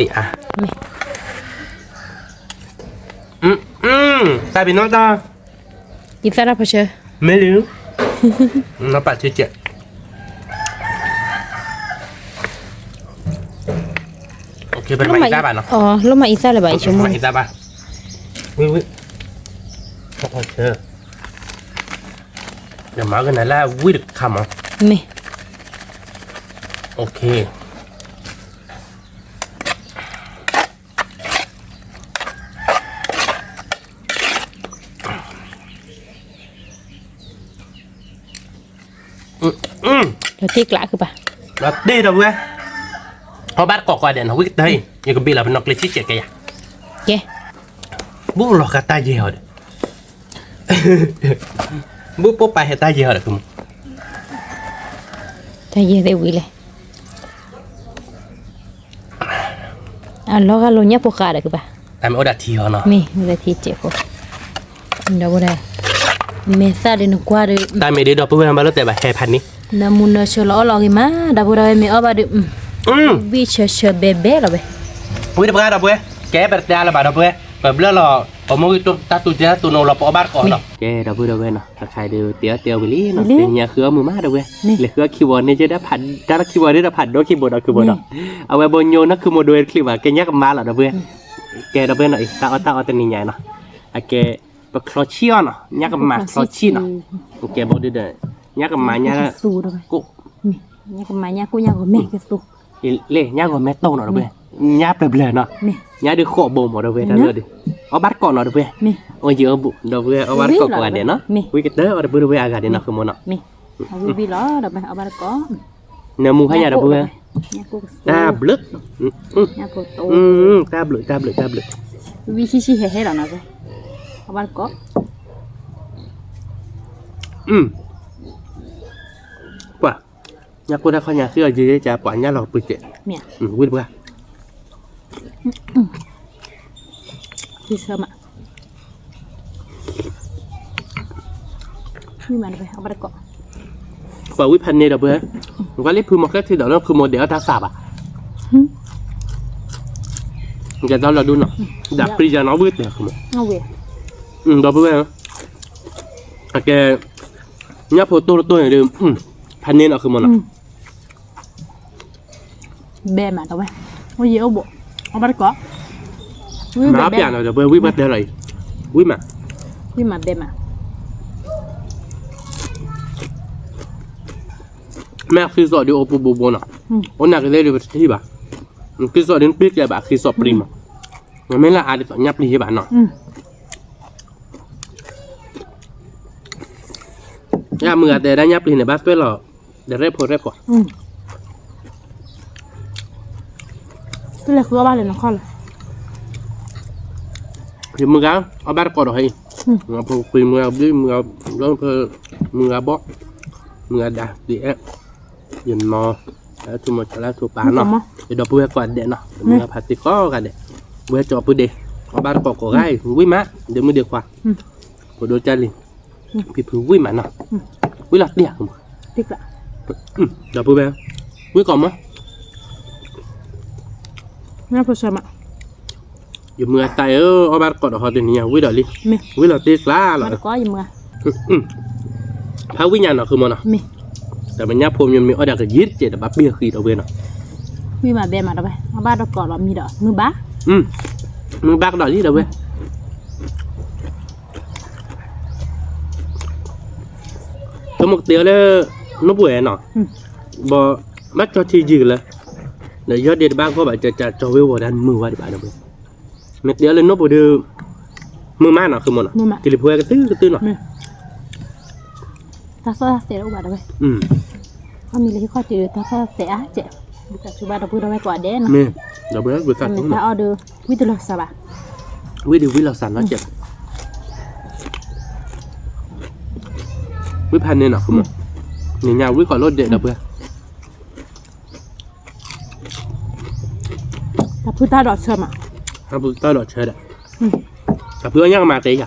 နီၣ်တၢ်, မ့ၢ်လံ, နီၢ်ပာ်ထံစဲး, ပမၤအံသၣ်ဘၣ်နီၤ, လၢမၤအံသၣ်လၢၤဘၣ် ယဆိကမိၣ်, မၤအံသၣ်ဘၣ်, ဝံၣ်ဝံၣ်, ဒီးမၤကနၤလၢဝံၣ်တခါမး, မ့ၢ်, လီၤတ့ၢ်ကျးကဘၣ်, လီၤတ့ၢ်ဒီပုၢ်ဝဲၢ်, ဟီၣ်ဘၣ်တကိးကွၢ်ဒဲးနီၤ ဝံၣ်ကတၢၢ်အံၤ ယကဘ့ၣ်လီၤပနီၢ်ကျဲဆံးစဲးကဲယၤ, ကဲ, ဘူးလီၤဃာ်တၢ်ယဲၢ်ဟီဒီး ဘူးပိၢ်ပာ်ဟဲတၢ်ယဲၢ်ဟီဒီး တၢ်ယဲၢ်သ့ၣ်ဝံၤလဲၣ်, အလီၤဂာ်လိာ်ညၣ်ဖိဃာ်ဒီးကဘၣ်, တၢ်မ့ၢ်အိၣ်ဒီးထံဟီနီၤ, မ့ၢ်အိၣ်ဒီးထံစဲးဖိ, ဒီပုၢ်ဝဲၢ်, မဲာ်သၣ်ဒုးနကွၢ်ဒီး, တၢ်မ့ၢ်ဒ်ဒီပုၢ်ဝဲၢ်ဘၣ်လိာ်တဲဘၣ်ဟဲဖးန့ၣ်, နမူနၢဆၢလီၤအီၣ်လီၤဂ့ၤမး, ဒီပုၢ်ဝဲၢ်မ့ၢ်အီၣ်ဘၣ်ဒုး, ဝံၣ်ဆၢဆၢဘဲဘဲလီၤဝဲ, ဝံၣ်တပှၢ်ဒီပုၢ်ဝဲၢ်, ကဲပတဲအါလၢၤဘၣ်ဒီပုၢ်ဝဲၢ်, ပဘျၢလီၤ, ပမိၢ်ဂံၢ်တိၢ်တၢ်သူတၢ်သူနီၤလီၤ ပအီၣ်ဘၣ်တကိးနီၤ, ကဲဒီပုၢ်ဝဲၢ်နီၤ တခါဒုးတဲအီၣ်တဲအီၣ်ဝံၤလံနီၤ, တနံၤညါဃုအီၣ်မုာ်မးဒီပုၢ်ဝဲၢ်, လဲၤဃုအီၣ်ခံဘီန့ၣ် ကဲဒၣ်ဖးဒိၣ်ခံဘီန့ၣ်ဒီးဖးဒိၣ်ခံဘီဒီးခုဘီဒီး, အဝဲဘိညိနီၢ်ခုမိၢ်ဒိဝဲတချံးဘၣ် ကဲညၣ်ကမါလီၤဒီပုၢ်ဝဲၢ်, ကဲဒီပုၢ်ဝဲၢ်နီၤ အံၤတၢ်အီၣ်တၢ်အီတနံၤညါနီၤ, အကဲ, ပချီဆံၣ်အီၣ်နီၤ ညၣ်ကမါချီဆံၣ်နီၤ, ကဲဘိဒုဒီး, ညၣ်ကမါညၣ်, ကိၣ် ညၣ်ကမါညၣ်ကိၣ်ညၣ်ဂီၤမဲကသူ, လၢညၣ်ဂီၤမဲတိၢ်နီၤဒီပုၢ်ဝဲၢ်, ညၣ်ဘျၢဘျၢနီၤ, ညၣ်ဒုးဃိးဘိမးဒီပုၢ်ဝဲၢ် တၢ်လၢဒုး, အီၣ်ဘၣ်တကိးနီၤဒီပုၢ်ဝဲၢ်, အီၣ်ယံၤအီၣ်ဘူး ဒီပုၢ်ဝဲၢ်အီၣ်ဘၣ်တကိးပှၤဒဲးနီၤ, ဝံၣ်ကတၢၢ်အီၣ်ဒီပုၢ်ဝဲၢ်အဂၤဒဲးနီၤ ခုမိၢ်နီၤ, ဝံၣ်လီၤဒီပုၢ်ဝဲၢ်အီၣ်ဘၣ်တကိး, နၢမူဖးယၤဒီပုၢ်ဝဲၢ်, တၢ်ဘျုး, တၢ်ဘျုးတၢ်ဘျုးတၢ်ဘျုး, ဝံၣ်ဆံၣ်ဆံၣ်ဟဲဟဲလီၤနီၤ, အီၣ်ဘၣ်တကိး, ပှၤ, ညၣ်ကိၢ်တၢ်ခီညါ ဟ့ၣ်အီၤယံၤယံၤ ပှၤညၣ်လီၤကပၢၤစဲး, ဝံၣ်တပှၢ်, ပှၤဝံၣ်ဖးန့ၢ်ဒီပုၢ်ဝဲၢ်, ကွၢ်လၢဖုမိၢ်ဃဲထံဒီးလၢခုမိၢ်ဒဲးအီၣ်တၢ်သးဘၣ်, ကဲတၢ်လီၤဒူနီၤ, ဒၣ်ပြံယၤနီၤဝံၣ်တဲာ်ခုမိၢ်, ဒီပုၢ်ဝဲၢ်, အကဲ, ညၣ်ဖိတိၢ်တတိၢ်န့ၣ်ဒုး, ဖးန့ၢ်နီၤခုမိၢ်နီၤ, ဘဲမးတဝဲ, အိၣ်ယံၤအိၣ်ဘူး, အီၣ်ဘၣ်တကိး, ဝံၣ်မးဘဲ, ပျၢ်နီၤဒီး ဝံၣ်ဘၣ်တဲလီၤအံၤ, ဝံၣ်မး, ဝံၣ်မးဘဲမး, မ့ၢ်အဃံသီၣ်ဒုးအိၣ်ပူၤဘိဘိနီၤ, အိၣ်နၤကသ့ၣ်ဒုးပတထံၣ်ဘၣ်, ဃံသီၣ်ဒုးနပျံၤကဲဘၣ် ဃံသီၣ်ပျံၤမး, မ့ၢ်လၢအါဒ်သိးညၣ်ပျံၤယဲဘၣ်နီၤ, ယမုၢ်ဂၤတဲဒၣ်ညၣ်ပျံၤန့ၣ် ဘၣ်သွဲၣ်လီၤ, ဒီးရဲၣ်ဖိရဲၣ်ဖိ, တလဲၤဃုအီၣ်ဘၣ်လၢနခီၣ်လၢ ယမုၢ်ဂၤ အီၣ်ဘၣ်တကိးဒီးဟဲအံၤ, ဖိခွံမုၢ်ဂၤဘျုးမုၢ်ဂၤ, မုၢ်ဂၤဘီၣ်, မုၢ်ဂၤဒါ ဒ်အဲၣ်, ယနီၤ, ထူမီၤကလါထူပာ်နီၤ, ယဒီပုၢ်ဝဲၢ်ကိးဂၤဒဲးနီၤ, မုၢ်ဂၤဖးတံၢ်ကိးဂၤဒဲး, ဝဲကၠီၤပုၢ်ဒ့, အီၣ်ဘၣ်တကိးကိးဂၤအံၤ ဝံၣ်မး, ဒ့မုၢ်ဒ့ခွါ, ဖိဒိကၢ်လံၤ, ဖံဖုဝံၣ်မးနီၤ, ဝံၣ်လီၤတံၢ်ဧါ, ဒီပုၢ်ဝဲၢ်, ဝံၣ်ကိးမး မ့ၢ်ဖိဆၢမး, ယမုၢ်အသးအံၤ အီၣ်ဘၣ်တကိးဒီးဟီတနံၤညါ ဝံၣ်ဒီးလံ, ဝံၣ်လီၤတ့ကျါလီၤ, ဖးဝံၣ်ညါနီၤ ဃုမီၤနီၤ, တၢ်မဲာ်ညါဖိမ့ၢ်မ့ၢ်အီၣ်ဒၣ်ကယံာ်တကဲးဒီးဘၣ်ပ့ၢ်ဃံးဒီးဝဲနီၤ, ဝံၣ်မးဘဲမးဒီးဝဲ အီၣ်ဘၣ်တကိးဒီးမံဒီးမုၢ်ဘၣ်, မုၢ်ဘၣ်ကဒီးလံဒီးဝဲ တမ့ၢ်ကတဲအီၤလၢ နိၣ်ပှဲၤနီၤ, ဘၣ်ကၠီထံယံာ်ကလၢာ်, ဒီးယီၢ်ဒ့တဘၣ်ဂီၢ်ဘၣ် ကၠီဝ့ၤဝီၤဒၣ်မုာ်ဝဲဒံးဘၣ်ဒီးဝဲ, မ့ၢ်တဲအီၤလၢနိၣ်ပှဲၤဒီး မုာ်မးနီၤ ဃုမီၤနီၤ, ကလံၤဖိကသုကသုနီၤ, တၢ်သီၣ်တၢ်သဲးတအိၣ်ဘၣ်ဒီးဝဲ, အီၣ်မ့ၤလၢဟံၣ်ခီၣ်ထံးဒီး တၢ်သီၣ်တၢ်သဲးအါကဲး, ဘုကၣ်ဆူဘၣ်ဒီပုၢ်ဒီဝဲၢ်ကိးဂၤဒဲးနီၤ, တၢ်အီၣ်ဒီး ဝံၣ်တလီၤစၢ်ဘၣ်, ဝံၣ်ဒုးဝံၣ်လီၤစၢ်နီၤကဲး, ဝံၣ်ဖးန့ၣ်နီၤ ဃုမီၤ, န့ၣ်ညါဝံၣ်ကီးလိၣ်ဒဲးဒီပုၢ်ဝဲၢ် တၢ်ဖုတၢ်ဒိးဆၢမး, တၢ်ဖုတၢ်ဒိးဆၢဒီး, တၢ်ဖုအီၣ်ညၣ်ကမၤတဲယၤ,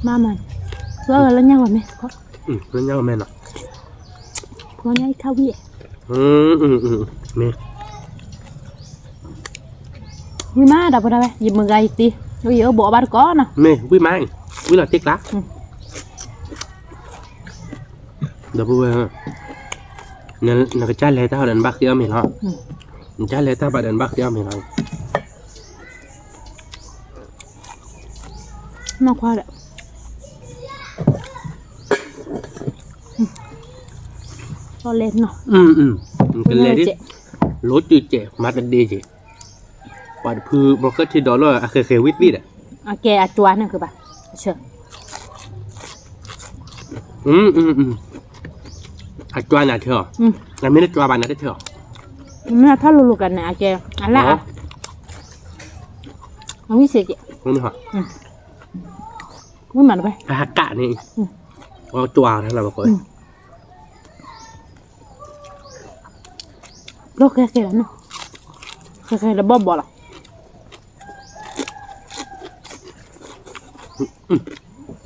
မၤမၤ, ဖုအီၣ်လၢညၣ်ဂီၤမဲ, လၢညၣ်ဂီၤမဲနီၤ, ဖုအီၣ်ညၣ်အံၤခါဝံၣ်, မ့ၢ် ဝံၣ်မးဒီပုၢ်ဒီဝဲၢ် ယမုၢ်ဂၤယတံၤ, ယအိၣ်ဘူးအီၣ်ဘၣ်တကိးနီၤ, မ့ၢ်ဝံၣ်မး, ဝံၣ်လီၤတ့ကျါ, ဒီပုၢ်ဝဲၢ်, နကစၢ်လဲၤတၢ်ဒီးနဘၣ်ဃ့အီၣ်မ့ၤလီၤ, နကစၢ်လဲၤတၢ်ဘၣ်ဒီးနဘၣ်ဃ့အီၣ်မ့ၤလီၤ, နီၢ်ခွါဒီး ကလဲၤနီၤ, ကလဲၤဒ်, လိၤတုၤကဲး မၤတဒ့ကဲး, ပှၤတဖု မီၤဃၢၣ်ထံဒီးလီၤ အဃဲၤဃဲၤဝံၣ်သ့ၣ်ဒီး, အကဲအကွၢ်န့ၣ်ကဘၣ်, အဆၢ, အကွၢ်န့ၣ်ဆၢ, အမ့ၢ်တကွၢ်ဘၣ်န့ၣ်တဆၢ, မ့ၢ်အထီၣ်လိၤလိၤကန့ၣ် အကဲ, အလၢအ, အဝံၣ်စ့ၢ်ကီး, ဝံၣ်မးတဘၣ်, အဟးကးန့ၣ်, အကွၢ်လၢဘၣ်ကီး ဘျီဃဲဃဲလီၤနီၤ, ဃဲဃဲလၢဘီၣ်ဘီၣ်လီ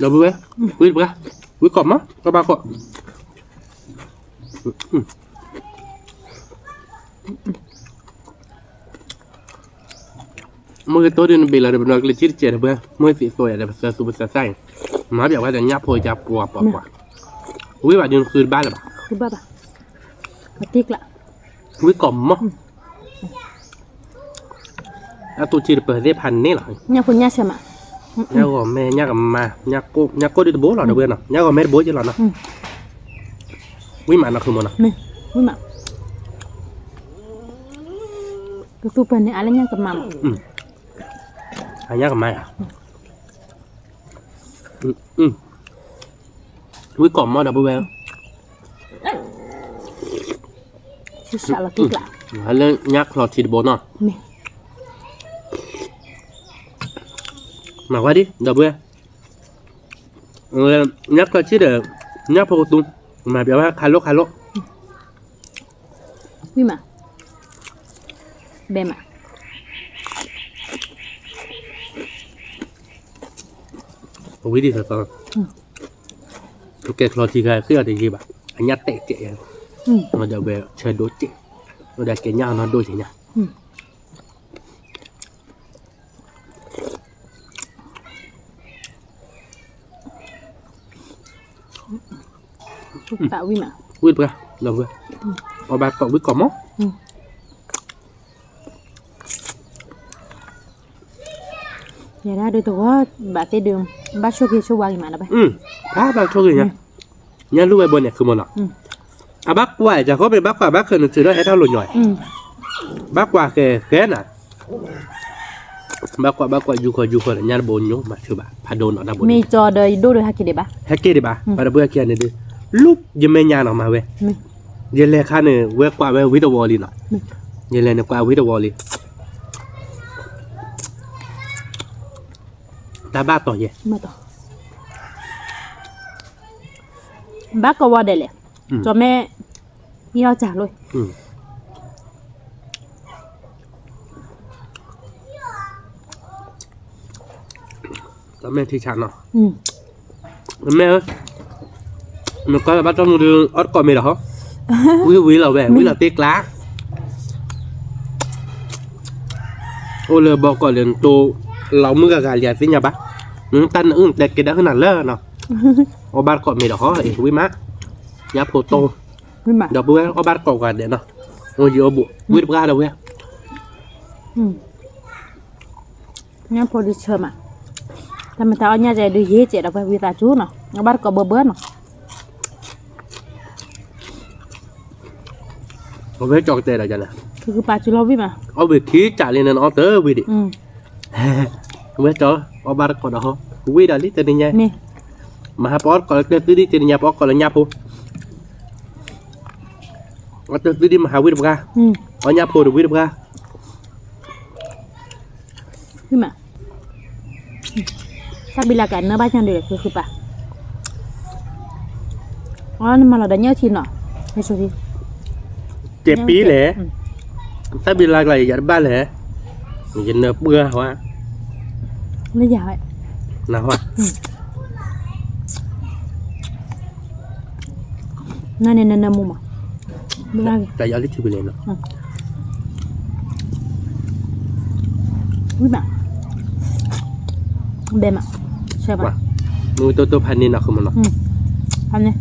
ၤ, ဒီပုၢ်ဝဲၢ်, ဝံၣ်တပှၢ်, ဝံၣ်ကိးမး ကဘၣ်ကိး မ့ၢ်ကတိၤဒုးနဘ့ၣ်လီၤဒီး ပနီၢ်ကလံၤထံတစဲးဒီး ပှၤမ့ၢ်သံသိးယၤဒီး ပသၢသူပသၢသၣ်အံၤ, မၤပျးဝဲဒီးညၣ်ဖိယၤပှၤပှၤပှၤ, ဝံၣ်ဘၣ်ဒုးနဃုတဘၣ်လၢၤဘၣ်, ဝံၣ်ကိးမး, အတူၢ်ထံတပၢၤသ့ၣ်ဖးန့ၣ်လီၤ, ညၣ်ဖိညၣ်ဆၢမး, ညၣ်ဂီၤမဲ ညၣ်ကမါ, ညၣ်ကိၣ်ဒုးတဘိလီၤဒီးဝဲနီၤ, ညၣ်ဂီၤမဲတဘိက့လီၤနီၤ, ဝံၣ်မးနီၤ ဃုမီၤနီၤ, ဝံၣ်မး ကသူပၢၤန့ၣ် အလၢညၣ်ကမါမး, အညၣ်ကမါယၤ, ဝံၣ်ကိးမးဒီပုၢ်ဝဲၢ်, လၢညၣ်ချီထံတဘိနီၤ, မၤဝဲဒ် ဒီပုၢ်ဝဲၢ်, ညၣ်ချီထံဒီး ညၣ်ဖိကသူ, မၤပျးဝဲခါလိၣ်ခါလိၣ် ဝံၣ်မး, ဘဲမး, ဝံၣ်ဒ်သိးသိး, ကဲချီထံခါဃ့အီၤတယံာ်ဘၣ်, အညၣ်တဲာ်ကဲး, ဒီးဝဲဆၢဒိၣ်ကဲး, ဒီးကဲညၣ်အနီၢ်ဒိၣ်ကဲညါ. ဝံၣ်မး, ဝံၣ်တပှၢ်, အီၣ်ဘၣ်ကိးဝံၣ်ကိးမး, ယဲဒၣ်ဒုးတဝီဘၣ်သ့ၣ်ဒုး, ဘၣ်ဆိၣ်ဂ့ၤဆိၣ်ဝါဂ့ၤမးနီၤ, ဘၣ်ဆိၣ်ဂ့ၤညါ, ညၣ်လူၢ်ဝဲဘီန့ၣ် ခုမနီၤ, အဘၣ်ကွၢ် ကၢ်ဃီမ့ၢ်ဘၣ်ကွၢ်ဘၣ်ဃၢၤနသုးဒီးဟဲထီၣ်လိာ်ညီ, ဘၣ်ကွၢ်ဃဲဃဲနၤ ဘၣ်ကွၢ်ဘၣ်ကွၢ် ယူၤဃီယူၤဃီန့ၣ် ညၣ်တဘိညိမၤဆၢဘၣ် ဖးဒိၣ်နီၤတၢ်ဘိန့ၣ်, မ့ၢ်ကၠီဒီးယဒိၣ်ဒီးဟဲက့ၤဒံးဘၣ်, ဟဲက့ၤဒံးဘၣ်, ပှၤတဘၣ်ဟဲက့ၤန့ၣ်ဒုး, လူၢ်ယမဲာ်ညါနီၤမၤဝဲ, ယလဲၤခါန့ၣ် ဝဲကွၢ်ဝဲဝံၤတဝီလံနီၤ, ယလဲၤန့ၣ်ကွၢ်ဝံၤတဝီလံ, တၢ်ဘၣ်တီၤယဲ, ဘၣ်ကဝီၤဒဲးလဲၣ်, ကၠီမဲာ်, အီၣ်ကၢ်လိာ် တမ့ၢ်ထံဆးနီၤ, မ့ၢ်ဧၢ, နကွၢ်လၢဘၣ်တီၢ်မူဒုး အီၣ်တကိးမ့ၢ်ဒီးဟီ, ဝံၤဝံၤလီၤဝဲ ဝံၤလီၤတ့ကျါ, အိၣ်လၢဘီကီးလၢနတိၤ, လီၤမုၢ်ဂၤဂၤလံသ့ၣ်ညါဘၣ်, နတၢ်နအုၣ်နတဲက့ၤဒၣ်ဟုၣ်နၤလၢနီၤ, အီၣ်ဘၣ်တကိးမ့ၢ်ဒီးဟီ ဝံၤမး, ညၣ်ဖိတိၢ်, ဒီပုၢ်ဝဲၢ်အီၣ်ဘၣ်တကိးဂၤဒဲးနီၤ, အိၣ်ယံၤအိၣ်ဘူး ဝံၤတပှၢ်ဒီးဝဲ ညၣ်ဖိဒုးဆၢမး, တၢ်မ့ၢ်တၢ်အီၣ်ညၣ်ကဲဒုးယ့ၢ်ကဲဒီးပှၤဝံသးစူၤနီၤ, အီၣ်ဘၣ်တကိးဘၢဘၢနီၤ, အဝဲကၠီကတဲဒီးန့ၣ်, ပာ်စူၤလီၤဝံၣ်မး, အီၣ်ဝံၤခံကးလံန့ၣ် နအီၣ်တဝံၤဒံး, ဝဲကၠီ, အီၣ်ဘၣ်တကိးဒီးဟီ, ဝံၤဒီးလံတနံၤညါ, မဟါပအီၣ်တကိးလၢတၢ်သုဒံၣ်တနံၤညါပအီၣ်ကိးလၢညၣ်ဖိ အတၢ်သုဒံၣ်မဟါဝံၣ်တပှၢ်, အီၣ်ညၣ်ဖိတဝံၣ်တပှၢ်, တၢ်ဘံလၢကနၢဘၣ်ညါဒ်လဲၣ် ဃုဃုပၢ်, နမၤလီၤဒီးညၣ်ထံနီၤ, တဲပံလဲၣ်, တၢ်ဘံလၢကလါယတဘၣ်လဲၣ်, ယနၢပှၢ်ဝဲ, နယၤဝဲ, နဟီ နန့ၣ်နနၢမူမး, တၢ်ယီလံထံပလဲၣ်နီၤ, ဝံၤမး, ဘဲမး, ဆဲးမး, မုၢ်တိတိဖးန့ၢ်နီၤ ဃုမနီၤ, ဖးန့ၢ်,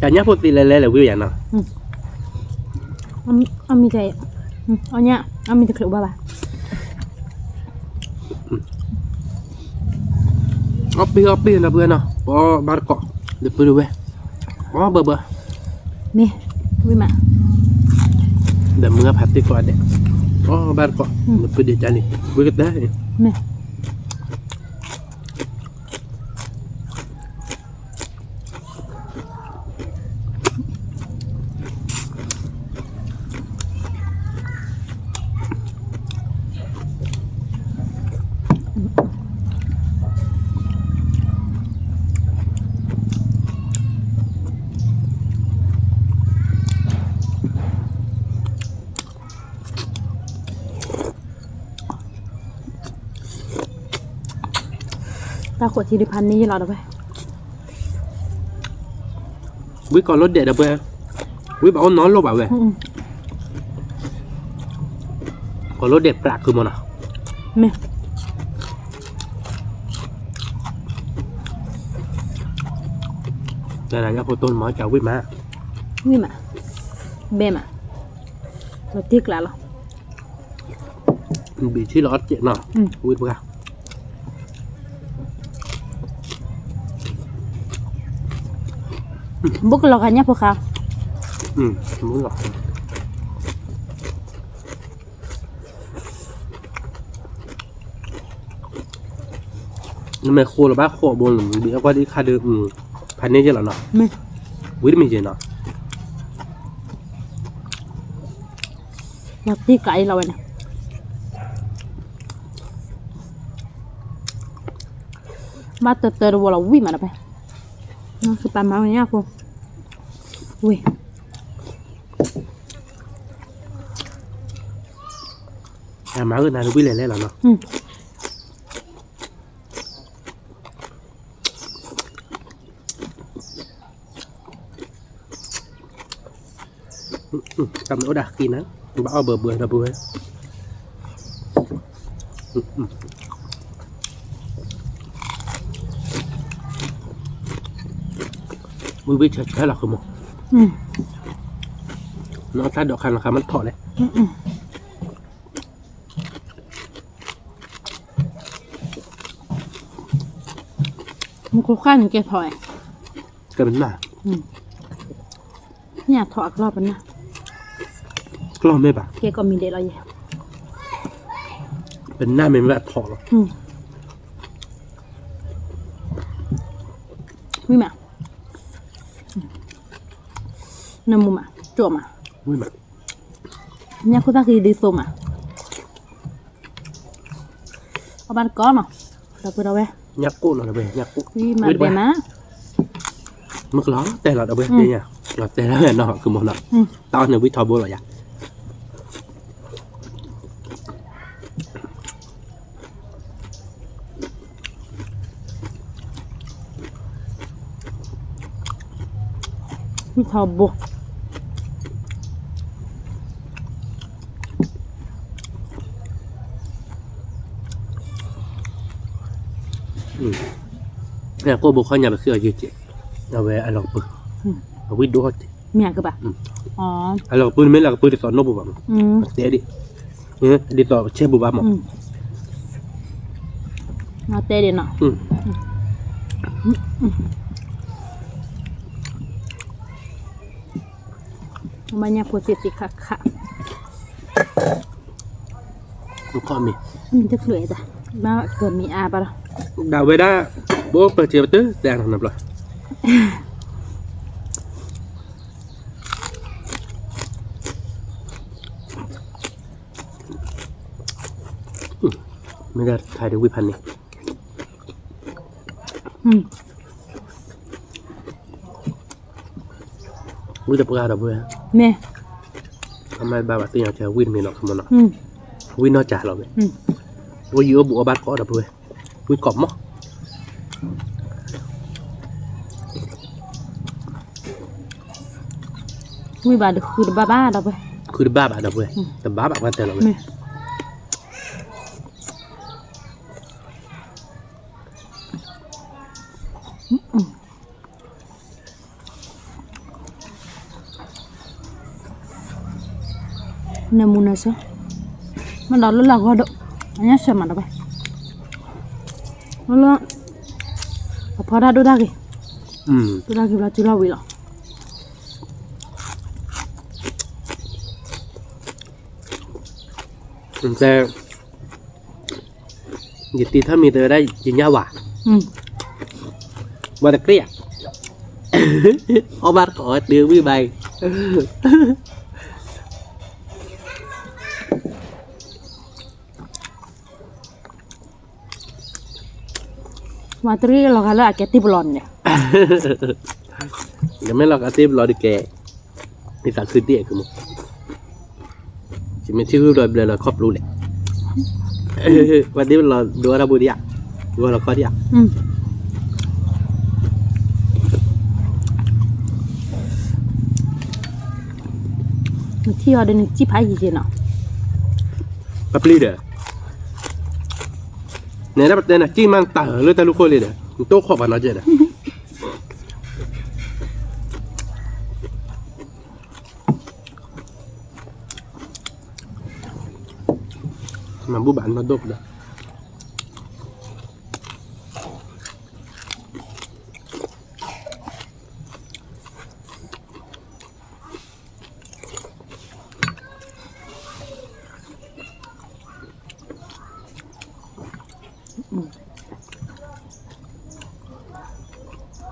တၢ်ညၣ်ဖိသ့လဲၤလဲၤလဲၤဝံၤယၤနီၤ, အမံၤတ, အညၣ်, အမံၤတချုးဘၣ်ဘၣ် အီၣ်ပ့ၢ်အီၣ်ပ့ၢ်နီၤ ပုၢ်ဝဲၢ်နီၤ, ပအီၣ်ဘၣ်တကိး, ဒီပုၢ်ဒီဝဲၢ်, အီၣ်ဘၢဘၢ, မ့ၢ်, ဝံၤမး, ဒီးမုၢ်ဂၢ်ဖးတ့ၢ်ကိးဂၤဒဲး, အီၣ်ဘၣ်တကိး, ဒီပုၢ်ဒီတၢ်လံ, ဝံၤကတၢၢ်, မ့ၢ် တၢ်ဃိးထံဒုးဖးန့ၢ်ယလီၤဒီးဝဲ, ဝံၤကိးလိၣ်ဒဲးဒီးဝဲ, ဝံၤဘၣ်အိၣ်နီတလိၣ်ဘၣ်ဝဲ, ကိးလိၣ်ဒဲးပြးခုမနီၤ, မ့ၢ် တၢ်ညၣ်ဖိတိၢ်မၤကဝံၣ်မး, ဝံၣ်မး, ဘဲမး, လီၤတံၢ်ကျးလီၤ ဘ့ၣ်ထံလီၤအီၣ်တကဲးနီၤ, ဝံၣ်တပှၢ်, ဘိၣ်ကလီၤဂာ်ညၣ်ဖိဃါ, ဘိၣ်လီၤ နမ့ၢ်ဃိလီၤဘၣ်ဃိးဘိန့ၣ် ဘ့ၣ်အကွၢ်ဒ်ခါဒီး ဖးန့ၢ်ယဲလီၤနီၤ, ဝံၤတမံၤယဲနီၤ, လီၤတံၢ်ကျးအံၤလီၤဝဲန့ၣ်, ဘၣ်တၢၢ်တၢၢ်တဝီလီၤ ဝံၣ်မးနီၤဖဲ, ကပာ်မၤဝဲညၣ်ဖိ, ဝံၣ် မၤဝဲနၤတဝံၣ် လဲၤလဲၤလီၤနီၤ, တၢ်မ့ၢ်အိၣ်ဒၣ်ဃံနၤ, ဘၣ်အီၣ်ဘၢဘၢဒီပုၢ်ဝဲၢ်, အ ဝံၣ်ဘ့ၣ်ဆၢဆၢလီၤဃုာ်မး, နီၢ်တၢ်ဒိးခါနီၤခါမ့ၢ်ထီၣ်လဲၣ်, မူခိၣ်ဃၣ်န့ၣ်ကဲထီၣ်ဝဲ, ကဲပနၢ်, ညၣ်ထီၣ်အကျီၢ်ပနၢ်, ကျီၢ်မ့ၢ်ဘၣ်, ကဲကီၢ်မံၤဒဲးလီၤယဲ, ပနၢ်မ့ၢ်မ့ၢ်အထီၣ်လီၤ, ဝံၣ်မး, နမူမး ကၠိမး, ဝံၣ်မး, ညၣ်ခိၣ်သၣ်ဃံဒ်သိးမး အီၣ်ဘၣ်တကီနီၤ, ဒီပုၢ်ဒီဝဲၢ်, ညၣ်ကိၣ်နီၤဒီပုၢ်ဝဲၢ်, ညၣ်ကိၣ်, ဝံၣ်မးဘဲမး, မုၢ်ကလီၤတဲလီၤဒီပုၢ်ဝဲၢ်, တဲလီၤနီၤ ကမီၤနီၤ, တၢ်အီၣ်န့ၣ်ဝံၣ်ထီဘိလီၤယၤ, ဝံၣ်ထီဘိ ကိၣ်ဘိခီညါပဃ့အီၤယဲၢ်ကဲး, အဝဲအလီၢ်ကပၢၢ်, အဝံၣ်ဒိၣ်ထီၣ်ကဲး, မ့ၢ်ကဘၣ်, အလီၢ်ကပၢၢ်တမ့ၢ်လီၢ်ကပၢၢ်ဒ်သိးနီၢ်ဘိဘၣ်မး, တဲဒ်, ဒ်သိးဆဲဘိဘၣ်မး, တဲဒ်နီၤ, ဘၣ်ညၣ်ဖိသ့ၣ်သ့ၣ်ခါခါ, တချုးအံၤတၢ်, ဘၣ်ကမံၤအါဘၣ်လီၤ, ဒၣ်ဝဲဒၣ်, ဘိပၢၢ်စ့ပတုာ်တဲနီၤဘျီ, မ့ၢ်ဒၣ်တခါဒ်ဝံၣ်ဖးန့ၣ် ဝံၣ်တပှၢ်ဒီပုၢ်ဝဲၢ်, မ့ၢ်, အမ့ၢ်ဘၣ်ဘၣ်သ့ၣ်ညါကဲဝံၣ်တမ့ၢ်လီၤခမနီၤ, ဝံၣ်နီၢ်ကၢ်လီၤဝဲ, အိၣ်ယံၤအိၣ်ဘူးအီၣ်ဘၣ်တကီဒီပုၢ်ဝဲၢ်, ဝံၣ်ကီးမီၢ် ဝံၣ်ဘၣ်ဒီးဃုတဘၣ်ဘၣ်ဒီပုၢ်ဝဲၢ်, ဃုတဘၣ်ဘၣ်ဒီပုၢ်ဝဲၢ်, တဘၣ်ဘၣ်ပှၤတဲလီၤဝဲ နမူနဆၢ, မ့ၢ်ဒီးလၢလၢဂီၢ်ဒိၣ်, အညါဆၢမးဒီးဘၣ်, လၢ, အဖီတၢ်ဒိၣ်တၢ်ဂ့ၤ, ဒိၣ်တၢ်ဂ့ၤဘျီစုလီၤဝံၤလီၤ. ယတံၤထီၣ်မံၤတဲဝဲဒၣ်ယညၣ်ဝၤ, ဝၤတကြ့ၢ်ဧါ, အီၣ်ဘၣ်တကိးဝဲတုၤဝံၣ်ဘၣ်အံၤ ဝၤတရံးလီၤဂာ်လၢအကဲတ့ပလီၢ်န့ၣ်, နမ့ၢ်လီၤဂာ်တ့ပလီၢ်ဒုးကဲ, ဒ်သးခုတ့ၢ်ခုမး, ယမ့ၢ်ထံၣ်ဂုၢ်ဘျီဘျီလီၤခီဖျိလဲၣ်, ဝၤတ့ပလီၢ်ဒိးဝဲဒၣ်ဘိဒံးဧါ, ဂီၤလီၤခီဒံးဧါ. နထံၣ်အီၤဒီးနစံၣ်ဖးယံၤယံၤနီၤ, ပပျံၤဒီး, နဲဒၣ်ပတဲနၤစံၣ်မးနတၢ်လၢတၢ်လူၢ်ခိၣ်လံဒီး နတိၢ်ခီၣ်ပှၤနီၤကဲဒီး မၤဘူၣ်ဘၣ်နီၢ်ဒိၣ်ကဒ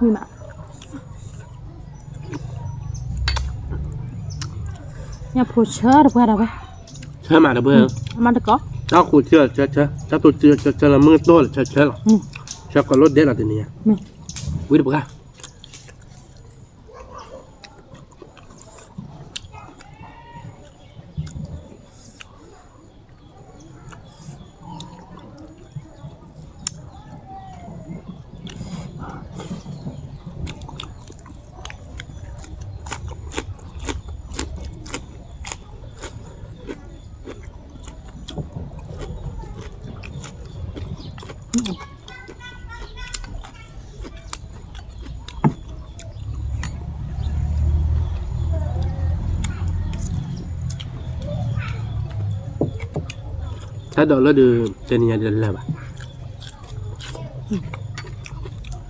ီး မ့ၢ်မး, ညၣ်ဖိဆၢတပှၢ်ဒီးဝဲ, ဆၢမးတပှၢ်, အမၤတကိး, တၢ်ဃိးဆၢ, ဆၢ, ဆၢ, တၢ်တိၢ်ဆၢ, ဆၢ, ဆၢလၢမုၢ်တိၢ်လၢဆၢဆၢလီၤ, ဆၢကိးလိာ်ဒဲးလီၤတနံၤညါ, ဝံတပှၢ်. တၢ်ဒိးလၢဒုး တနံၤညါဒုးလၢာ်ဘၣ်,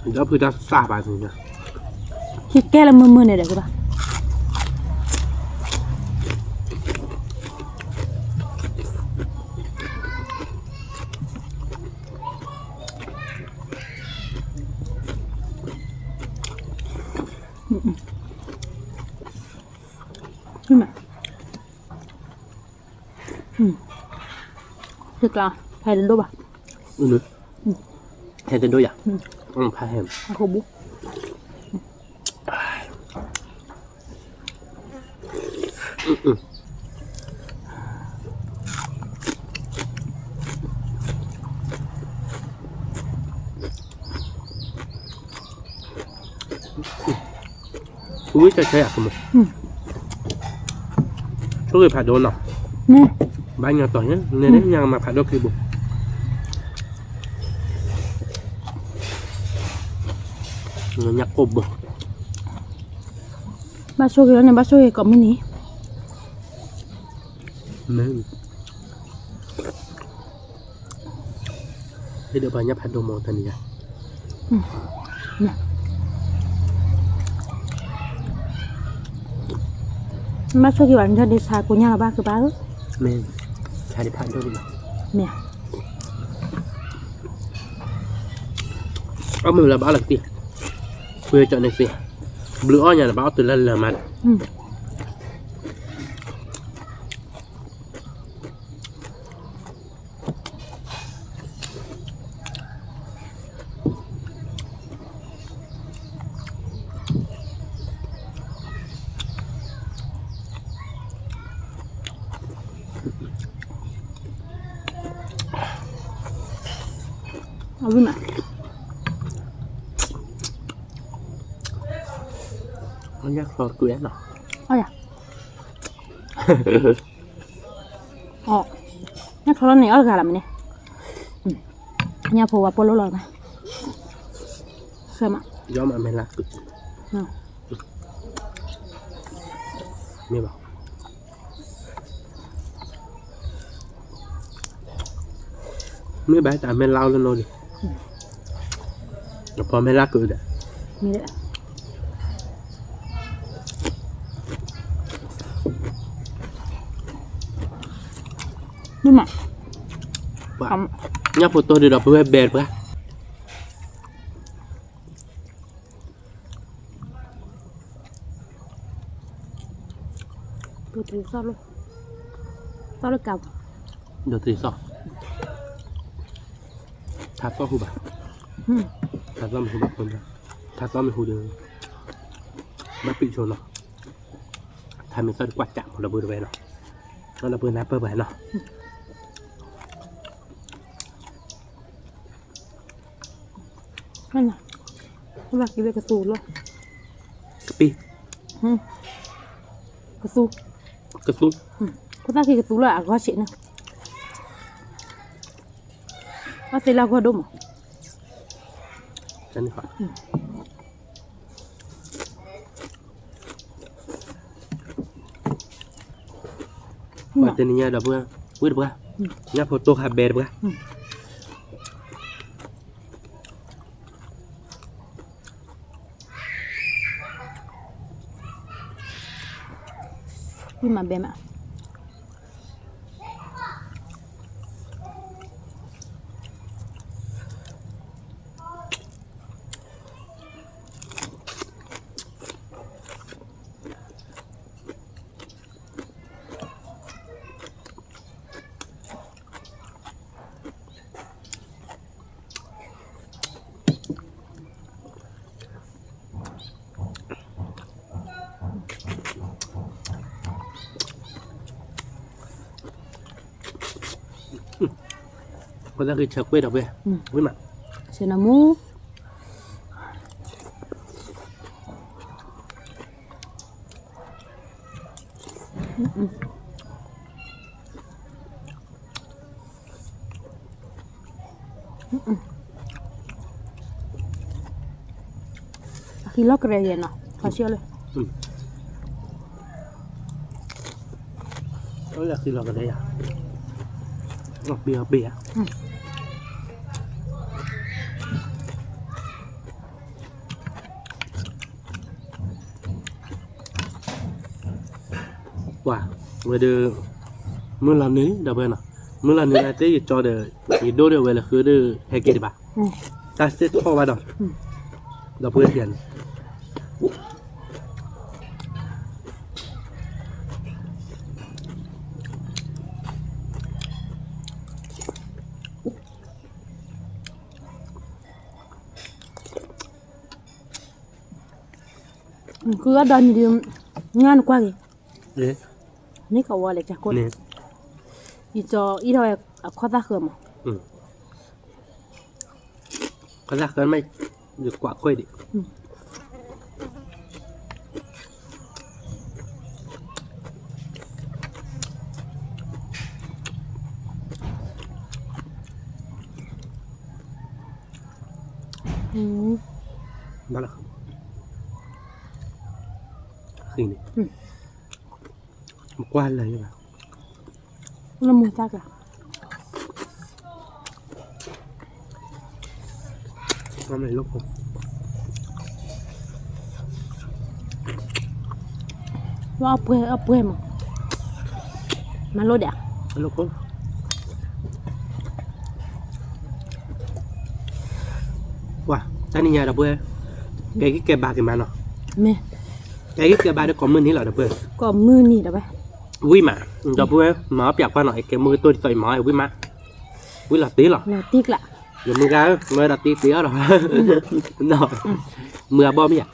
ဒီဖုတၢ်သၣ်ဘၣ်န့ၣ်, ဟံးကဲလၢမုာ်မုာ်န့ၣ်ဒီးကဘၣ်. ဟဲတဒိၣ်ဘၣ်, ဟဲတဒိၣ်ယၤ, ဖးဟဲ, အဃိဘူး. ဝံၣ်ကဆၢယၤကမုာ်, ဆိၣ်ဂ့ၤဖးဒိၣ်နီၤ, ဘၣ်ညီတီၤ, နဲဒၣ်ညါကမၤဖးဒိၣ်ခံဘိ, ညၣ်ကိၢ်ဘိ, ဘၣ်ဆိၣ်ဂ့ၤလီၤန့ၣ် ဘၣ်ဆိၣ်ဂ့ၤကိးမုၢ်နံၤ, မ့ၢ် ဟ့ၣ်ဒီးပှၤညၣ်ဖးဒိၣ်မးတနံၤညါ, ဘၣ်ဆိၣ်ဂ့ၤဘၣ်န့ၣ် ဒ်ဆါကိညၣ်လီၤဘၣ်ကဘၣ်ဧၢ, မ့ၢ်ဆါဒ်ဖးဒိၣ်ဒ်လီၤ, မ့ၢ် အီၣ်မ့ၢ်လၢဘၣ်အီၣ်လၢကတံၢ်, ပှ့ၤကၠီန့ၣ်သ့, ဘျုးအီၣ်ညါန့ၣ် ဘၣ်အီၣ်တုၤလၢလၢာ်မးဒီး, အဝံၣ်မး, အီၣ်ညၣ်ချီကွံာ်နီၤ, အီၣ်ယၤ အီၣ်, ညၣ်ချီလီၤန့ၣ် အီၣ်တဂၤလီၤမ့ၢ်န့ၣ်, ညၣ်ဖိဝါပိၢ်လိၣ်လီၤ, ဆၢမး, ယီမးမဲာ်လါကုာ်, မ့ၢ်ဘၣ်, မ့ၢ်ဘၣ်တၢ်မဲာ်လါအိၣ်လၢနီၢ်ဒံး, အဖီမဲာ်လါကုာ်ဒီး, မ့ၢ် မ့ၢ်မး, ပှၤ, ညၣ်ဖိတိၢ်ဒံးဒီး ပဝဲဘဲတပှၢ်, ဒိးတရံးသီၣ်လၢ, သီၣ်လၢကး, ဒိးတရံးသီၣ်, ထါသီၣ်ဟူဘၣ်, ထါသီၣ်မ့ၢ်ဟူဘၣ်ဖိ, ထါသီၣ်မ့ၢ်ဟူဒီး, ဘၣ်ပံးဆိနီၤ, ထါမ့ၢ်သီၣ်တကွၢ်ကးမးဒီပုၢ်ဝဲၢ်နီၤ, ဒီပုၢ်ဝဲၢ်နၢ်ပၢၢ်ပှၤနီၤ. ကပ့ၢ်, ကသူ, ကသူ, ကသူ, ခိၣ်သၣ်ခံကသူလၢအဂီၢ်ဆံးန့ၣ်, အသ့လၢအဂီၢ်ဒိၣ်မး. ပှၤတနံၤညါဒီးပှၤ, ဝံၣ်တပှၢ်, ညၣ်ဖိတိၢ်ခါဘဲတပှၢ်. ဝံၣ်မးဘဲမး. အဃိသတးက့ၤဆၢကွ့ၢ်ဒီးဝဲ, ဝံၣ်မး, ဆဲနမူ အဃံလီၢ်ကရဲယဲနီၤ, ခီဆှၢလၢ, အဃံလီၢ်ကရဲယၤ. အီၣ်ဘ့ၣ်အီၣ်ဘ့ၣ်ဧါ. ပှၤ ဝဲဒီး မုၢ်လီၤနုာ်လံ ဒီပုၢ်ဝဲၢ်နီၤ, မုၢ်လီၤနုာ်လံသ့ၣ်ယကၠီဒီး ယဒိၣ်ဒီးဝဲလၢဃုဒီး ဟဲက့ၤဒံးဘၣ်, တၢ်စ့ၢ်ထီၣ်ဘၣ်ဒီး ဒီပုၢ်ဝဲၢ်န့ၣ် ကုအဒီနံၤဒုး ညၣ်နကွၢ်က့ၤ, န့ၣ်ကဝီၤလဲၤကၢ်ခိၣ်န့ၣ်, ယကၠီအံၤထီၣ်ဝဲအခီၣ်သၣ်ဃၢမး, ခီၣ်သၣ်ဃၢမး ယကွၢ်ခွဲးဒံး ဘၣ်လၢ ဃံန့ၣ် မကွၢ်လၢၤဘၣ်, လၢမုာ်တၢ်ကျါ, ဝဲအပှဲၤအပှဲၤမး, မၤလိဒၣ်, ပှၤ တနံၤညါဒီပုၢ်ဝဲၢ် ကဲဂံၢ်ကဲဘါက့ၤမးနီၤ, မ့ၢ် ကဲဂံၢ်ကဲဘါဒီးကိးမုၢ်နံၤလီၤဒီပုၢ်ဝဲၢ်, ကိးမုၢ်နံၤဒီပုၢ်ဝဲၢ်, ဝံၣ်မး, ဒီပုၢ်ဝဲၢ် မၤအီၣ်ပၠးကွၢ်နီၤ, အကဲမုၢ်ကတိၢ်ဒ်သိးအံၤမၤအီၣ်ဝံၣ်မး, ဝံၣ်လီၤတ့ၢ်လီၤ, လီၤတ့ၢ်ကျါ, ယမုၢ်ဂၤဧၢ မ့ၢ်ဒီးတ့ၢ်တ့ၢ်အီၤဒီး, မုၢ်အဘီၣ်မ့ၢ်ဧါ, မုၢ်အဘီၣ်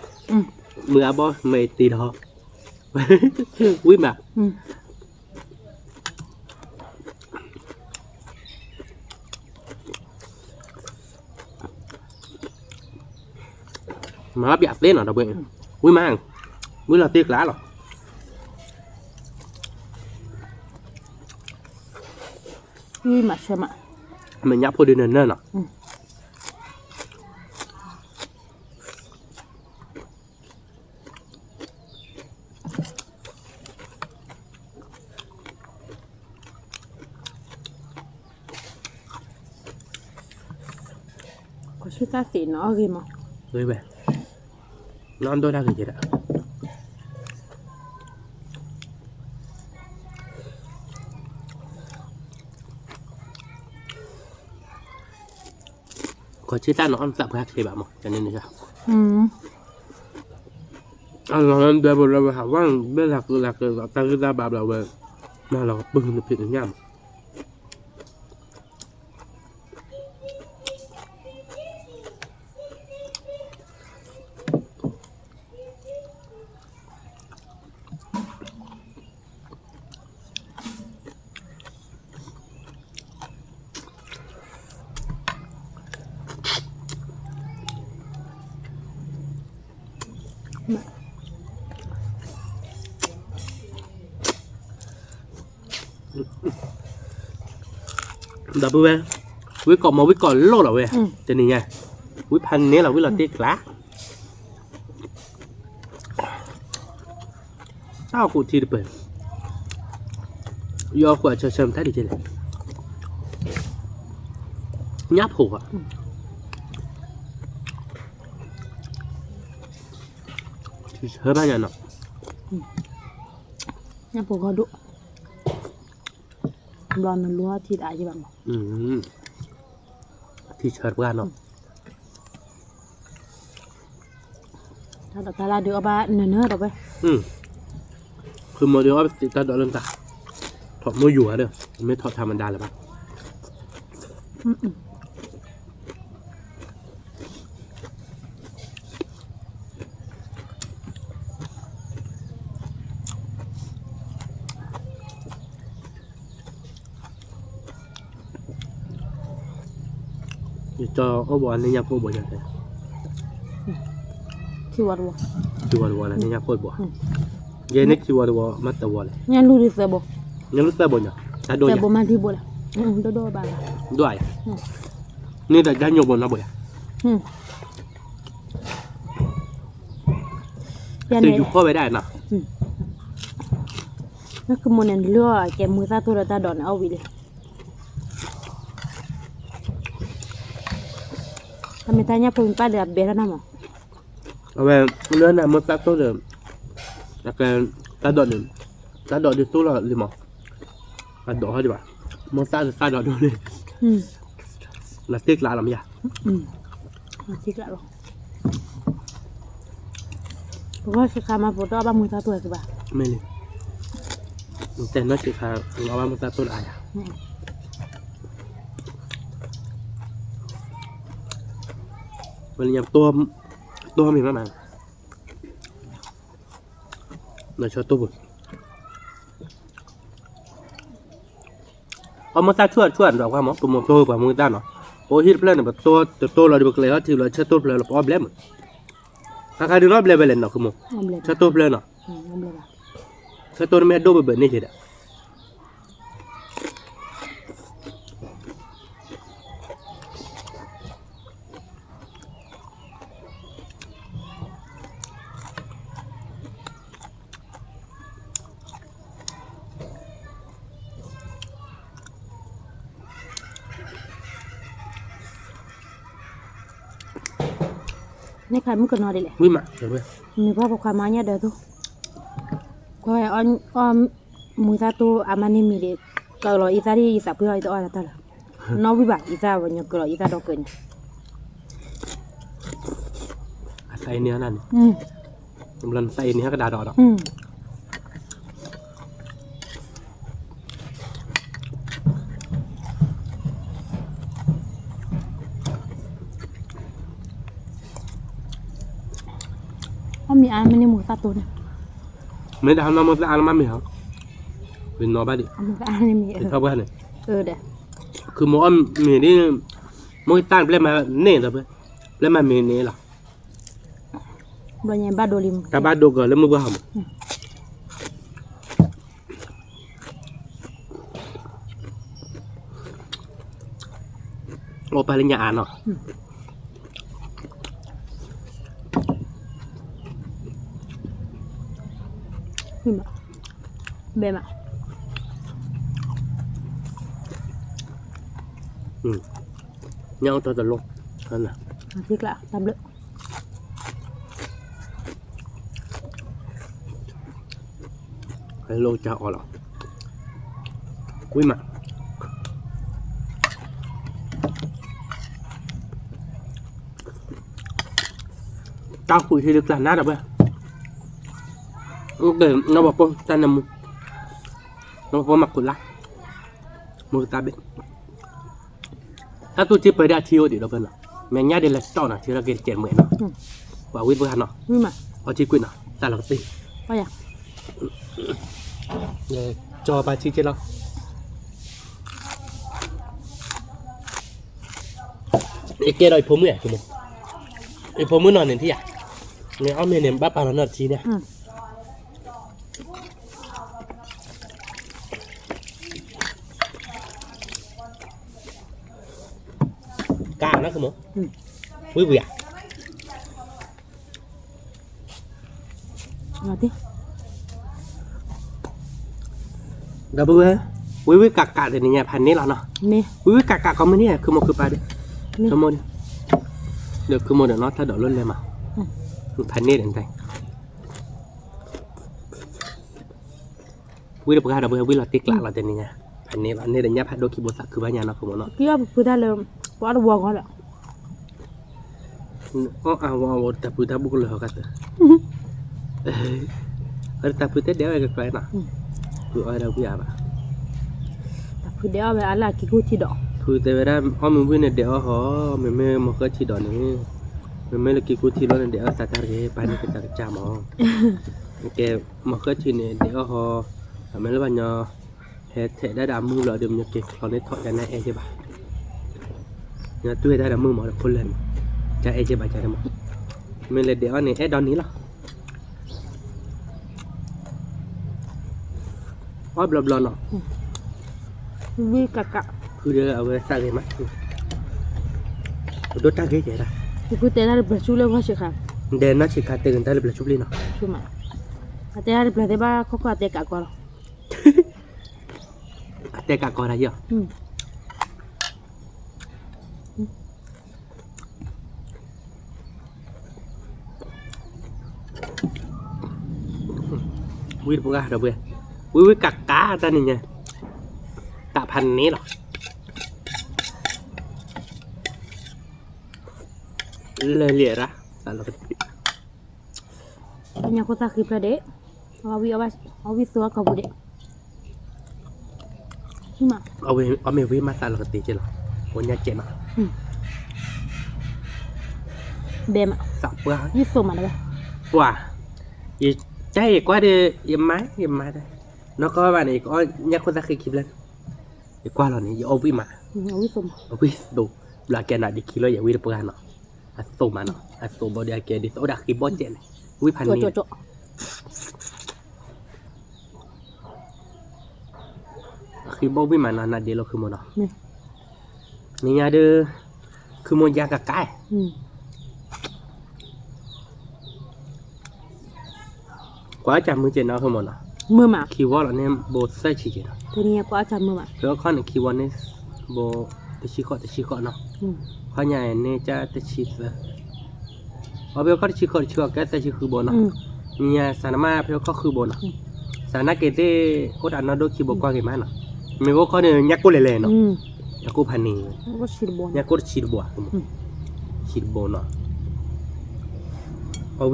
မ့ၢ်တ့ၢ်ဒီး, ဝံၣ်မး မၤပၠးသ့နီၤဒီပုၢ်ဝဲၢ်, ဝံၣ်မး, ဝံၣ်လီၤတ့ၢ်ကျါလီၤ, ဝံၣ်မးဆၢမး, မ့ၢ်ညၣ်ဖိဒုးနၢၤနၢၤနီၤ. ကဆူၣ်တၢ်သ့ၣ်နီၣ်အဂ့ၤမး, ဂ့ၤဝဲ, နီၢ်ဒိၣ်တၢ်ဂ့ၤကဲဒၣ်, ကဆူၣ်တၢ်နီၣ်အီၣ်သးပှၢ်ချ့ဘၣ်မး, တန့ၣ်န့ၣ်, အလီၤဒဲးဘိလၢဝဲဟးဝဲဘဲလၢကလၢကလီၤတၢ်ဂံၢ်တၢ်ဘါဘျီဝဲ, နလီၤကပၢၢ်နဖံးနညၣ်မး ဒီပုၢ်ဝဲၢ်, ဝံၣ်ကိးမီၤဝံၣ်ကိးလိၣ်လီၤဝဲ, တနံၤညါ, ဝံၣ်ဖးန့ၢ်လီၤ ဝံၣ်လီၤတ့ၢ်ကျါ တၢ်အိၣ်ဃုာ်ထံတပၢၢ်, ယအီၣ်ဃုာ်အဆၢဆၢမတၤဒ်လဲၣ်, ညၣ်ဖိဧါ, ထံဆၢဘၣ်ညါနီၤ, ညၣ်ဖိဂီၢ်ဒိၣ်, ဘျီနလူထံတအါယံၤဘၣ်မး, ထံဆၢတပှၢ်နီၤ တၢ်ဒိးတၢ်လၢဒုးအီၣ်ဘၣ်နၢၤနၢၤဒီးဝဲ, ဖုမိၢ်ဒုးအီၣ်ပသံးတၢ်ဒိးလၢတၢ်, ထီၣ်မိၢ်ယိၤဧါဒီး, မ့ၢ်ထီၣ်ထါမဒါလၢၤဘၣ်. ယကၠီအိၣ်ဘှီန့ၢ်ညၣ်ဖိဘှီညါတဲ, ခံဝီတဝီ, ခံဝီတဝီလၢန့ၢ်ညၣ်ဖိဘှီ, ယဲန့ၢ်ခံဝီတဝီမ့ၢ်တဝီလဲၣ်, ညၣ်လူၢ်ဒုးသၢဘှီ, ညၣ်လူၢ်သၢဘှီညါ, တၢ်ဒိၣ်ညါ, သၢဘှီမ့ၢ်လွံၢ်ဘှီလဲၣ်, ဒိၣ်ဧါ, ဒိၣ်ဧါ, န့ၢ်ဒီးညၣ်ညိဘှီနီၢ်ဘှီဧါ, သုယူၤဖီၣ်ဝဲဒၣ်နီၤ, နကမိၣ်န့ၣ် လၢအကဲမုာ်သၣ်တိၢ်ဒီးတၢ်ဒိးန့ၣ် အီၣ်ဝံၤလံ. အမ့ၢ်တၢ်ညၣ်ဖိမ့ၢ်ပၢ်ဒီးအဘဲထီၣ်နၢ်မး, အဝဲ လၢနမိၢ်သၣ်တိၢ်ဒီး အကဲ တၢ်ဒိးန့ၣ် တၢ်ဒိးဒ်သိၣ်လီၤလံမး, အဒိးဟီဒံးဘၣ်, မိၢ်သၣ်ဒီးသၣ်ဒိးဒိၣ်န့ၣ် လီၤတ့ၢ်ကျးလီၤမ့ၢ်ယၤ, လီၤတ့ၢ်ကျးလီၤ, ပဂီၢ်ဆ့ခါမး ပတအီၣ်ဘၣ်မုာ်သၣ်တိၢ်တဘၣ်, မ့ၢ်လံ, တဲနီၢ်ဆ့ခါ အီၣ်ဘၣ်မုာ်သၣ်တိၢ်ဒီးအါယၤ ဝဲလၢညါ တိၢ်မ့ၢ်မးမး, နဆၢတိၢ်ပူၤ, အီၣ်မုာ်သၣ်ဆူၣ်ဆူၣ်ဒီးကွၢ်မး ပမိၢ်တိၢ်ပှၤမုာ်သၣ်နီၤ, ပအိၣ်ဟံၣ်တဖျၢၣ်န့ၣ် ပတိၢ်တတိၢ်လီၤဒီး ပကလဲၤဟီၣ်ထံလီၤ ဆၢတိၢ်ဖျၢၣ်လီၤ ပအီၣ်ဘျဲၣ်မး, ခါခါဒုးနီၢ်ဘျဲၣ်ဝဲလဲၣ်နီၤ ခိမိၢ်, ဆၢတိၢ်ဖျၢၣ်နီၤ, ဆၢတိၢ်န့ၣ်မ့ၢ်အဒိၣ်ဘၣ်ဘၣ်န့ၣ်က့ၤဒီး န့ၣ်ခါမုၣ်ကနီၤဒ်လဲၣ်, ဝံၤမး, မ့ၢ်ပှၤပိာ်ခွါမၤညၣ်ဒၢးသိ, ကွၢ်ဝဲအီၣ် မုာ်သၣ်တိၢ်အါမးန့ၣ်မံၤဒီး ကလီၤအံသၣ်ဒ်အံသးပှ့ၤအီၤအံသၣ်အီၣ်တၢ်လၢ, နီၣ်ဝံၤဘၣ် အံသၣ်ဝဲညါကလီၤအံသၣ်ဒီးကၢန့ၣ်, အသးအံၤန့ၣ်န့ၣ်, ဘျီနသးအံၤန့ၣ်ဟဲကဒါဒီးဒီး အီၣ်မ့ၤအါမ့ၢ်န့ၢ်မုာ်သၣ်တိၢ်န့ၣ်, မ့ၢ်တဟါနီၢ်မုာ်သၣ်အါလၢမးမ့ၢ်ဟီ, ဝံၤနီၢ်ဘၣ်ဒံး, ထီၣ်ပှၢ်န့ၣ်, ခုမိၢ်အီၣ်မ့ၤဒ်, မုၢ်သၣ်ပျဲၢ်မၤန့ၢ်ဒီးပျဲၢ်, ပျဲၢ်မၤမ့ၤန့ၢ်လီၤ, တၢ်ဘၣ်ဒိကလၢမုၢ်ပှၢ်ဟီမး အိၣ်ပာ်လၢညါအါနီၤ, ဘဲမး, ညၣ်အိၣ်တၢ်တလိၣ်, တၢ်ဘျုး ဝံၤမး, တၢ်ဃုာ်ဟံးလၢကျါနါဒီးဝဲ, နီၢ်ပှၤပိာ်တၢ်နၢမူ, နီၢ်ပှၤပိာ်မၤခိၣ်လါ, မုၢ်ကသးဘ့ၣ် တၢ်သူၣ်ထံပၢၤဒၣ်ထံအိၣ်ဒံးဒီးဖဲနီၤ, မဲာ်ညါဒ်လဲၤတီၢ်နီၤ ထံထီၣ်က့ၤတကဲးမုာ်နီၤ, ပှၤဝံတပှၤနီၤ, အီထံကွံာ်နီၤ တၢ်လီၤကသံၣ်, ကၠီပာ်ထံက့လီၤ, အကဲဒီးအဖိမုၣ်ဧါ, အဖိမုၣ်နီၤန့ၣ်ထံၣ်ဧါ, န့ၣ်အီၣ်မ့ၤန့ၣ် ဘၣ်ပာ်လီၤနီၢ်တထံန့ၣ် ကးနီၢ်ခိမိၣ်, ဝံၤဝံၤဧါ, ဒီပုၢ်ဝဲၢ်, ဝံၤဝံၤကးကးတနံၤညါဖးန့ၢ်လီၤနီၤ, ဝံၤဝံၤကးကးကိးမုၢ်နံၤ ခုမိၢ်ခုပၢ်ဒီး, ဒီးခုမိၢ်ဒီးနီၤ တၢ်ဒိးလိၣ်လဲၤမး, ဖးန့ၢ်ဒီး ဝံၤဒီးပှၤဒီပုၢ်ဝဲၢ် ဝံၤလီၤတ့ကျးလီၤတနံၤညါ, ဖးန့ၢ်လီၤ န့ၣ်ဒီးညၣ်ဖးဒိၣ်ခံဘိသးခုဘၣ်ညါနီၤ ခိမိၢ်နီၤ, က့ၤအီၣ်ပဖုတၢ်လၢ ပှၤတဝီဂီၢ်ဒီး အီၣ်အဝီအဝီတၢ်ဖုတၢ်ဘူၣ်ကလၢာ်ဟီကတၢၢ်, တၢ်ဖုတဲဒဲးအီၣ်ကကျါနီၤ, ဖုအီၣ်ဝဲဒၣ်ဝံၣ်အါဘၣ်, တၢ်ဖုဒဲးအီၣ်ဝဲအါလၢအကံကူၣ်ထံဒီး, ဖုတဲဝဲဒၣ် အီၣ်မ့ၤဝံၣ်န့ၣ်ဒဲးအီၣ်ဟီ, မ့မ့ၢ်မီၤဃၢထံဒီးန့ၣ်, မ့မ့ၢ်လၢကံကူၣ်ထံလီၤန့ၣ် ဒဲးအီၣ်သးတၢ်တဂ့ၤ, ပာ်န့ၢ်က့ၤတၢ်ကစၢ်မး, ကဲ မီၤဃၢထံန့ၣ် ဒဲးအီၣ်ဟီ, အမ့ၢ်လၢပှၤညီ ဟဲထဲးဒၣ်ဒီးအမုၢ်ဘျီဒီး မညီက့ၤချီန့ၢ်ထီၣ်ဒ်န့ၣ်အဲၣ်က့ၤဘၣ်, ညီတွဲၢ်ဒၣ်ဒီးမုၢ်မးဒီးခိၣ်လၢာ်န့ၣ်, ကအဲၣ်က့ၤဘၣ်ကန့ၣ်မး, မ့ၢ်လဲၤဒဲးအီၣ်န့ၣ် အဲၣ်ဒိးန့ၣ်လီၤ အီၣ်ဘျီဘျီနီၤ, ဝံၣ်ကးကး, ဖုဒီးအဝဲသးဂ့ၤမး, ဒိၣ်တၢ်ဂ့ၤကဲဒၣ်, ဖုတဲတၢ်လၢဘျၢၣ်ဆူလၢဂီၢ်ဆ့ခါ, ဒဲးနီၢ်ဆ့ခါတဲက့ၤတၢ်လၢဘျၢၣ်ဆူပျ့ၤနီၤ, အတဲတၢ်လၢဘျၢၣ်သ့ၣ်ဘၣ်ခီခီအတဲကးကီလီၤ, အတဲကးကီတၢ်ယီၤ အ ဝံတပှၢ်ဒီပုၢ်ဝဲၢ်, ဝံဝံကးကးတၢ်န့ၣ်ညါ, တၢ်ဖးန့ၣ်လီၤ. လၢလံၤရၣ်, သးလီၤကတံၢ်, ညါခိၣ်သၣ်ဃံဖျၢၣ်ဒံး, အီၣ်ဝံၣ်သိအီၣ်ကီၢ်ပူၤဒံး, အီၣ်မ့ၢ်ဝံၣ်မးသးလီၤကတံၢ်က့လီၤ, အိၣ်ညါကဲးမး, ဘဲမး, သးပှၢ်, ဝံၣ်သိမးတဝဲ, ပှၢ်, ယတဲယကွၢ်ဒီး ယမါ ယမါ, နီၢ်ကီၢ်ဘၣ်န့ၣ် ယကအီၣ်ညါခိၣ်သၣ်ဃံခံဖျၢၣ်, ယကွၢ်လီၤန့ၣ် ယအီၣ်ဝံၣ်မး, ဝံၣ်သိ, ဘျီကဲနၤဒ်ခံလီၤ ယဝံၣ်တပှၢ်နီၤ, အသိမးနီၤ, အသိဘီဒ်အကဲဒ်သိးအိၣ်ဒီးဃံဘီကဲးန့ၣ်, ဝံၣ်ဖးန့ၣ် ဃံဘီဝံၣ်မးနီၤ နဒ့လီၤခုမိၢ်နီၤ, နညါဒုး, ခုမိၢ်ယါကကါ, ကွၢ်ကၢ်မုၢ်ကဲးနီၤ ခုမိၢ်နီၤ, မုၢ်မး, ခံဝီလီၤန့ၣ် ဘိသၢဆံကဲးနီၤ, ဖဲအခီန့ၣ် ခံဝီန့ၣ်, ဘိ, တဆံဃီတဆံဃီနီၤ, ခီညါန့ၣ်ကၢ်တဆံသၢ အီၣ်ဖဲအခီၣ်တဆံဃီတဆံဃီ ကဲသၢဆံဃုဘိနီၤ, နညါစးနမါဖဲအခီၣ်ဃုဘိနီၤ, စးနက့ၤသ့ၣ်, အိၣ်တၢ်နီၢ်ဒိၣ်ခံဘိကွၢ်က့ၤမးနီၤ, မ့ၢ်အိၣ်ခီန့ၣ် ညၣ်ကိၣ်လဲၤလဲၤနီၤ, ညၣ်ကိၣ်ဖးန့ၣ်, ညၣ်ကိၣ်တဆံတဘိ, တဆံတဘိနီၤ, အီၣ်ဝံၣ်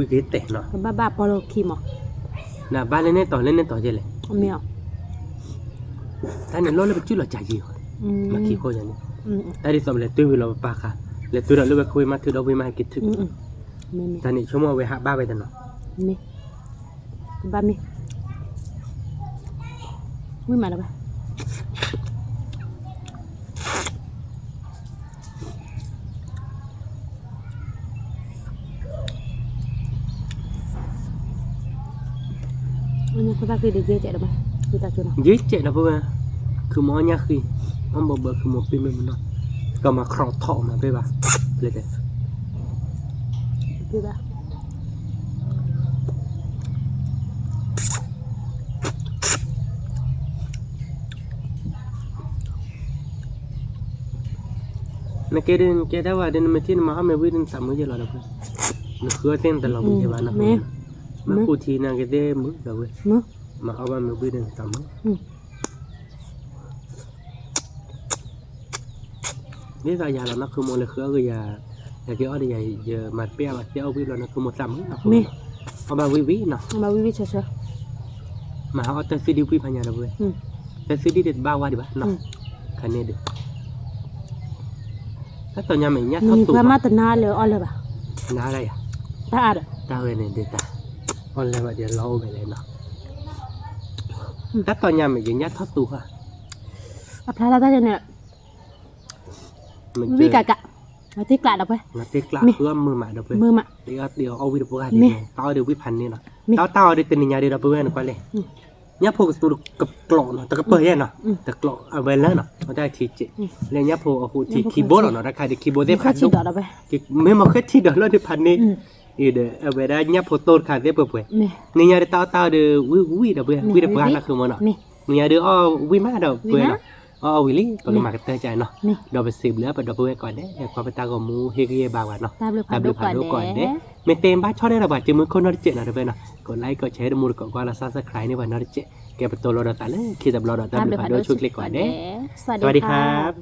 က့ၤတဲာ်နီၤ, နဘၣ်လၢန့ၣ်တီၤလၢန့ၣ်တီၤကဲလဲၣ်, တၢ်န့ၣ်လီၢ်လၢပစုၣ်လီၤကၢ်ယံၤ, မၤခံဃီယၤန့ၣ်, တၢ်ဒ်သိးပလဲၤတုၤဝံၤလီၤပပၢ်ဃာ်, လဲၤတုၤဒီးလၢဝဲခိဝံၤမၤထုးဒီးဝံၤမၤဟဲက့ၤထုး, တၢ်န့ၣ်ဆိကမိၣ်အဝဲဟးဘၣ်ဝဲတနီၤ, မ့ၢ်, ဘၣ်မ့ၢ်, ဝံၣ်မးတဝဲ ယဲၢ်ကဲးဒီးပဝဲ, ခုမိၢ်အီၣ်ညၣ်ဃံ, အီၣ်ဘၢဘၢခုမိၢ်ပ့ၢ်မ့ၢ်မနီၤ, ကမၤခြီထီၣ်မၤပ့ၢ်ဘၣ်, လၢတဲ နကဲဒ်နကဲတၢ်ဝဲဒ်နမ့ၢ်ထံၣ်နမၤအီၣ်မ့ၤဝံၤဒ်နသးမုာ်ယဲလီၤဒီးပှၤ, နဃုအီၣ်သ့ၣ်နတလီၤဘှံးယဲဘၣ်နီၤ, မ့ၢ်, မ့ၢ်ကူထံနကဲသ့ၣ်မုာ်ဒီးဝဲ, မၤအီၣ်ဘၣ်မ့ၤဝံၤဒ်နသးမုာ် ဒ်သိးယၤလီၤနီၢ်ခုမိၢ်လဲၤဃုအီၣ်ဂ့ၤယၤ, ယက့ၤအီၣ်ဒီးယၤ ယမၤတပ့ၢ်အါဘၣ် တဲအီၣ်ဝံၣ်ဘျီနီၢ်ခုမိၢ်သးမုာ်နီၢ်, အီၣ်ဘၣ်ဝံၣ်ဝံၣ်နီၢ်, မၤအီၣ်တၢ်သံဒံဝံၣ်ဖးညါဒီးပဝဲ, တၢ်သံဒံတဘၣ်ဝါဒံးဘၣ်နီၢ်, ခါန့ၣ်ဒီး တၢ်တီညါမ့ၢ်ညၣ်ထီၣ်သူၣ်ဘၣ်, နၤလၢအီၣ်လၢၤဘၣ်, နၤလၢယၤ, တၢ်အါဒီး, တၢ်ဝဲန့ၣ်ဒ်တၢ်, အီၣ်လၢၤဘၣ်ဒီးလီၤအိၣ်ဝဲလဲၣ်နီၢ်, တၢ်တီညါမ့ၢ်ယညၣ်ထီၣ်သူၣ်ဘၣ်, အဖျါလၢတၢ်န့ၣ် ဝံၣ်ကးကး, နတ့ကျးဒီးပှဲၤ, နတ့ကျးဃုအီၣ်မုာ်မးဒီးပှဲၤ, တ့အီၣ်တ့အီၣ်အီၣ်ဝံၣ်တပှၢ်ဒ်န့ၣ်, တၢ်အီၣ်ဒီးဝံၣ်ဖးန့ၣ်နီၢ်, တၢ်အီၣ်တၢ်အီၣ်ဒီးတနံၤညါဒီးဒီးပဝဲနကွၢ်လဲၣ်, ညၣ်ဖိကသူတကကျိးနီၢ် တကပၢၢ်ယဲၢ်နီၢ်, တကျိးအဝဲလၢနီၢ် အတၢ်ထံကဲး, လၢညၣ်ဖိအဃိထံခံဘိလီၤနီၢ် တၢ်ခါဒီးခံဘိသ့ၣ်ဖးဒိၣ်, မ့ၢ်မၤဃဲထံဒီးလီၢ်ဒ်ဖးန့ၣ်, အံၤဒီးအဝဲဒၣ်ညၣ်ဖိတိၢ်တခါသ့ၣ်ပှဲၤပှဲၤ, နံၤညါဒီးတၢ်အီၣ်တၢ်အီဒီးဝံၣ်ဝံၣ်ဒီးပှဲၤ ဝံၣ်တပှၢ်နီၢ်ခုမိၢ်နီၢ်, နံၤညါဒီးအီၣ်ဝံၣ်မးဒီးပှဲၤနီၢ်, အီၣ်ဝံၣ်လံ ပကမၤကတၢၢ်ကါနီၢ်, ဒီးပစံးဘျုးပဒီပုၢ်ဝဲၢ်ကိးဂၤဒဲး ကွၢ်ပတၢ်ဂီၤမူဟ့ၣ်ဂံၢ်ဟ့ၣ်ဘါဝဲနီၢ်, တၢ်ဘျုးဖးဒိၣ်ကိးဂၤဒဲး, မ့ၢ်သ့ဘၣ်ဆီၣ်န့ၢ်ဒီးပှၤစုမုၢ်ခိၣ်နီတစဲးနီၢ်တပှဲၤနီၢ်, ကိး like ကိး share တမူတကိးကွၢ်လီၤ subscribe န့ၢ်ပှၤနီတစဲး, ကဲပတိၢ်လိာ်ဒီးသးလၢခံတဘျီဒီး တၢ်ဘျုးဖးဒိၣ်ဆိၣ်ချ့ကိးဂၤဒဲး, สวัสดีครับ